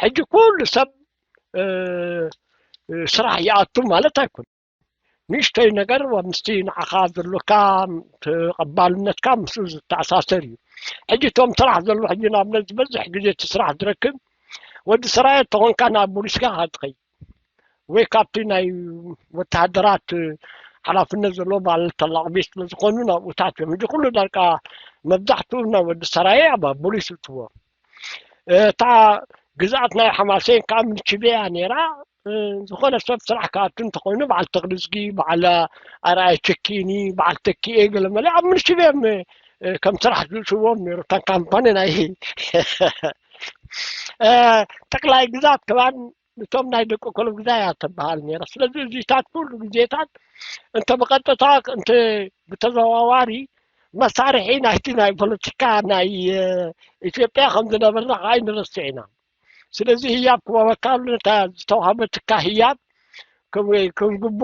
ሕጂ ኩሉ ሰብ ስራሕ ይኣቱ ማለት ኣይኮነን። ንእሽተይ ነገር ምስቲ ንዓኻ ዘሎካ ተቐባልነትካ ምስኡ ዝተኣሳሰር እዩ። ሕጂ እቶም ስራሕ ዘሎ ሕጂ ንኣብነት ዝበዝሕ ግዜ እቲ ስራሕ ዝረክብ ወዲ ሰራየ ተኾንካ ናብ ፖሊስካ ክትኸይድ ወይ ካብቲ ናይ ወተሃደራት ሓላፍነት ዘለዎ ማለት ተላቕቢ ስለ ዝኾኑ ናብኡታት እዮም። ሕጂ ኩሉ ዳርቃ መብዛሕትኡ ናይ ወዲ ሰራየ ኣብ ፖሊስ እትዎ እታ ግዝኣት ናይ ሓማሴን ከዓ ምንችቤ እያ ነይራ። ዝኾነ ሰብ ስራሕ ክኣቱ እንተኾይኑ በዓል ተኽልዝጊ፣ በዓል ኣርኣይ ቸኪኒ፣ በዓል ተኪኤ ገለመለ ኣብ ምንችቤ እዮም ከም ስራሕ ዝእስዎም ነይሩ። እታ ካምፓኒ ናይ ጠቅላይ ግዛት ከማን እቶም ናይ ደቂ ኮሎም ግዛት እያ ተበሃል ነይራ። ስለዚ እዚታት ኩሉ ግዜታት እንተ ብቐጥታ እንተ ብተዘዋዋሪ መሳርሒ ናይቲ ናይ ፖለቲካ ናይ ኢትዮጵያ ከም ዝነበርና ከዓ ኣይንረስዕ ኢና። ስለዚ ህያብ ክወሃበካ ነታ ዝተዋሃበትካ ህያብ ከም ግቦ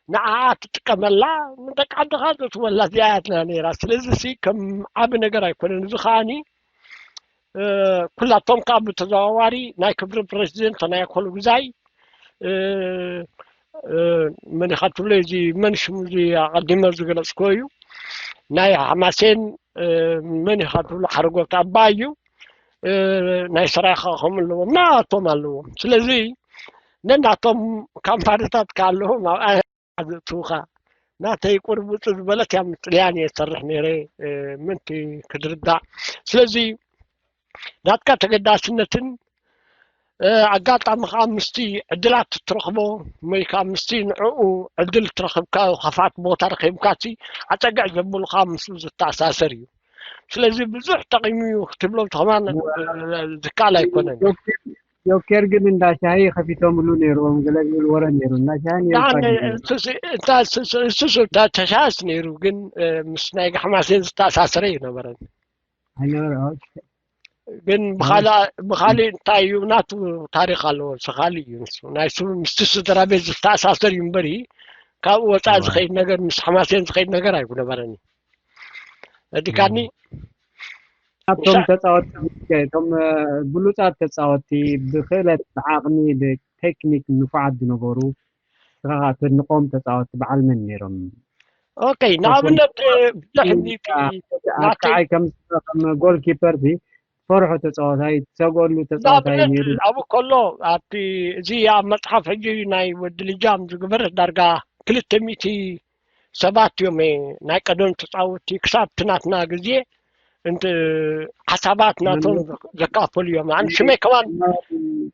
ንዓኣ ትጥቀመላ፣ ንደቂ ዓድኻ ዘእትወላ እዚኣ እያ ነይራ። ስለዚ ሲ ከም ዓቢ ነገር ኣይኮነን። እዚ ከዓኒ ኩላቶም ከዓ ብተዘዋዋሪ ናይ ክብሪ ፕረዚደንት ናይ ኣኮሎግዛይ መን ኢኻ ትብሎ እዚ መን ሽሙ እዚ ኣቐዲመ ዝገለፅኮ እዩ ናይ ሓማሴን መን ኢኻ ትብሎ ሓረጎት ኣባ እዩ ናይ ሰራይኻ ከምኡ ኣለዎም ናቶም ኣለዎም ስለዚ ነናቶም ካምፓኒታት ከ ኣለዎም ኣብኣ ዘእትውኻ ናተይ ቁርብፁ ዝበለት እያ ምፅልያን እየ ዝሰርሕ ነይረ ምንቲ ክድርዳእ ስለዚ ናትካ ተገዳስነትን ኣጋጣሚ ከዓ ምስቲ ዕድላት እትረኽቦ ወይ ከዓ ምስቲ ንዕኡ ዕድል እትረኽብካ ከፋት ቦታ ረኺብካ ሲ ኣፀግዕ ዘብሉ ከዓ ምስኡ ዝተኣሳሰር እዩ ስለዚ ብዙሕ ጠቂሙ እዩ ክትብሎ ከማን ዝከኣል ኣይኮነን ዶክተር ግን እንዳ ሻሂ ከፊቶምሉ ነይርዎም ገለ ዝብል ወረ ነይሩ እንዳ ሻሂ ነይሩ እኳ ድዩ? እሱስ እንዳ ተሻስ ነይሩ ግን ምስ ናይ ጋሕማሴን ዝተኣሳሰረ እዩ ነበረን ኣይነበረ ግን ብኻልእ እንታይ እዩ ናቱ ታሪክ ኣለዎ ንሱ ካልእ እዩ ንሱ ናይ ሱ ምስቲ ስድራ ቤት ዝተኣሳሰር እዩ እምበሪ ካብኡ ወፃኢ ዝኸይድ ነገር ምስ ሓማሴን ዝኸይድ ነገር ኣይነበረን እዩ ረዲካኒ እቶም ተፃወቲ እቶም ብሉፃት ተፃወቲ ብክእለት ብዓቕሚ ብቴክኒክ ንፉዓት ዝነበሩ ንስኻ ተድንቆም ተፃወቲ በዓል መን ነይሮም? ኦኬ ንኣብነት ብዙሕ ኣርትዓይ ከም ከም ጎል ኪፐር ሲ ፈርሖ ተፃዋታይ ትሰግኣሉ ተፃዋታይ ነይሩ ኣብኡ ከሎ ኣብቲ እዚ ኣብ መፅሓፍ ሕጂ ናይ ወዲ ልጃም ዝግበር ዳርጋ ክልተ ሚእቲ ሰባት እዮም ናይ ቀደም ተፃወቲ ክሳብ እቲ ናትና ግዜ ሓሳባት ናቶም ዘካፈሉ እዮም ኣነ ሽመይ ከማን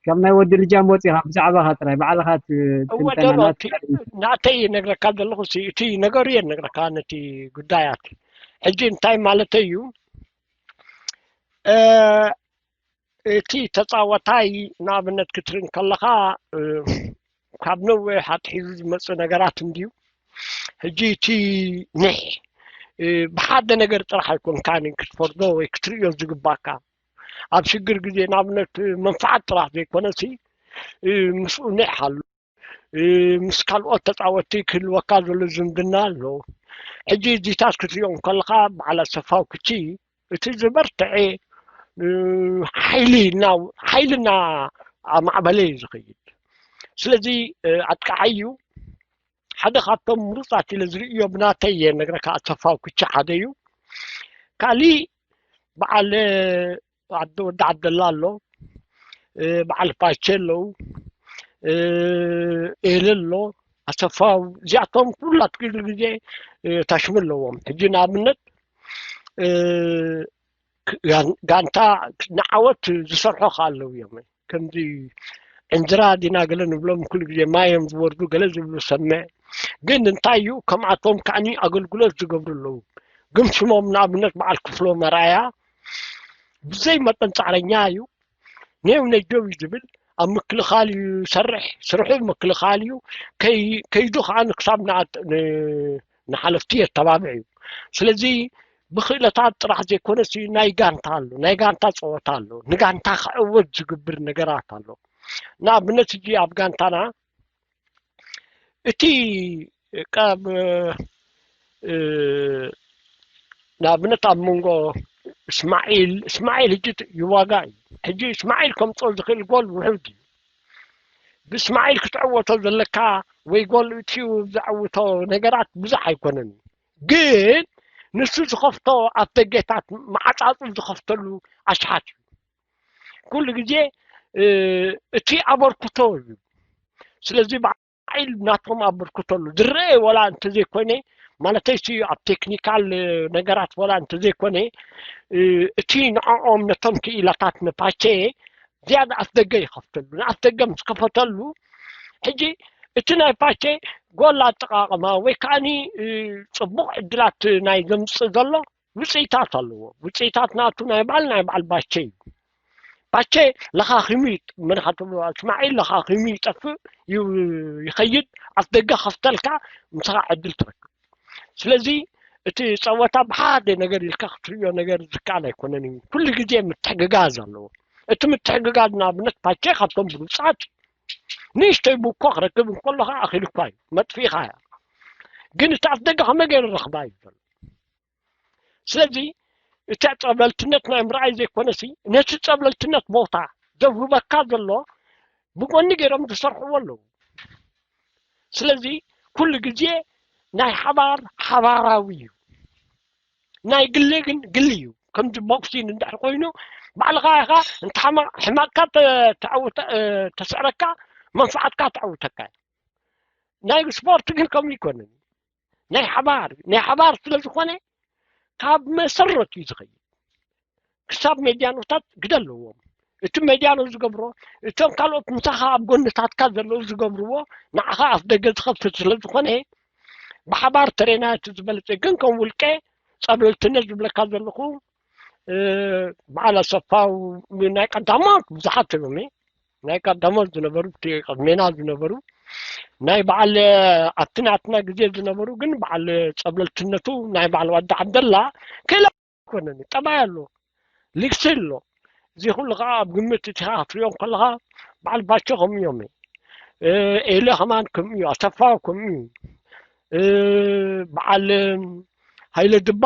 ካብ ናይ ወዲ ልጃም ወፂኻ ብዛዕባኻ ጥራይ ባዕልኻ እወደሎ ናተይ ነግረካ ዘለኹ እቲ ነገሩ እየ ነግረካ ነቲ ጉዳያት ሕጂ እንታይ ማለተይ እዩ እቲ ተፃወታይ ንኣብነት ክትርኢ ከለኻ ካብ ነዊሕ ኣትሒዙ ዝመፅእ ነገራት እንድዩ ሕጂ እቲ ኒሕ ብሓደ ነገር ጥራሕ ኣይኮንካን ክትፈርዶ ወይ ክትርእዮ ዝግባካ ኣብ ሽግር ግዜ ንኣብነት መንፍዓት ጥራሕ ዘይኮነሲ ምስኡ ኒሕ ኣሎ ምስ ካልኦት ተፃወቲ ክህልወካ ዘሎ ዝምድና ኣሎ ሕጂ እዚታት ክትሪኦ ከለካ በዓል ኣሰፋው ክቺ እቲ ዝበርትዐ ሓይሊ ሓይልና ኣማዕበለ እዩ ዝኸይድ ስለዚ ኣጥቃዓይ እዩ ሓደ ካብቶም ምሩፃት ኢለ ዝርእዮ ብናተይ እየ ነግረካ ኣሰፋው ክቺ ሓደ እዩ ካሊእ በዓል ወዲ ዓብደላ ኣሎ በዓል ፓቸ ኣለዉ ኤለ ኣሎ ኣሰፋው እዚኣቶም ኩላት ግዜ ታሽሙ ኣለዎም ሕጂ ንኣብነት እ፣ ክ-፣ ጋን-፣ ጋንታ ንዓወት ዝሰርሑ ከ ኣለዉ እዮም። ከምዚ ዕንዝራ ዲና ገለ ንብሎም ኩሉ ግዜ ማይ እዮም ዝወርዱ ገለ ዝብሉ ሰምዕ። ግን እንታይ እዩ፣ ከምኣቶም ከዓኒ ኣገልግሎት ዝገብሩ ኣለዉ። ግን ሽሞም ንኣብነት በዓል ክፍሎም ኣርኣያ ብዘይ መጠን ጻዕረኛ እዩ። ኔው ነጆው እዩ ዝብል፣ ኣብ ምክልኻል እዩ ዝሰርሕ፣ ስርሑ ምክልኻል እዩ። ከይ-፣ ከይዱ ከዓ ንክሳብ ንኣት-፣ ን-፣ ንሓለፍቲ የተባብዕ እዩ። ስለዚ ብክእለታት ጥራሕ ዘይኮነሲ ናይ ጋንታ ኣሎ፣ ናይ ጋንታ ፀወታ ኣሎ፣ ንጋንታ ክዕወት ዝግብር ነገራት ኣሎ። ንኣብነት ሕጂ ኣብ ጋንታና እቲ ቀብ-፣ እ፣ ንኣብነት ኣብ መንጎ እስማዒል፣ እስማዒል ሕጂ ይዋጋእ እዩ። ሕጂ እስማዒል ከምፅኦ ዝኽእል ጎል ውሑድ እዩ። ብእስማዒል ክትዕወቶ ዘለካ ወይ ጎል እትዩ ዘዕውቶ ነገራት ብዙሕ ኣይኮነን። ግን ንሱ ዝኸፍቶ ኣፍደጌታት፣ መዓጻጹ ዝኸፍተሉ ኣሽሓት እዩ። ኩሉ ግዜ፣ እ፣ እቲ ኣበርክቶ እዩ። ስለዚ በዓል ናቶም ኣበርክቶ ኣሎ። ዝረአ ወላ እንተዘይኮነ፣ ማለተይ ሲ ኣብ ቴክኒካል ነገራት ወላ እንተዘይኮነ፣ እ፣ እቲ ንዕኦም ነቶም ክኢላታት ንፓቼ ዝያዳ ኣፍደገ ይኸፍተሉ። ንኣፍደገ ምስ ከፈተሉ፣ ሕጂ እቲ ናይ ፓቼ ጎል ኣጠቓቕማ ወይ ከዓኒ፣ እ፣ ጽቡቕ ዕድላት ናይ ዘምጽእ ዘሎ ውጽኢታት ኣለዎ። ውጽኢታት ናቱ ናይ በዓል፣ ናይ በዓል ባቼ እዩ። ባቼ ለኻኺሙ ይጥ-፣ መድሓቱ እስማዒል ለኻኺሙ ይጠፍእ፣ ዩ-፣ ይኸይድ፣ ኣፍደገ ከፍተልካ፣ ምሳኻ ዕድል ትረክብ። ስለዚ እቲ ጸወታ ብሓደ ነገር ኢልካ ክትርእዮ ነገር ዝከኣል ኣይኮነን እዩ። ኩሉ ግዜ ምትሕግጋዝ ኣለዎ። እቲ ምትሕግጋዝ ንኣብነት ፓቼ ካብቶም ብሉጻት እዩ። ንእሽተይ ቡኮ ክረክብ እንከሎ ከዓ ኣኺሉካ እዩ፣ መጥፊእኻ እያ። ግን እቲ ኣፍደገ ከመይ ገይሩ ረኽባ እዩ ዘሎ። ስለዚ እቲ ጸብለልትነት ናይ ምርኣይ ዘይኮነሲ፣ ነቲ ጸብለልትነት ቦታ ዘውህበካ ዘሎ ብጎኒ ገይሮም ዝሰርሕዎ ኣለዉ። ስለዚ ኩሉ ግዜ ናይ ሓባር ሓባራዊ እዩ። ናይ ግሊ ግን ግሊ እዩ። ከምዚ ቦክሲን እንድሕር ኮይኑ፣ ባዕልኻ ኢኻ እንተ ሓማ-፣ ሕማቅካ ተ-፣ ተዕውተ-፣ እ፣ ተስዕረካ፣ መንፍዓትካ ተዕውተካ እያ። ናይ ስፖርት ግን ከምኡ ኣይኮነን። ናይ ሓባር፣ ናይ ሓባር ስለ ዝኾነ ካብ መሰረት እዩ ዝኸይድ። ክሳብ ሜድያኖታት ግደ ኣለዎም። እቲ ሜድያኖ ዝገብሮ፣ እቶም ካልኦት ምሳኻ ኣብ ጎንታትካ ዘለዉ ዝገብርዎ፣ ንዓኻ ኣፍ ደገ ዝኸፍት ስለ ዝኾነ፣ ብሓባር ተሬና እቲ ዝበለጸ። ግን ከም ውልቀ ጸብለልትነት ዝብለካ ዘለኹ፣ እ፣ በዓል ኣሰፋው ናይ ቀዳሞት ብዙሓት እዮም፣ ናይ ቀዳሞት ዝነበሩ፣ እቲ ቅድሜና ዝነበሩ፣ ናይ በዓል ኣብቲ ናትና ግዜ ዝነበሩ ግን በዓል ጸብለልትነቱ ናይ በዓል ዋዲ ዓብደላ ክእለ ኣይኮነን፣ ጠባይ ኣሎ፣ ልግሲ ኣሎ። እዚ ኩሉ ከዓ ኣብ ግምት እቲ ክትሪኦም ከለኻ በዓል ባቾ ከምኡ እዮም፣ እ፣ ኤለ ከማን ከምኡ እዩ፣ ኣሰፋ ከምኡ እዩ፣ እ፣ በዓል ሃይለ ድባ፣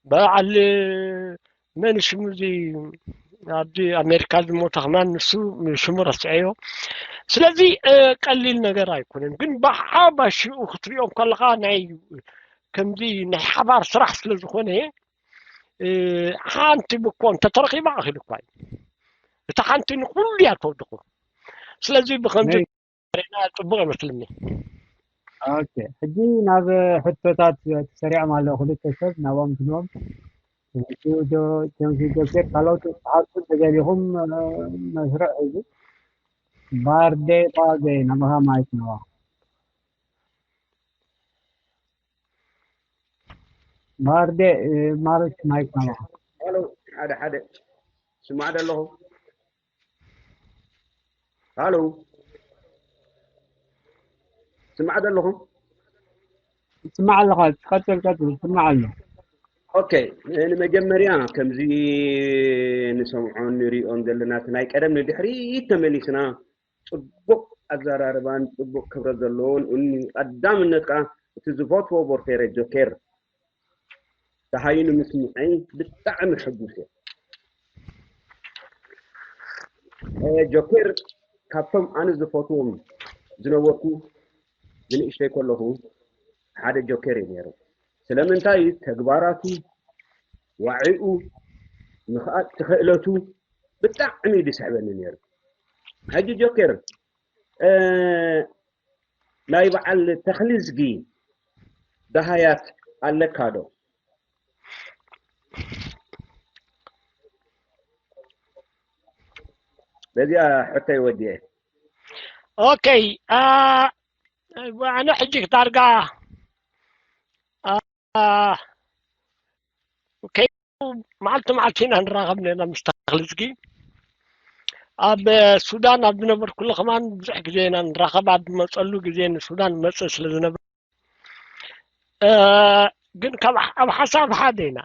በዓል መን ሽሙ እዚ ኣብዚ ኣሜሪካ ዝሞተ ከማን ንሱ ሽሙ ረስዐዮ። ስለዚ፣ እ፣ ቀሊል ነገር ኣይኮነን፣ ግን ብሓባር ሽኡ ክትሪኦም ከለኻ ናይ ከምዚ ናይ ሓባር ስራሕ ስለ ዝኾነ፣ እ፣ ሓንቲ ብኮ እንተተረኺባ ኣኺሉ እኳ እዩ። እታ ሓንቲ ንኹሉ እያ ተወድቑ። ስለዚ ብኸምዚ ናይ ተሪና ጽቡቕ ይመስልኒ። ኦኬ፣ ሕጂ ናብ ሕቶታት ተሰሪዖም ኣለዉ ክልተ ሰብ፣ ናብኦም ክንዎም። ቴንኪዩ ጆ-፣ ቴንኪዩ ጆሴፍ። ካልኦት ክትሓቱ እንተደሊኹም፣ እ፣ መስርዕ ሕዚ። ባርዴ ባጌ፣ ናባኻ ማይክ ነዋ። ባርዴ፣ እ፣ ማርሽ ማይክ ነዋ። ሃሎ፣ ሓደ ሓደ። ስማዕ ዶ ኣለኹ? ሃሎ። ስማዕ ዶ ኣለኹ? ትስማዕ ኣለኻ። ቀጽል፣ ቀጽል። ትስማዕ ኣሎ። ኦኬ። ንመጀመርያ ከምዚ ንሰምዖን ንሪኦን ዘለና እቲ ናይ ቀደም ንድሕሪት ተመሊስና ጽቡቕ ኣዘራርባን ጽቡቕ ክብረት ዘለዎን፣ እኒ ቀዳምነት ከኣ እቲ ዝፈትዎ ቦርፌረ ጆኬር ደሃዩ ንምስምዐይ ብጣዕሚ ሕጉስ እየ። እ፣ ጆኬር ካብቶም ኣነ ዝፈትዎም ዝነበርኩ ብንእሽተይ ከለኹ ሓደ ጆኬር እዩ ነይሩ። ስለምንታይ? ተግባራቱ፣ ዋዒኡ፣ ምኽኣል ክኽእለቱ ብጣዕሚ እዩ ዝስሕበኒ ነይሩ። ሕጂ ጆኬር፣ እ፣ ናይ በዓል ተኽሊዝጊ ደሃያት ኣለካ ዶ? በዚኣ ሕቶ ይወድየ። ኦኬ። ኣነ ሕጂ ዳርጋ መዓልቲ መዓልቲ ኢና ንራኸብ ነና ምስ ተኽልዝጊ። ኣብ ሱዳን ኣብ ዝነበርኩሉ ከማን ብዙሕ ግዜ ኢና ንራኸብ። ኣብ ዝመፀሉ ግዜ ንሱዳን መፀ ስለ ዝነበረ ግን ኣብ ሓሳብ ሓደ ኢና።